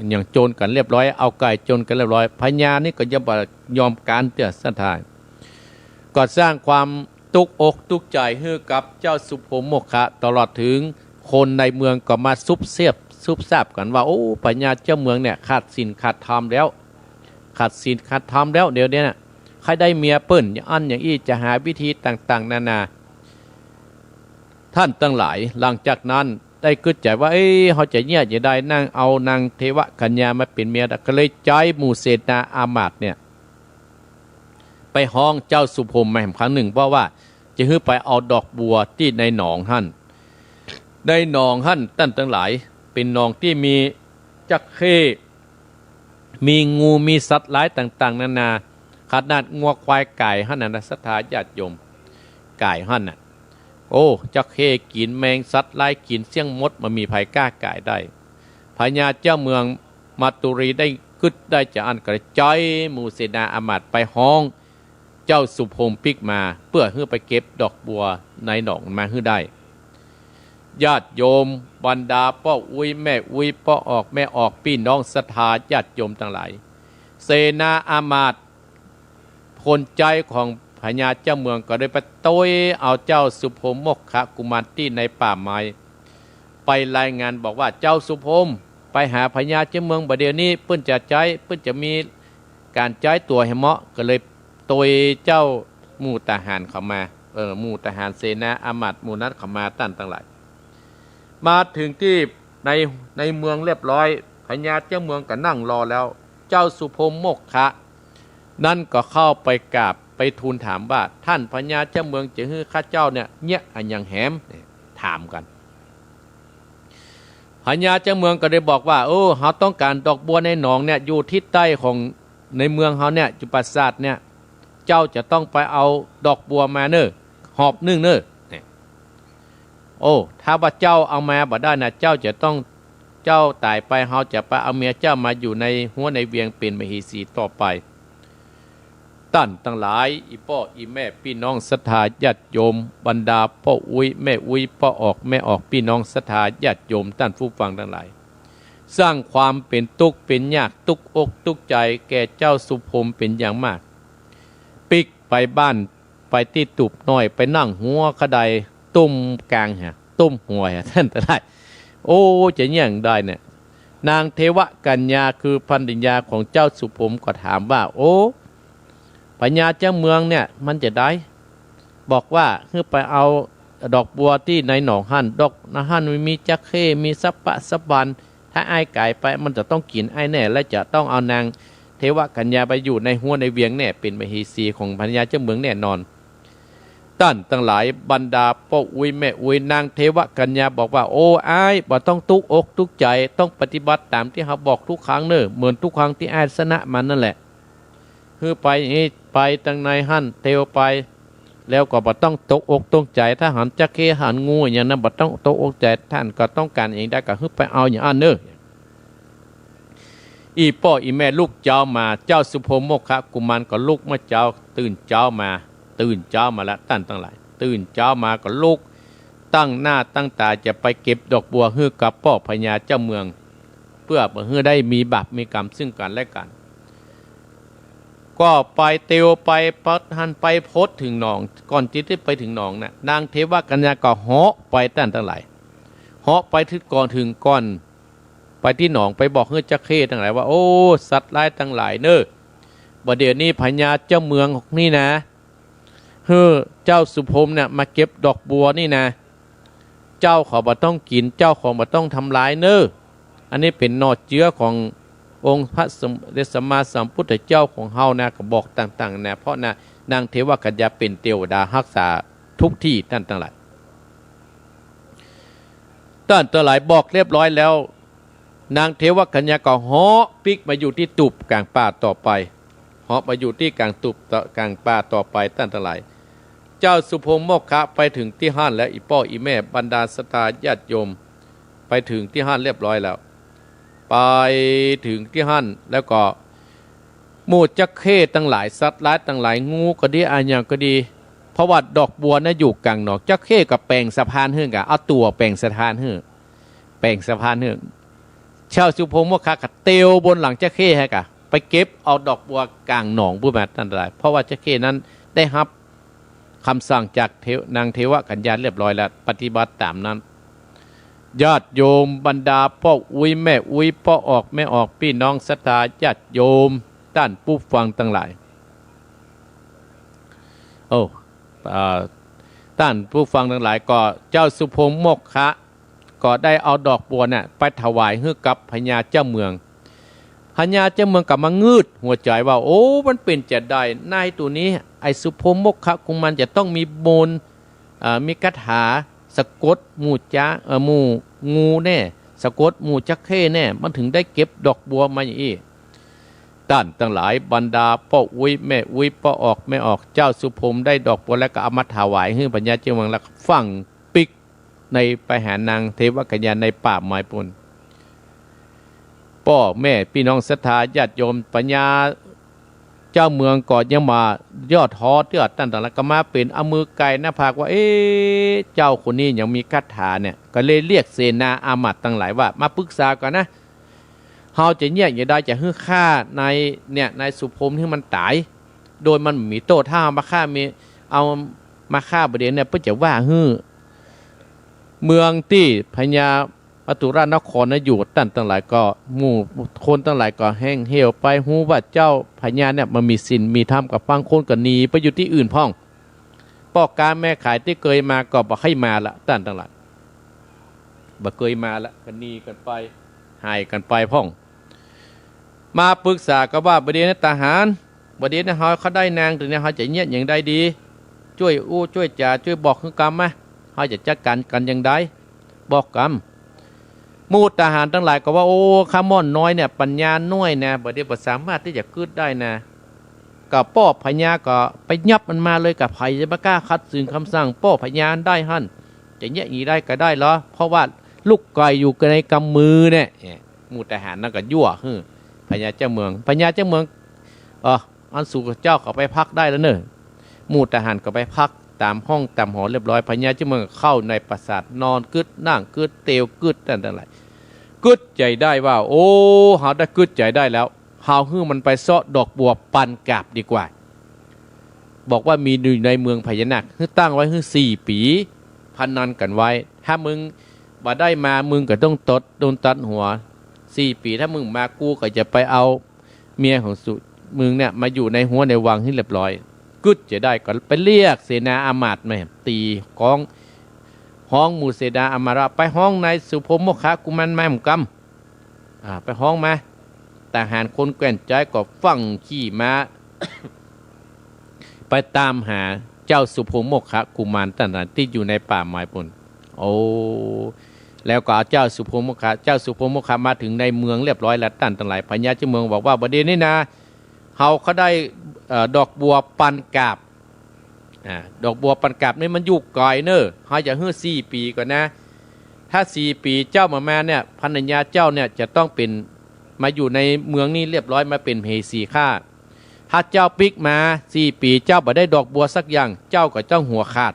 หยังโจรกั๋นเรียบร้อย เอาไก่โจรกั๋นเรียบร้อย พญานี่ก็ยังบ่ยอมก๋านเตื้อ ศรัทธา ก็สร้างความตุ๊กอกตุ๊กใจ๋หื้อกับเจ้าสุโภมโมกขะ ตลอดเถิงคนในเมืองก็มาซุบเสียบซุบซาบกั๋นว่า โอ้ พญาเจ้าเมืองเนี่ยขาดศีลขาดธรรมแล้ว ขาดศีลขาดธรรมแล้ว เดี๋ยวนี้นะ ใค่ได้เมียเปิ้นอย่างอั้นอย่างอี้ จะหาวิธีต่างๆ นานา ต้านตังหลาย หลังจากนั้นได้กึ๊ดใจ๋ว่า เอ้ย เฮาจะเยียะจะได้ นาง เอานางเทวกัญญามาเป๋นเมีย ก็เลยใจ๊หมู่เสนาอามาตย์เนี่ย ไปฮ้องเจ้าสุโภมมาแหมครั้งนึ่ง เพราะว่าจะหื้อไปเอาดอกบัวตี้ในหนองหั้น ในหนองหั้น ต้านตังหลาย เป๋นหนองตี้มีจระเข้ มีงู มีสัตว์ร้ายต่างๆ นานา ขนาดงัวควายก๋ายหั้นน่ะนะ ศรัทธาญาติโยม ก๋ายหั้นน่ะ โอ้ จระเข้กิ๋น แมงสัตว์ร้ายกิ๋นเสี้ยงหมด บ่มีใผกล้าก๋ายได้ พญาเจ้าเมืองมัตตุรีได้กึ๊ดได้จาอั้นก็เลยใจ๊หมู่เสนาอามาตย์ไปฮ้องเจ้าสุพรหมปิ๊กมา เปื้อหื้อไปเก็บดอกบัวในหนองมาหื้อได้ ญาติโยมบรรดาป้ออุ๊ยแม่อุ๊ย ป้อออกแม่ออก ปี้น้องศรัทธาญาติโยมตังหลาย เสนาอามาตย์ คนใจ๊ของพญาเจ้าเมืองก็ได้ไปตวยเอาเจ้าสุพรหมโมคคะกุมารตี้ในป่าไม้ ไปรายงานบอกว่า เจ้าสุพรหมไปหาพญาเจ้าเมืองบ่าเดี่ยวนี้ เปิ้นจะใจ๊ เปิ้นจะมีก๋านใจ๊ตั๋วหื้อเหมาะ ก็เลยตวยเจ้าหมู่ทหารเขามา เออ หมู่ทหารเสนาอามาตย์หมู่นั้นเขามาต้านตังหลาย มาเถิงตี้ใน ในเมืองเรียบร้อย พญาเจ้าเมืองก็นั่งรอแล้ว เจ้าสุพรหมโมคคะนั้นก็เข้าไปกราบไปทูลถามว่า ท่านพญาเจ้าเมืองจะหื้อข้าเจ้าเนี่ย เยียะอะหยังแหม ถามกั๋น พญาเจ้าเมืองก็ได้บอกว่า โอ้ เฮาต้องก๋านดอกบัวในหนองเนี่ย อยู่ทิศใต้ของในเมืองเฮาเนี่ย อยู่ปราสาทเนี่ย เจ้าจะต้องไปเอาดอกบัวมาเน่อ หอบนึ่งเน่อ เนี่ย โอ้ ถ้าว่าเจ้าเอามาบ่ได้นะ เจ้าจะต้อง เจ้าต๋ายไป เฮาจะไปเอาเมียเจ้ามาอยู่ในฮั้วในเวียงเป๋นมเหสีต่อไป ต้านตังหลาย อี่ป้ออี่แม่ปี้น้องศรัทธาญาติโยม บรรดาป้ออุ๊ยแม่อุ๊ย ป้อออกแม่ออก ปี้น้องศรัทธาญาติโยม ต้านผู้ฟังตังหลาย สร้างความเป๋นตุ๊กเป๋นยาก ตุ๊กอกตุ๊กใจ๋แก่เจ้าสุพรหมเป๋นอย่างมาก ปิ๊กไปบ้าน ไปตี้ตูบน้อย ไปนั่งหัวขะได ตุ้มก๋างเหีย ตุ้มหัวเหีย ต้านตังหลาย โอ้ จะเยียะได้เนี่ย นางเทวกัญญาคือภรรยาของเจ้าสุพรหมก็ถามว่า โอ้ พญาเจ้าเมืองเนี่ย มันจะใด บอกว่าหื้อไปเอาดอกบัวตี้ในหนองหั้น ดอกหั้นมันมีจระเข้ มีสะป๊ะสะบัน ถ้าอ้ายก๋ายไป มันจะต้องกิ๋นอ้ายแน่ และจะต้องเอานางเทวกัญญาไปอยู่ในฮั้วในเวียงแน่ เป๋นมเหสีของพญาเจ้าเมืองแน่นอน ต้านตังหลาย บรรดาป้ออุ๊ยแม่อุ๊ย นางเทวกัญญาบอกว่า โอ้ อ้าย บ่ต้องตุ๊กอกตุ๊กใจ๋ ต้องปฏิบัติต๋ามตี้เฮาบอกทุกครั้งเน่อ เหมือนทุกครั้งตี้อ้ายชนะมันนั่นแหละ หื้อไป ไปตังในหั้น เตียวไป แล้วก็บ่ต้องตกอกตกใจ๋ ถ้าหันจระเข้หันงูอย่างนั้น บ่ต้องตกอกใจ๋ ต้านก็ต้องก๋านอย่างใดก็หื้อไปเอาอย่างอั้นเน่อ อี่ป้ออี่แม่ลุกเจ๊ามา เจ้าสุพรหมโมคคะกุมารก็ลุกเมื่อเจ๊า ตื่นเจ๊ามา ตื่นเจ๊ามาแล้ว ต้านตังหลาย ตื่นเจ๊ามาก็ลุก ตั้งหน้าตั้งต๋าจะไปเก็บดอกบัวหื้อกับป้อพญาเจ้าเมือง เปื้อบ่หื้อได้มีบาปมีกรรมซึ่งกั๋นและกั๋น ก็ไปเตียวไป ปะหันไปพอดเถิงหนอง ก่อนตี้จะไปเถิงหนองน่ะ นางเทวกัญญาก็เหาะไป ต้านตังหลาย เหาะไปเถิงก่อน เถิงก่อน ไปตี้หนอง ไปบอกหื้อจระเข้ตังหลายว่า โอ้ สัตว์ร้ายตังหลายเน่อ บ่าเดี่ยวนี้พญาเจ้าเมืองนี่นะ หื้อเจ้าสุพรหมเนี่ยมาเก็บดอกบัวนี่นะ เจ้าเขาบ่ต้องกิ๋น เจ้าเขาบ่ต้องทำลายเน่อ อันนี้เป๋นหน่อเจื๊อขององค์พระสมเด็จสัมมาสัมพุทธเจ้าของเฮานะ ก็บอกต่างๆ นะ เพราะนะ นางเทวกัญญาเป๋นเตวดาฮักษาทุกตี้ ต้านตังหลาย ต้านตังหลาย บอกเรียบร้อยแล้ว นางเทวกัญญาก็เหาะปิ๊กมาอยู่ตี้ตูบก๋างป่าต่อไป เหาะมาอยู่ตี้ก๋างตูบต่อ ก๋างป่าต่อไป ต้านตังหลาย เจ้าสุพรหมโมคคะไปเถิงตี้หั้นแล้ว อี่ป้ออี่แม่ บรรดาศรัทธาญาติโยม ไปเถิงตี้หั้นเรียบร้อยแล้ว ไปเถิงตี้หั้นแล้วก็ หมู่จระเข้ตังหลาย สัตว์ร้ายตังหลาย งูก็ดี อะหยังก็ดี เพราะว่าดอกบัวน่ะอยู่ก๋างหนอง จระเข้ก็แป๋งสะพานหื้อก่ะ เอาตั๋วแป๋งสะพานหื้อ แป๋งสะพานหื้อ เจ้าสุพรหมโมคคะก็เตียวบนหลังจระเข้หื้อก่ะ ไปเก็บเอาดอกบัวก๋างหนองปู๊นมา ต้านตังหลาย เพราะว่าจระเข้นั้นได้ฮับ กำสั่งจากเทว นางเทวกัญญาเรียบร้อยแล้ว ปฏิบัติต๋ามนั้น ญาติโยมบรรดาป้ออุ๊ยแม่อุ๊ย ป้อออกแม่ออก ปี้น้องศรัทธาญาติโยม ต้านผู้ฟังตังหลาย โอ้ อ่า ต้านผู้ฟังตังหลาย ก็เจ้าสุพรหมโมคคะ ก็ได้เอาดอกบัวเนี่ยไปถวายหื้อกับพญาเจ้าเมือง พญาเจ้าเมืองก็มางืดหัวใจ๋ว่า โอ้ มันเป๋นจาใด นายตั๋วนี้ ไอ้สุพรหมโมคคะกุมารจะต้องมีมนต์ เอ่อ มีคาถาสะกดหมู่จ๊ะ เอ่อ หมู่งูแน่ สะกดหมู่จระเข้แน่ มันเถิงได้เก็บดอกบัวมาอย่างอี้ ต้านตังหลาย บรรดาป้ออุ๊ยแม่อุ๊ย ป้อออกแม่ออก เจ้าสุพรหมได้ดอกบัวแล้วก็เอามาถวายหื้อพญาเจ้าเมือง แล้วก็ฝังปิ๊ก ในไปหานางเทวกัญญาในป่าไม้ปู๊น ป้อแม่ปี้น้องศรัทธาญาติโยม พญาเจ้าเมืองก็ยังบ่ย่อท้อเตื้อ ต้านตังหลาย ก็มาเป๋นเอามือไก่หน้าผากว่า เอ๊ะ เจ้าคนนี้ยังมีคาถาเนี่ย ก็เลยเรียกเสนาอามาตย์ตังหลายว่า มาปรึกษากั๋นนะ เฮาจะเยียะจะใด จะหื้อฆ่านายเนี่ย นายสุพรหมหื้อมันต๋าย โดยมันบ่มีโต้ษ ถ้าเอามาฆ่า มี เอามาฆ่าบ่าเดี่ยวเนี่ย เปิ้นจะว่าหื้อ เมืองตี้พญามัจจุราชนครนะอยู่ ต้านตังหลายก็ หมู่คนตังหลายก็แห้งเหี่ยวไป ฮู้ว่าเจ้าพญาเนี่ยมันมีศีลมีธรรม ก็บางคนก็หนีไปอยู่ตี้อื่นพ่อง ป้อก๊าแม่ขายตี้เกยมาก็บ่ใค่มาละ ต้านตังหลาย บ่เกยมาละ ก็หนีกั๋นไป หายกั๋นไปพ่อง มาปรึกษากั๋นว่า บ่าเดี่ยวนี้ตาหาร บ่าเดี่ยวนี้เฮา เฮาได้นางต๋วนี้ เฮาจะเยียะจะใดดี จ้วยอู้จ้วยจ๋า จ้วยบอกหื้อกำมา เฮาจะจัดก๋านกั๋นจะใด บอกกำ หมู่ทหารตังหลายก็ว่า โอ้ ข้าม่อนน้อยเนี่ย ปัญญาน้อยนะ บ่าเดี่ยวบ่สามารถตี้จะกึ๊ดได้นะ ก็ป้อพญาก็ไปยับมันมาเลย ก็ใผจะบ่กล้าขัดขืนกำสั่งป้อพญาได้หั้น จะเยียะจะใดก็ได้ลอ เพราะว่าลูกไก่อยู่ในกำมือเนี่ย หมู่ทหารนั้นก็ยั่วหื้อพญาเจ้าเมือง พญาเจ้าเมือง เออ อันสูเจ้าก็ไปพักได้แล้วเน่อ หมู่ทหารก็ไปพักต๋ามห้องต๋ามหอเรียบร้อย พญาเจ้าเมืองเข้าในปราสาท นอนกึ๊ด นั่งกึ๊ด เตียวกึ๊ด ต้านตังหลาย กึ๊ดใจ๋ได้ว่า โอ้ เฮาได้กึ๊ดใจ๋ได้แล้ว เฮาหื้อมันไปเซาะดอกบัวปันกาบดีกว่า บอกว่ามีอยู่ในเมืองพญานาค หื้อตั้งไว้หื้อสี่ปี๋ พนันกั๋นไว้ ถ้ามึงบ่ได้มา มึงก็ต้องตด โดนตัดหัว สี่ปี๋ ถ้ามึงมา กูก็จะไปเอาเมียของสุ มึงเนี่ยมาอยู่ในฮั้วในวังหื้อเรียบร้อย กึ๊ดจะได้ก็ไปเรียกเสนาอามาตย์มา ตี๋ฮ้อง ฮ้องหมู่เสนาอามาตย์ว่า ไปฮ้องนายสุพรหมโมคคะกุมารมาหื้อกำ อ่า ไปฮ้องมา ทหารคนแกว่นใจ๊ก็ฟั่งขี่ม้า ไปต๋ามหาเจ้าสุพรหมโมคคะกุมารต้านตังหลายตี้อยู่ในป่าไม้ปู๊น โอ้ แล้วก็เอาเจ้าสุพรหมโมคคะ เจ้าสุพรหมโมคคะมาเถิงในเมืองเรียบร้อยแล้ว ต้านตังหลาย พญาเจ้าเมืองบอกว่า บ่าเดี่ยวนี้นะ เฮาก็ได้ เอ่อ ดอกบัวปันกาบ อ่า ดอกบัวปันกาบนี่มันอยู่ไก๋เน่อ เฮาจะหื้อสี่ปี๋ก่อนนะ ถ้าสี่ปี๋เจ้าบ่มาเนี่ย ภรรยาเจ้าเนี่ยจะต้องเป๋น มาอยู่ในเมืองนี้เรียบร้อย มาเป๋นมเหสีข้า ถ้าเจ้าปิ๊กมาสี่ปี๋ เจ้าบ่ได้ดอกบัวสักอย่าง เจ้าก็ต้องหัวขาด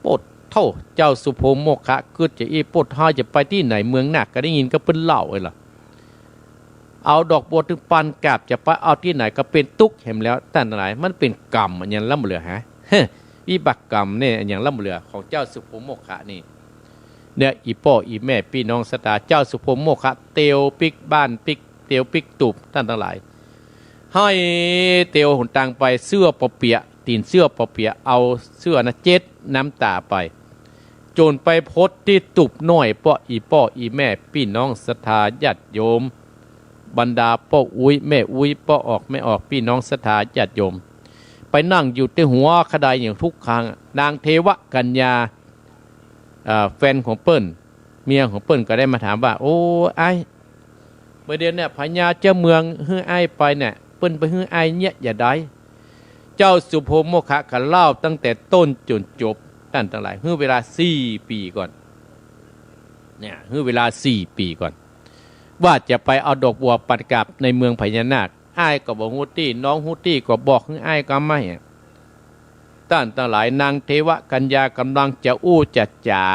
โป๊ดโธ่ เจ้าสุพรหมโมคคะกึ๊ดจะอี้ โป๊ด เฮาจะไปตี้ไหน เมืองนาคก็ได้ยินก็เปิ้นเล่าเอ้ยล่ะ เอาดอกบัวตึงปันกาบ จะไปเอาตี้ไหนก็เป๋นตุ๊กข์แหมแล้ว ต้านตังหลาย มันเป๋นกรรมอะหยังล้ำเหลือฮะ วิบากกรรมเนี่ยอะหยังล้ำเหลือของเจ้าสุพรหมโมคคะนี่ เนี่ย อี่ป้ออี่แม่ปี้น้องศรัทธา เจ้าสุพรหมโมคคะเตียวปิ๊กบ้านปิ๊ก เตียวปิ๊กตูบ ต้านตังหลาย ห้อยเตียวหนตางไป เสื้อปอเปียะ ตี๋นเสื้อปอเปียะ เอาเสื้อนะเจ๊ดน้ำต๋าไป จ๋นไปพดตี้ตูบน้อย ป้อ อี่ป้ออี่แม่ปี้น้องศรัทธาญาติโยม บรรดาป้ออุ๊ยแม่อุ๊ย ป้อออกแม่ออก ปี้น้องศรัทธาญาติโยม ไปนั่งอยู่ตี้หัวขะไดอย่างทุกครั้ง นางเทวกัญญา เอ่อ แฟนของเปิ้น เมียของเปิ้นก็ได้มาถามว่า โอ้ อ้าย บ่าเดี่ยวเนี่ย พญาเจ้าเมืองหื้ออ้ายไปเนี่ย เปิ้นไปหื้ออ้ายเยียะจะใด เจ้าสุพรหมโมคคะก็เล่าตั้งแต่ต้นจ๋นจบ ต้านตังหลาย หื้อเวลาสี่ปี๋ก่อน เนี่ย หื้อเวลาสี่ปี๋ก่อน ว่าจะไปเอาดอกบัวปันกาบในเมืองพญานาค อ้ายก็บ่ฮู้ตี้ น้องฮู้ตี้ก็บอกหื้ออ้ายกำมา ต้านตังหลาย นางเทวกัญญาก่ำลังจะอู้จะจ๋า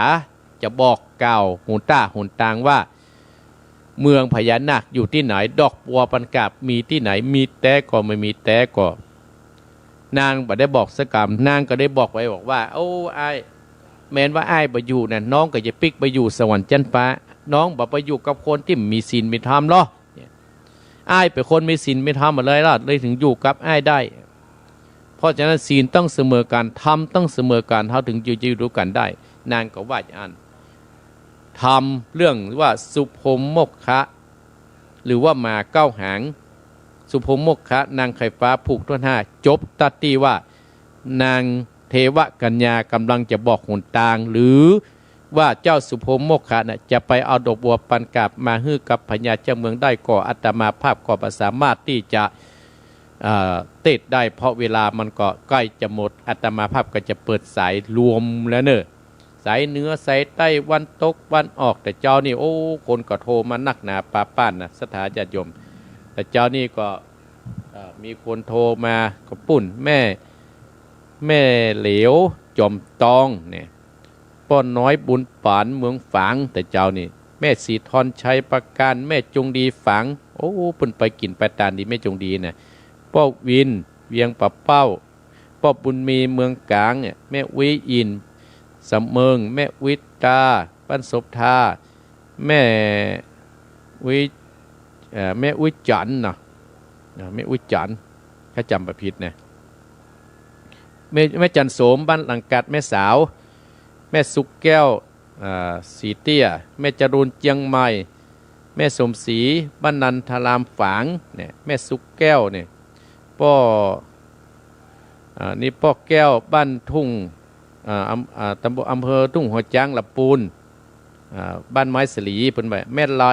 จะบอกกล่าวหนต้าหนตางว่า เมืองพญานาคอยู่ตี้ไหน ดอกบัวปันกาบมีตี้ไหน มีแต๊ก่อบ่มีแต๊ก่อ นางบ่ได้บอกสักกำ นางก็ได้บอกไปบอกว่า โอ้ อ้าย แม้นว่าอ้ายบ่อยู่น่ะ น้องก็จะปิ๊กไปอยู่สวรรค์จั๊นฟ้า น้องบ่ไปอยู่กับคนตี้มีศีลมีธรรมลอ อ้ายเป๋นคนมีศีลมีธรรมมาเลยลอ เลยเถิงอยู่กับอ้ายได้ เพราะฉะนั้นศีลต้องเสมอกั๋น ธรรมต้องเสมอกั๋น เฮาเถิงจะอยู่ตวยกั๋นได้ นางก็ว่าอย่างนั้น ธรรมเรื่องว่าสุพรหมโมคคะ หรือว่าหมาเก้าหาง สุพรหมโมคคะ นางไข่ฟ้าผูกต้นห้า จบตั๊ดตี้ว่า นางเทวกัญญาก่ำลังจะบอกหนตาง หรือว่าเจ้าสุพรหมโมคคะน่ะ จะไปเอาดอกบัวปันกาบมาหื้อกับพญาเจ้าเมืองได้ก่อ อาตมาภาพก็บ่สามารถตี้จะ เอ่อ เตศน์ได้ เพราะเวลามันก็ใก้จะหมด อาตมาภาพก็จะเปิดสายรวมแล้วเน่อ สายเหนือ สายใต้ วันตก วันออก แต่เจ๊านี่ โอ้ คนก็โทรมานักหนาปาป้านนะ ศรัทธาญาติโยม แต่เจ๊านี่ก็ เอ่อ มีคนโทรมา ก็ปุ้น แม่ แม่เหลียว จอมตองเนี่ย ป้อน้อย บุญปาน เมืองฝาง แต่เจ๊านี่ แม่ศรีทรชัย ประการ แม่จงดี ฝาง โอ้ เปิ้นไปกิ๋นไปตานดี แม่จงดีน่ะ ป้อวิน เวียงป่าเป้า ป้อบุญมี เมืองก๋างเนี่ย แม่อุ๊ย อินทร์สำเมิง แม่อุ๊ย ตา บ้านโสภา แม่อุ๊ย เอ่อ แม่อุ๊ยจันทร์เนาะ เอ่อ แม่อุ๊ยจันทร์ ถ้าจ๋ำบ่ผิดนะ แม่ แม่จันทร์โสม บ้านหลังกัด แม่สาว แม่สุกแก้ว เอ่อ สีเตี้ย แม่จรูน เจียงใหม่ แม่สมศรี บ้านนันทารามฝางเนี่ย แม่สุกแก้วเนี่ย ป้อ อ่า นี่ป้อแก้ว บ้านทุ่ง อ่า อำ อ่า ตำบล อำเภอทุ่งหัวช้าง ลำปูน อ่า บ้านไม้สลี เปิ้นว่า แม่ไล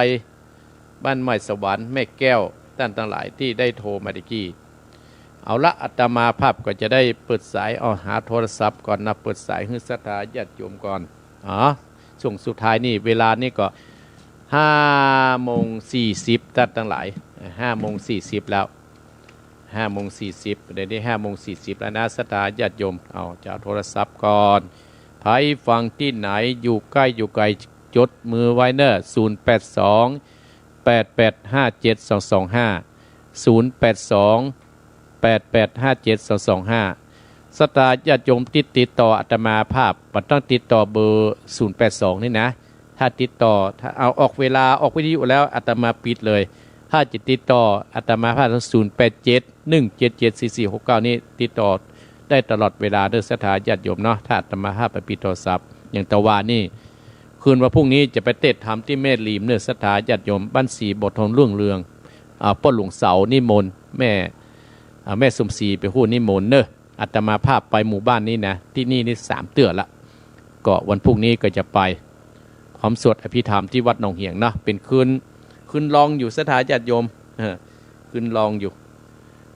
บ้านไม้สวรรค์ แม่แก้ว ต้านตังหลายตี้ได้โทรมาตะกี้ เอาละ อาตมาภาพก็จะได้เปิดสาย เอาหาโทรศัพท์ก่อนนะ เปิดสายหื้อศรัทธาญาติโยมก่อน อ๋อ ช่วงสุดท้ายนี่ เวลานี่ก็ห้าโมงสี่สิบ ต้านตังหลาย ห้าโมงสี่สิบแล้ว ห้าโมงสี่สิบ เดี๋ยวนี้ห้าโมงสี่สิบแล้วนะ ศรัทธาญาติโยม เอา จะเอาโทรศัพท์ก่อน ใผฟังตี้ไหน อยู่ใก้อยู่ไกล จดเบอร์ไว้เน่อ ศูนย์แปดสอง แปดแปดห้าเจ็ดสองสองห้า ศูนย์แปดสอง แปดแปดห้าเจ็ดสองสองห้า ศรัทธาญาติโยมตี้ติดต่ออาตมาภาพ บ่ต้องติดต่อเบอร์ ศูนย์แปดสอง นี่นะ ถ้าติดต่อ ถ้าเอาออกเวลา ออกวิทยุแล้ว อาตมาปิดเลย ถ้าจะติดต่ออาตมาภาพ ศูนย์แปดเจ็ด หนึ่งเจ็ดเจ็ด สี่สี่หกเก้า นี่ติดต่อได้ตลอดเวลาเด้อ ศรัทธาญาติโยมเนาะ ถ้าอาตมาภาพไปปิดโทรศัพท์ อย่างตะวานี่ คืนวันพรุ่งนี้จะไปเตสน์ธรรมตี้แม่ริมเน่อ ศรัทธาญาติโยม บ้านศรีบ่อทองรุ่งเรือง อ่า ป้อหลวงเสานิมนต์ แม่ อ่า แม่สมศรีไปฮู้นิมนต์เน่อ อาตมาภาพไปหมู่บ้านนี้นะ ตี้นี่นี่สามเตื้อละ ก็วันพรุ่งนี้ก็จะไป พร้อมสวดอภิธรรมตี้วัดหนองเหียงนะ เป๋นคืน คืนรองอยู่ ศรัทธาญาติโยม เออ คืนรองอยู่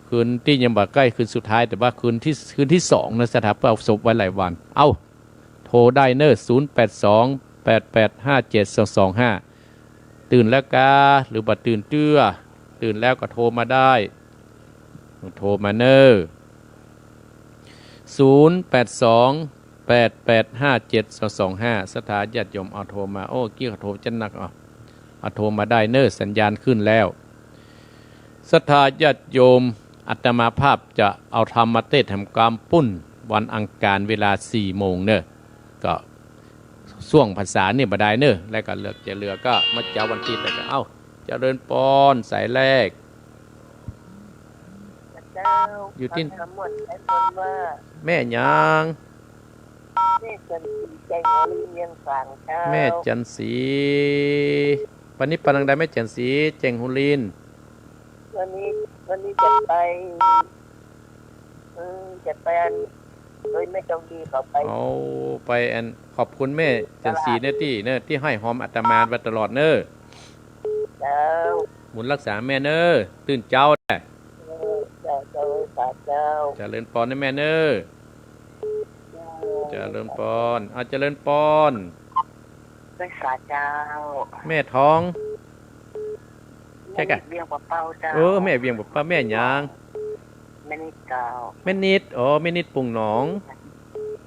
คืนตี้ยังบ่ใก้คืนสุดท้าย แต่ว่าคืนตี้ คืนตี้สองนะ ศรัทธา เปิ้นเอาศพไว้หลายวัน เอ้า โทรได้เน่อ ศูนย์แปดสอง แปดแปดห้าเจ็ดสองสองห้า ตื่นแล้วกา หรือบ่ตื่นเตื้อ ตื่นแล้วก็โทรมาได้ โทรมาเน่อ ศูนย์แปดสอง แปดแปดห้าเจ็ดสองสองห้า ศรัทธาญาติโยม เอาโทรมา โอ้ กี้เขาโทรจั๊นนัก เอา เอาโทรมาได้เน่อ สัญญาณขึ้นแล้ว ศรัทธาญาติโยม อาตมาภาพจะเอาธรรมมาเตสน์ธรรมกำปุ้น วันอังคารเวลาสี่โมงเน่อ ก็ช่วงพรรษานี่บ่ได้เน่อ แล้วก็เลือกจะเหลือก็มาเจ๊าวันตี้แล้วก็ เอ้า เจริญปอน สายแรก เจ้า อยู่ตี้ ฟังธรรมหมด สายบนว่า แม่หยัง แม่จันทร์ศรี แจ้งหัวลินเวียงฝางเจ้า แม่จันทร์ศรี ปานนี้ปานตังใด แม่จันทร์ศรี แจ้งหัวลิน วันนี้ วันนี้จะไป เออ จะไปอัน โดยแม่จงดีเขาไป เอา ไปอัน ขอบคุณแม่จันทร์ศรีเน่อตี้เน่อ ตี้ห้อยหอมอาตมามาตลอดเน่อ เจ้า บุญรักษาแม่เน่อ ตื่นเจ๊าแล เออ เจ้า เจ้า สาธุเจ้า เจริญปอนนะแม่เน่อ เจ้า เจริญปอน อ่ะ เจริญปอน สาธุเจ้า แม่ทอง ใช่กะ แม่นิดเวียงป่าเป้าเจ้า เออ แม่เวียงป่าเป้า แม่หยัง แม่นิดเจ้า แม่นิด อ๋อ แม่นิดปุ่งหนอง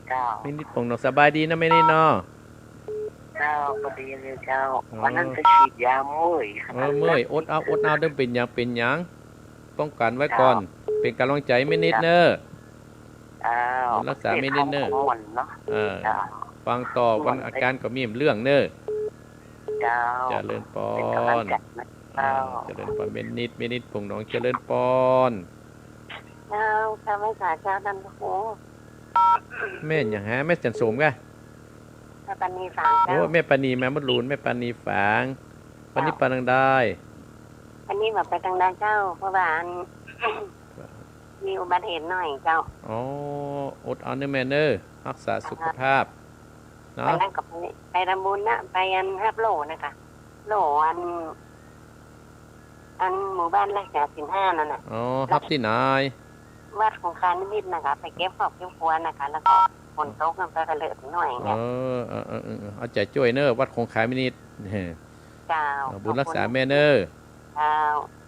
เจ้า แม่นิดปุ่งหนอง สบายดีนะแม่นิดเนาะ เจ้า พอดีเลยเจ้า อ๋อ วันนั้นไปฉีดยาเมื่อย เออ เมื่อย อดเอา อดเอา เดี๋ยวเป๋นหยัง เป๋นหยัง ป้องกั๋นไว้ก่อน เจ้า เป๋นก๋ำลังใจ๋แม่นิดเน่อ เจ้า รักษาแม่นิดเน่อ เจ้า เออ เจ้า ฟังต่อ วันอาการก็มีเรื่องเน่อ เจ้า เจริญปอน เป๋นก๋ำลังใจ๋นะ เจ้า เออ เจริญปอน แม่นิด แม่นิดปุ่งหนอง เจริญปอน เจ้า เจ้า ไหว้สาเจ้า ต้านพระครู แม่หยังฮะ แม่จันทร์โสมกะ แม่ปานีฝางเจ้า โอ้ แม่ปานีมาบุญหลูน แม่ปานีฝาง วันนี้ เจ้า ไปตังใด วันนี้บ่ไปตังใดเจ้า เพราะว่าอัน มีอุบัติเหตุหน่อยเจ้า อ๋อ อดเอาเน่อแม่เน่อ รักษาสุขภาพ เนาะ ไปนั่นก็ไป ไปทำบุญนะ ไปอันฮับโล่นะคะ โล่อัน อันหมู่บ้านรักษาศีลห้านั่นน่ะ อ๋อ ฮับตี้ไหน วัดคงคานิมิตรนะคะ ไปเก็บครอบเก็บครัวนะคะ แล้วก็ ฝนตกมันก็เลยหน่อย เออ เออ เออ เออ เอาใจ๋จ้วยเน่อ วัดโขงคายมินิตร เจ้า เอาบุญรักษาแม่เน่อ เจ้า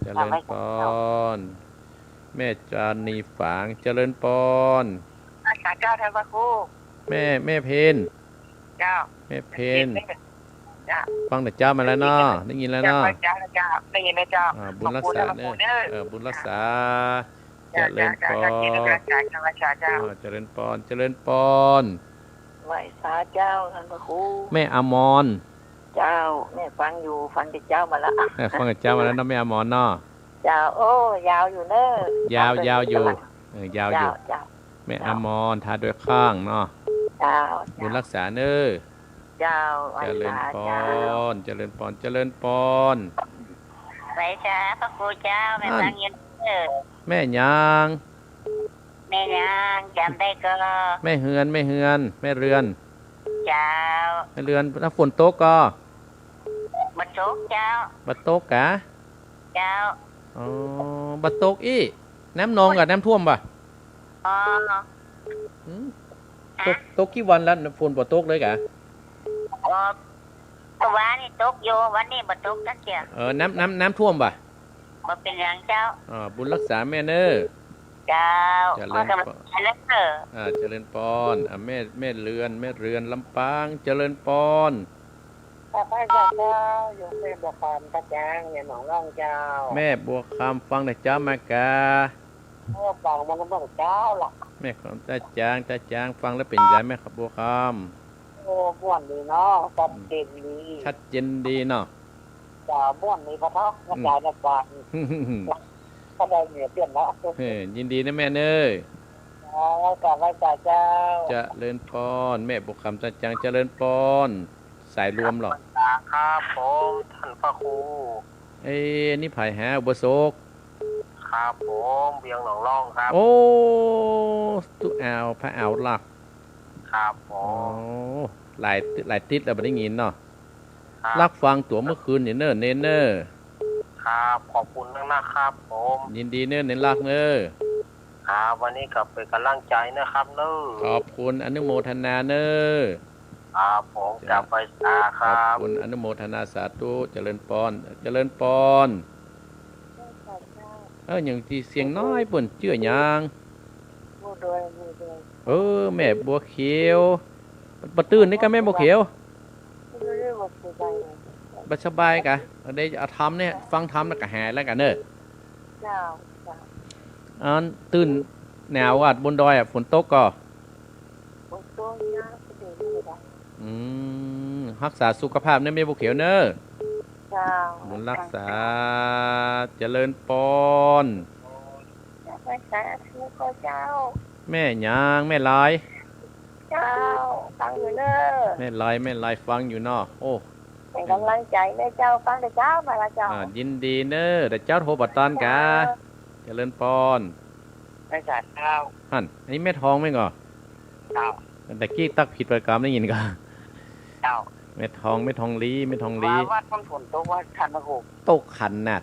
เจริญปอน แม่จานีฝาง เจริญปอน รักษาเจ้า ท่านพระครู แม่ แม่เพน เจ้า แม่เพน เจ้า ฟังแต่เจ๊ามาแล้วเนาะ ได้ยินแล้วเนาะ เจ้า เจ้า เจ้า ได้ยินแล้วเจ้า อ่า บุญรักษาเน่อ ขอบคุณนะพระครูเน่อ เออ บุญรักษา เจ้า เจริญปอน เจ้า เจ้า เจ้า เจ้า เจ้า เจริญปอน เจริญปอน ไหว้สาเจ้า ท่านพระครู แม่อมร เจ้า แม่ฟังอยู่ ฟังแต่เจ๊ามาละ เออ ฟังแต่เจ๊ามาแล้วเนาะ แม่อมรเนาะ เจ้า โอ้ ยาวอยู่เน่อ ยาว ฟังแต่ ยาวอยู่ เออ ยาวอยู่ เจ้า เจ้า แม่อมร ทาด้วยข้างเนาะ เจ้า บุญรักษาเน่อ เจ้า เจริญปอน เจริญปอน เจริญปอน ไหว้สาพระครูเจ้า แม่ อั้น ฟังอยู่เน่อ แม่หยัง แม่หยัง จ๋ำได้ก่อ แม่เฮือน แม่เฮือน แม่เรือน เจ้า แม่เรือน แล้วฝนตกก่อ บ่ตกเจ้า บ่ตกกา เจ้า อ๋อ บ่ตกอี้ น้ำนองกับน้ำท่วมบ่ อ๋อ หืม ฮะ ตก ตกกี่วันแล้ว ฝนบ่ตกเลยกา อ๋อ เมื่อวานนี่ตกอยู่ วันนี้บ่ตกจักเทื่อ เออ น้ำ น้ำ น้ำท่วมบ่ บ่เป๋นหยังเจ้า อ่า บุญรักษาแม่เน่อ เจ้า เจริญปอน ขอกำลังใจเน่อ อ่า เจริญปอน อ่า แม่ แม่เรือน แม่เรือนลำปาง เจริญปอน ข้าพเจ้า โยมแม่บัวคำ ตาจาง แม่หนองล่องเจ้า แม่บัวคำ ฟังแต่เจ๊ามาก่า โอ้ ฟังมาตั้งแต่เจ๊าละ แม่ของตาจาง ตาจาง ฟังแล้วเป๋นไงแม่บัวคำ โอ้ ม่วนดีเนาะ ชัดเจนดี ชัดเจนดีเนาะ เจ้า ม่วนดีปะเทาะ อืม อาจ๋ารย์น่ะฟัง ก็ได้เหนือเปลี่ยนเนาะ เออ ยินดีนะแม่เน่อ อ๋อ กราบไหว้สาเจ้า เจริญปอน แม่บัวคำ ตาจาง เจริญปอน สายรวมเหรอ ครับผม ท่านพระครู เอ๊ะ นี่ใผฮะ อุบาสก ครับผม เวียงหนองล่องครับ โอ้ ตุ๊อ่าว พระอ่าวหลัก ครับผม โอ้ หลาย หลายติ๊ดแล้วบ่ได้ยินเนาะ ครับ ลักฟังตั๋วเมื่อคืนนี่เน่อ เณรเน่อ ครับ ขอบคุณมากๆ ครับผม ยินดีเน่อ เณรลักษณ์เน่อ ครับ วันนี้ก็เป๋นก๋ำลังใจ๋นะครับเน่อ ขอบคุณ อนุโมทนาเน่อ ครับผม เจ้า กราบไหว้สาครับ ขอบคุณ อนุโมทนาสาธุ เจริญปอน เจริญปอน เออ ยังตี้เสียงน้อยเปิ้น จื้อหยัง บัวดอย บัวดอย เออ แม่บัวเขียว บ่ตื่นนี่กาแม่บัวเขียว บ่สบาย บ่สบายกา ได้เอาธรรมเนี่ย ฟังธรรมแล้วก็หายแล้วกาเน่อ เจ้า เจ้า อันตื่นหนาวอ่ะ บนดอยอ่ะ ฝนตกก่อ ฝนตกนะ ก็เดินไม่ได้ อืม ฮักษาสุขภาพเน่อแม่บัวเขียวเน่อ เจ้า บุญรักษา เจริญปอน รักษาสุขเจ้า แม่หยัง แม่ลอย เจ้า ฟังอยู่เน่อ แม่ลอย แม่ลอย ฟังอยู่เนาะ โอ้ เป๋นก๋ำลังใจ๋แม่เจ้า ฟังแต่เจ๊ามาละเจ้า อ่า ยินดีเน่อ แต่เจ๊าโทรบ่ตันกา เจ้า เจริญปอน ไหว้สาเจ้า หั่น อันนี้แม่ทองแม่นก่อ เจ้า ตะกี้ตั๊กผิดไปกำ ได้ยินก่อ เจ้า แม่ทอง แม่ทองลี แม่ทองลี ว่าวัดมันฝนตกว่าคันนะโห ตกขนาด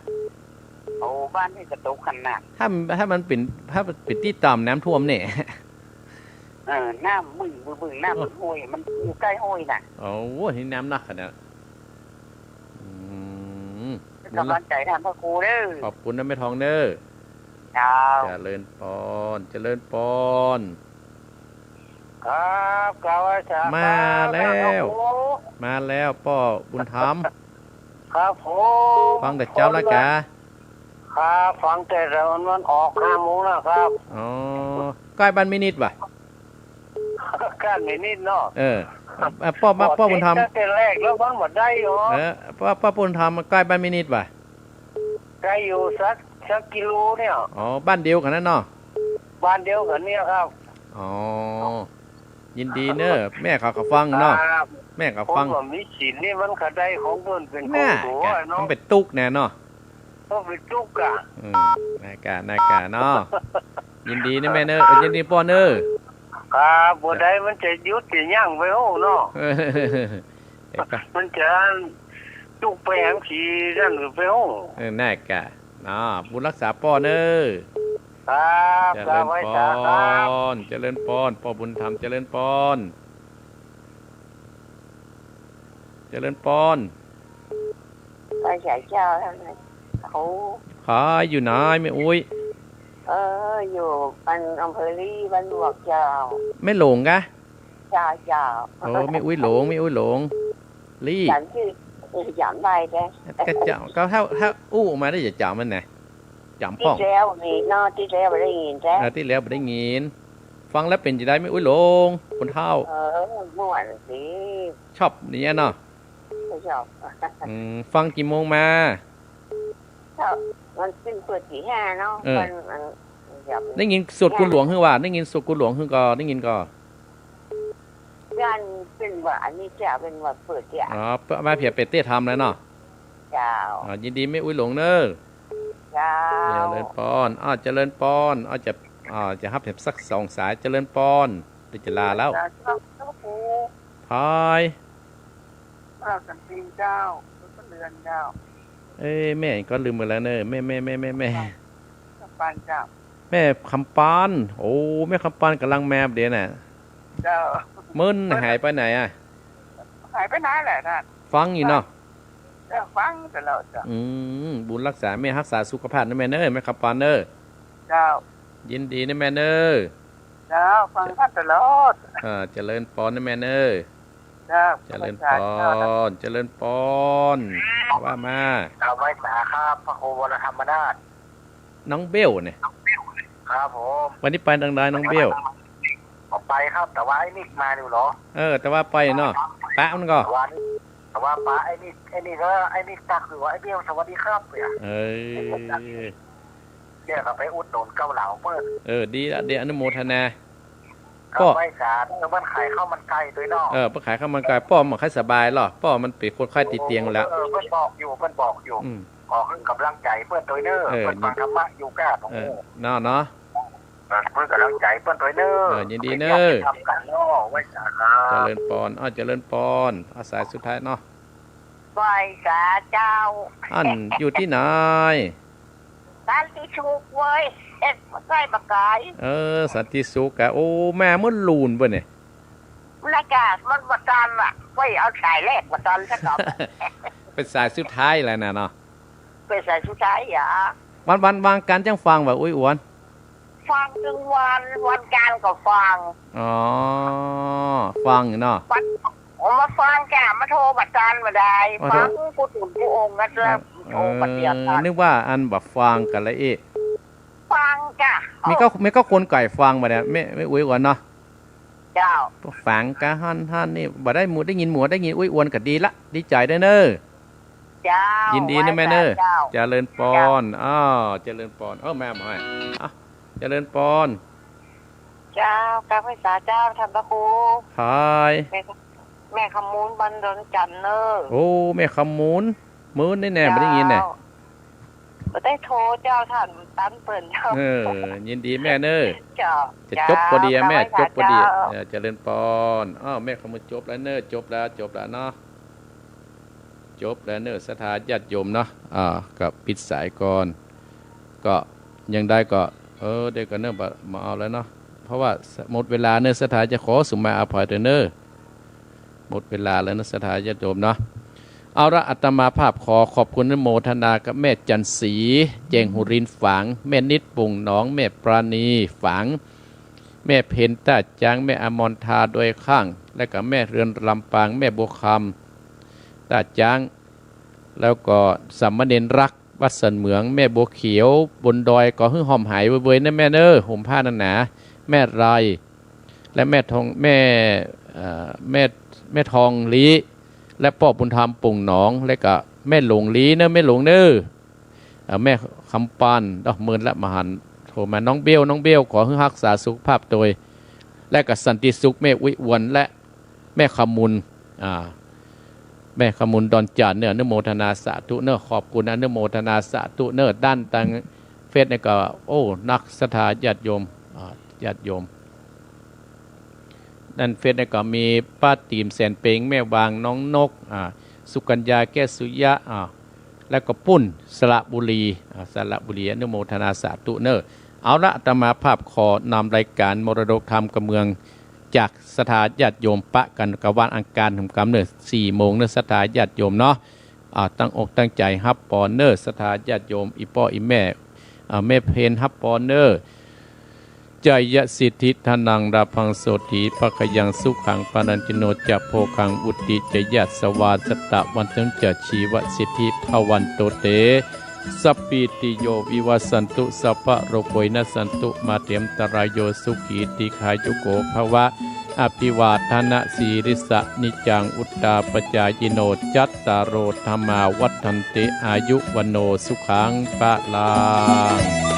โอ้ บ้านนี่ก็ตกขนาด ถ้า ถ้ามันเป๋น ถ้าเป๋นตี้ต่ำน้ำท่วมเนี่ย เออ น้ำบึ้ง บึ้ง บึ้ง น้ำมันห้วย มันอยู่ใก้ห้วยน่ะ โอ้ นี่น้ำหนักขนาด อืม ก๋ำลังใจ๋ท่านพระครูเน่อ ขอบคุณนะแม่ทองเน่อ เจ้า เจริญปอน เจริญปอน ครับ กราบไหว้สา มาแล้ว ครับ โอ้ มาแล้วป้อบุญธรรม ครับผม ฟังแต่เจ๊าแล้วกา ครับ ฟังแต่ตะวันออกห้าโมงนะครับ อ๋อ ใก้บ้านแม่นิดบ่ะ ใก้แม่นิดเนาะ เออ อ่ะ ป้อมา ป้อบุญธรรม ตั้งแต่แรกแล้วมันบ่ได้หรอ เออ ป้อ ป้อบุญธรรม ใก้บ้านแม่นิดบ่ะ ใก้อยู่สัก สักกิโลเนี่ย อ๋อ บ้านเดียวกั๋นนั่นเนาะ บ้านเดียวกั๋นเนี่ยครับ อ๋อ ยินดีเน่อ แม่เขาก็ฟังเนาะ ครับ แม่เขาฟัง คนบ่มีศีลนี่มันก็ได้ของเปิ้นเป๋นของตั๋วเนาะ มันเป๋นตุ๊กข์แน่เนาะ ก็เป๋นตุ๊กข์อะ อืม นาก่า นาก่าเนาะ ยินดีเน่อแม่เน่อ เออ ยินดีป้อเน่อ ครับ บ่ได้มันจะหยุดจะยั้งไปฮู้เนาะ เออ มันจะตุ๊กข์ไปแหมขีนั่นไปฮู้ เออ นาก่าเนาะ บุญรักษาป้อเน่อ ครับ เจริญปอน ครับ ไหว้สาครับ เจริญปอน ป้อบุญธรรม เจริญปอน เจริญปอน ไหว้สาเจ้า ท่าน โอ้ ใผอยู่ไหนแม่อุ๊ย เออ อยู่บ้าน อำเภอลี บ้านบวกเจ้า แม่หลงกะ เจ้า เจ้า เออ แม่อุ๊ยหลง แม่อุ๊ยหลง ลี จ๋ำจื้อ เออ จ๋ำได้แต๊ ก็จ๋ำ ก็ถ้า ถ้าอู้ออกมาได้จะจ๋ำมันนะ จ๋ำพ่อง ตี้แล้วมีเนาะ ตี้แล้วบ่ได้ยินแต๊ เออ ตี้แล้วบ่ได้ยิน ฟังแล้วเป๋นจะใดแม่อุ๊ยหลง คนเฒ่า เออ ม่วนสิ ชอบอย่างเงี้ยเนาะ ก็ชอบ อืม ฟังกี่โมงมา ก็มันเปิ้นเปิดตีห้าเนาะ เออ มัน มัน ได้ยินสวดกุลหลวงหื้อว่า ได้ยินสวดกุลหลวงหื้อก่อ ได้ยินก่อ ย่านเปิ้นว่าอันนี้เจ้า เปิ้นว่าเปิดเตี้ย อ๋อ เปิ้นว่าเผียเป๋เต้ทำแล้วเนาะ เจ้า อ๋อ ยินดีแม่อุ๊ยหลงเน่อ เจ้า เจริญปอน อ้าว เจริญปอน อ้าว จะ อ้าว จะฮับแหมสักสองสาย เจริญปอน เดี๋ยวจะลาแล้ว เจ้า เจ้า เจ้า พาย เจ้า สันติเจ้า เรือนเจ้า เอ้ย แม่ก็ลืมไปแล้วเน่อ แม่ แม่ แม่ แม่ แม่ คำปานเจ้า แม่คำปาน โอ้ แม่คำปานก่ำลังมาเดี๋ยวน่ะ เจ้า เปิ้นหายไปไหนอะ หายไปไหนแหละน่ะ ฟังอยู่เนาะ เออ ฟังตลอดเจ้า อืม บุญฮักษาแม่ ฮักษาสุขภาพนะแม่เน่อ แม่คำปานเน่อ เจ้า ยินดีนะแม่เน่อ เจ้า ฟังท่านตลอด เออ เจริญปอนนะแม่เน่อ เจ้า เจริญปอน เจริญปอน ว่ามา กราบไหว้สาครับ พระครูวรธรรมนาถ น้องเบลเนี่ย ครับผม วันนี้ไปตางใดน้องเบล ผมไปครับ แต่ว่าไอ้นิกมาอยู่เหรอ เออ แต่ว่าไปเนาะ ปะมันก่อ แต่ว่า แต่ว่าปะไอ้นิก ไอ้นิกก็ ไอ้นิกตักอยู่ว่า ไอ้เบลสวัสดีครับเนี่ย เออ เนี่ยก็ไปอุดหนุนเกาเหลาเปิ้น เออ ดีละ ดี อนุโมทนา ก็ ป้อ ไหว้สา เออ มันขายข้าวมันไก่ตวยเนาะ เออ เปิ้นขายข้าวมันไก่ ป้อมันบ่ค่อยสบายหรอ ป้อมันเป๋นคนไข้ติดเตียงแล้ว เออ เปิ้นบอกอยู่ เปิ้นบอกอยู่ อืม ขอหื้อกำลังใจ๋เปิ้นตวยเน่อ เออ เปิ้นฟังธรรมะอยู่ก้า เออ เนาะ เนาะ เออ หื้อกำลังใจ๋เปิ้นตวยเน่อ เออ ยินดีเน่อ ทำกันเนาะ ไหว้สาครับ เจริญปอน อ้าว เจริญปอน อ้าว สายสุดท้ายเนาะ ไหว้สาเจ้า อันอยู่ตี้ไหน สันติสุขเว้ย เอ็ด ใกล้บ่ไก๋ เออ สันติสุขกะ โอ้ มาเมื่อลูนเปิ้นเนี่ย รายการมันบ่ตันอะ ไว้เอาสายแรกบ่ตันซะก่อน เป๋นสายสุดท้ายแล้วน่ะเนาะ เป๋นสายสุดท้ายอะ วันๆ วางก๋านจั้งฟังบ่อุ๊ยอ้วน ฟังตึงวัน วันก๋านก็ฟัง อ๋อ ฟังอยู่เนาะ วัน โอ้ มาฟังจ้ะ มาโทรบ่ตันบ่ได้ มาโทร ฟังกู้ตุ๊นกู้องค์นะเจ้า ครับ โทรบ่เตียงกั๋น เออ นึกว่าอันบ่ฟังกั๋นละเอ๊ะ ฟังจ้ะ มีก็ มีก็คนใก้ฟังบ่เนี่ย แม่ แม่อุ๊ยอ้วนเนาะ เจ้า ฟังกะหั้นหั้นนี่ บ่ได้หมู่ ได้ยินหมู่ ได้ยินอุ๊ยอ้วนก็ดีละ ดีใจ๋ด้วยเน่อ เจ้า ยินดีนะแม่เน่อ ไหว้สาเจ้า เจริญปอน เจ้า อ้าว เจริญปอน เอ้า แม่มา อ้าว เจริญปอน เจ้า กราบไหว้สาเจ้า ท่านพระครู พาย แม่ แม่คำมูลบ้านดอนจันเน่อ โอ้ แม่คำมูล มื้อนี้แน่ เจ้า บ่ได้ยินแน่ บ่ได้โทรเจ้า ท่านตันเปิ้นเจ้า เออ ยินดีแม่เน่อ เจ้า จะจบปอดีอะแม่ เจ้า จบปอดี กราบไหว้สาเจ้า เออ เจริญปอน อ้าว แม่คำมูลจบแล้วเน่อ จบแล้ว จบแล้วเนาะ จบแล้วเน่อ ศรัทธาญาติโยมเนาะ อ่า ก็ปิดสายก่อน ก็ยังได้ก็ เออ เดี๋ยวก็เน่อ บ่ บ่เอาแล้วเนาะ เพราะว่าหมดเวลาเน่อ ศรัทธาจะขอสุมาอภัยด้วยเน่อ หมดเวลาแล้วเน่อ ศรัทธาญาติโยมเนาะ เอาละ อาตมาภาพขอขอบคุณอนุโมทนากับแม่จันทร์ศรี แจ้งหูรินฝาง แม่นิด โป่งหนอง แม่ปราณี ฝาง แม่เพ็ญ ต้าจ๊าง แม่อมรทา ดอยข้าง และก็แม่เรือน ลำปาง แม่บัวคำ ต้าจ๊าง แล้วก็สามเณรรัก วัดสันเหมือง แม่บัวเขียว บนดอย ก็หื้อหอมหายเวยๆ นะแม่เน่อ ห่มผ้าหนาๆ แม่ไร และแม่ทอง แม่ เอ่อ แม่ แม่ทองลี้ และป้อบุญธรรม โป่งหนอง และก็แม่หลงลี้เน่อ แม่หลงเน่อ เอ่อ แม่คำปาน ดอกเมินละ บ่หันโทรมา น้องเบล น้องเบล ขอหื้อฮักษาสุขภาพตวย และก็สันติสุข แม่อุ๊ยอ้วน และแม่คำมูล อ่า แม่คำมูลดอนจันเน่อ อนุโมทนาสาธุเน่อ ขอบคุณ อนุโมทนาสาธุเน่อ ด้านตางเฟซนี่ก็ โอ้ นักศรัทธาญาติโยม อ่า ญาติโยม ด้านเฟซนี่ก็มีป้าติ๋ม แสนเปง แม่วาง น้องนก อ่า สุกัญญา แก้วสุยะ อ่า แล้วก็ปุ้น สระบุรี อ่า สระบุรี อนุโมทนาสาธุเน่อ เอาละ อาตมาภาพขอนำรายก๋านมรดกธรรมกำเมือง จากศรัทธาญาติโยมปะกั๋นกับวันอังคาร หนกำเนิดสี่โมงเนาะ ศรัทธาญาติโยมเนาะ อ่า ตั้งอกตั้งใจ๋ฮับปอนเนาะ ศรัทธาญาติโยม อี่ป้ออี่แม่ อ่า แม่เพญฮับปอนเนาะ จายสิทธิธนังลาภังโสติภะคะยังสุขังพลังจิโนจะโภคังวุติจะยะสวาสะตะวันตุจะชีวสิทธิภะวันโตเต สัพพีติโยวิวัสสันตุ สัพพะโรโควินัสสันตุ มาเตอันตะราโย สุขีติคายุโกภะวะ อภิวาทะนะสีลิสสะ นิจจังวุฑฒาปะจายิโน จัตตาโรธัมมาวัฑฒันติ อายุวัณโณสุขังพะลัง